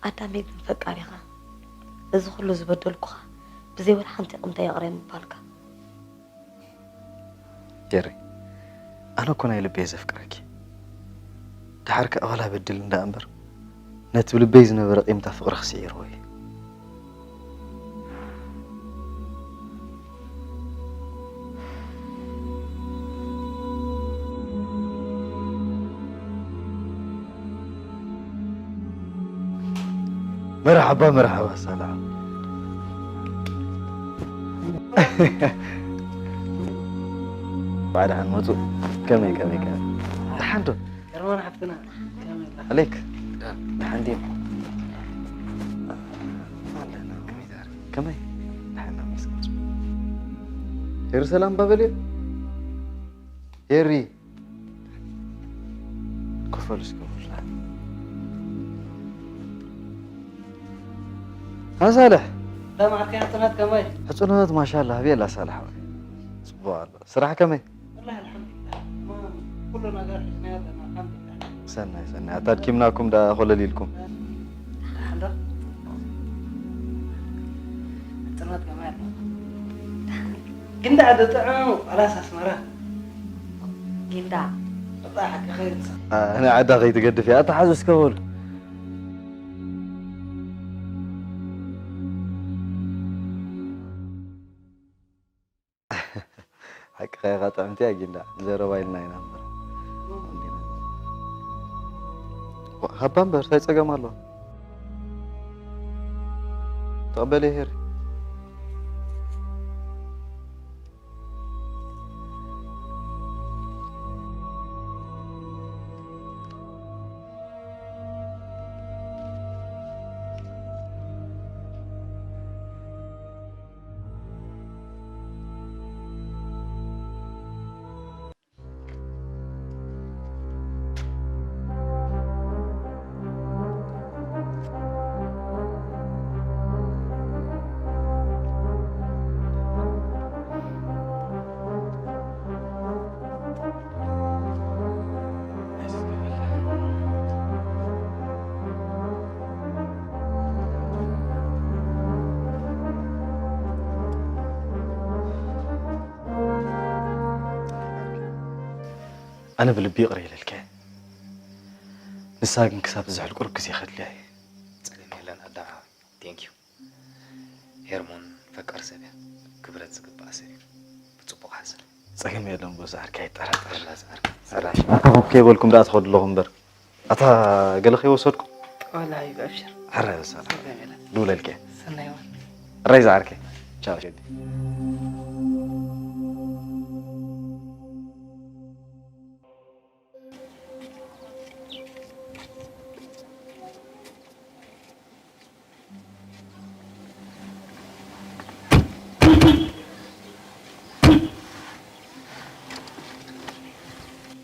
ኣዳመይ ግን ፈቃሪኻ፣ እዚ ኩሉ ዝበደልኩኻ ብዘይ ወላ ሓንቲ ይቕምታ ይቕረ ምባልካ። ጀሪ፣ ኣነ እኮ ናይ ልበይ ዘፍቅረኪ። ደሓር ከኣ ዋላ በድል እንዳ እምበር፣ ነቲ ብልበይ ዝነበረ ቂምታ ፍቕርኺ ስዒርዎ እዩ። መርሓባ፣ መርሓባ፣ ሰላም። ባዕዳን መፁ። ከመይ፣ ከመይ፣ ከመይ? ደሓን ዶ? ከርማን ሓፍትና፣ ከመይ ኣለኻ? ኣሌክ፣ ደሓን ድዩ? ኣለና። ከመይ? ደሓን፣ ኣመስግን። ሄሪ ሰላም ባበልዮ? ሄሪ። ክፈሉ እስከ። ኣሳልሕ። ከመይ ዓርከይ ሕጽኖት ከመይ? ሕጽኖት ማሻላ፣ ኣቤላ ሳልሕ ወይ። ጽቡቕ ኣሎ። ስራሕ ከመይ? ወላሂ ኣልሓምዱሊላህ። እማ ኩሉ ነገር ሒዝናዮ ኣለና፣ ኣልሓምዱሊላህ። ሰናይ፣ ሰናይ። ኣታ ኣድኪምናኩም ደኣ ኮለል ኢልኩም። ደሓን ዶ? ሕጽኖት ከመይ ኣሎ? ግን ደኣ ዶ ጥዑም ዋላስ ኣስመራ? ጊንዳ። ወላሂ ሓቂ ኸይርሳ። ኣ፣ ንዓዳ ከይትገድፍ እያ። ኣታ ሓዙ እስከ በሉ። ሓቅኻ ኢኻ፣ ጥዕምቲ እያ ጊንዳ። ዘረባ ኢልና ኢና እምበር። ሃባ እምበር፣ እንታይ ጸገም ኣለዎ? ተቐበልዮ ሄሪ። ኣነ ብልቢ ይቕረ ኢለልካ እየ። ንሳ ግን ክሳብ ዝሕል ቁሩብ ግዜ ከድልያ እዩ። ጸገም የለን ኣዳም ሓወይ። Thank you። ሄርሞን ፈቃር ሰብ እያ። ክብረት ዝግባኣ ሰብ እዩ። ብጽቡቕ ሓስብ። ጸገም የለን፣ በዛ ዓርከይ ኣይጠራጠር። በላ ዝዓርከይ። ኣታ ኮፍ ከይበልኩም ደኣ ትኸዱ ኣለኹም እምበር። ኣታ ገለ ከይወሰድኩም? ወላ እዩ፣ ኣብሽር። ሕራይ በሳላ። ጸገም የለን። ድውለልኪ እየ። ሰናይ ዋል። ሕራይ ዝዓርከይ። ቻው ሸዲ።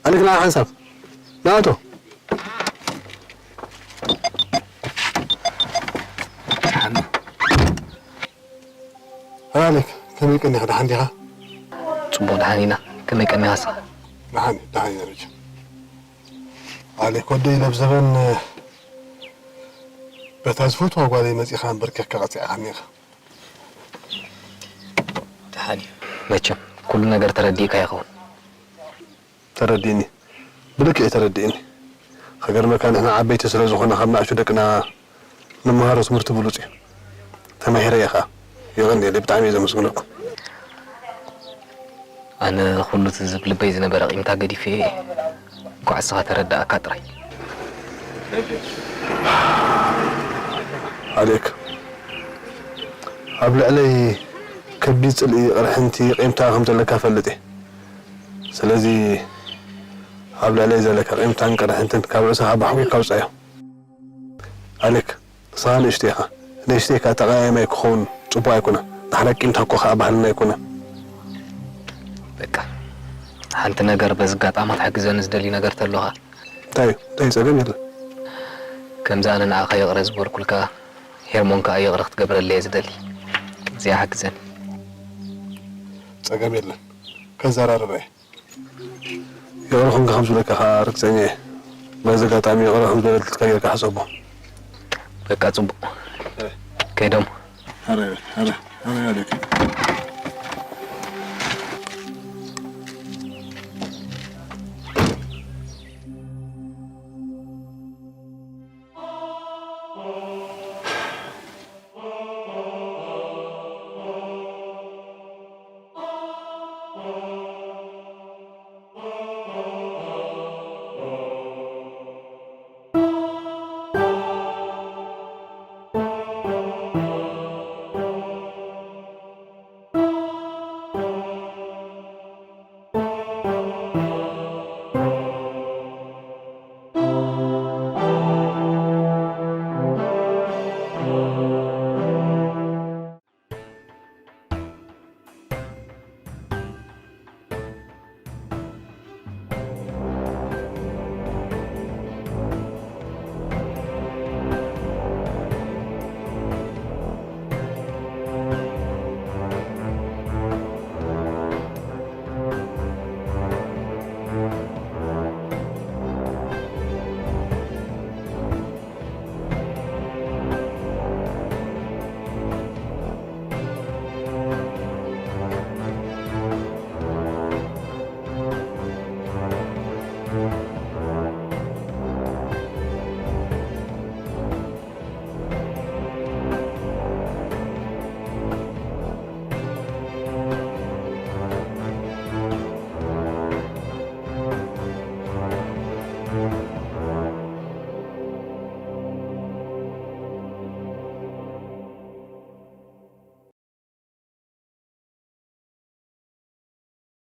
ኣነ ክና ሓንሳብ ናቶ ኣሌክ፣ ከመይ ቀኒኻ? ደሓን ዲኻ? ጽቡቕ፣ ደሓን ኢና። ከመይ ቀኒኻ ንስኻ? ደሓን፣ ደሓን ኢና መቸም። ኣሌክ ወደይ፣ ለብ ዘበን በታ ዝፈትዋ ጓለይ መጺኻ ኣንበርኪኽካ ቀጺዕኻኒ ኢኻ። ደሓን እዩ። መቸም ኩሉ ነገር ተረዲእካ ይኸውን። ተረዲእኒ፣ ብልክዕ ተረዲእኒ። ከገርመካ ንሕና ዓበይቲ ስለ ዝኾና ካብ ንኣሽቱ ደቅና ንመሃሮ ትምህርቲ ብሉጽ እዩ። ተማሂረ እየ ኸኣ። የቐንየለይ፣ ብጣዕሚ እየ ዘመስግነኩም። ኣነ ኩሉ እቲ ዝብ ልበይ ዝነበረ ቂምታ ገዲፈ እየ። እንኳዕ እስኻ ተረዳእካ ጥራይ። ኣሌክ፣ ኣብ ልዕለይ ከቢድ ጽልኢ፣ ቅርሕንቲ፣ ቂምታ ከም ዘለካ እፈልጥ እየ። ስለዚ ኣብ ልዕለይ ዘለካ ቂምታን ቅርሕንትን ካብ ርእስኻ ብሓቂ ካውጻዮ። ኣሌክ፣ ንስኻ ንእሽቶ ኢኻ። ንእሽቶ ኢኻ ተቐያያማይ ክኸውን ጽቡቕ ኣይኮነን። ንሓደ ቂምታ እኮ ከኣ ባህልና ኣይኮነን። በቃ፣ ሓንቲ ነገር በዚ ኣጋጣሚ ክትሕግዘኒ ዝደሊ ነገር ተሎ ኸኣ። እንታይ እዩ? እንታይ እዩ? ጸገም የለን። ከምዚ ኣነ ንዓኻ ይቕረ ዝበልኩልካ፣ ሄርሞን ከኣ ይቕረ ክትገብረለይ እየ ዝደሊ። እዚኣ ሓግዘኒ። ጸገም የለን። ከዘራርባ እየ። ይቕረ ኮንካ ከም ዝብለካ ከኣ ርግጸኛ እየ። በዚ ኣጋጣሚ ይቕረ ከም ዝበለልካ ጌርካ ሕሰቦ። በቃ ጽቡቕ። እ። ከይዶም። ኣረ፣ ኣረ፣ ኣረ፣ ኣረ።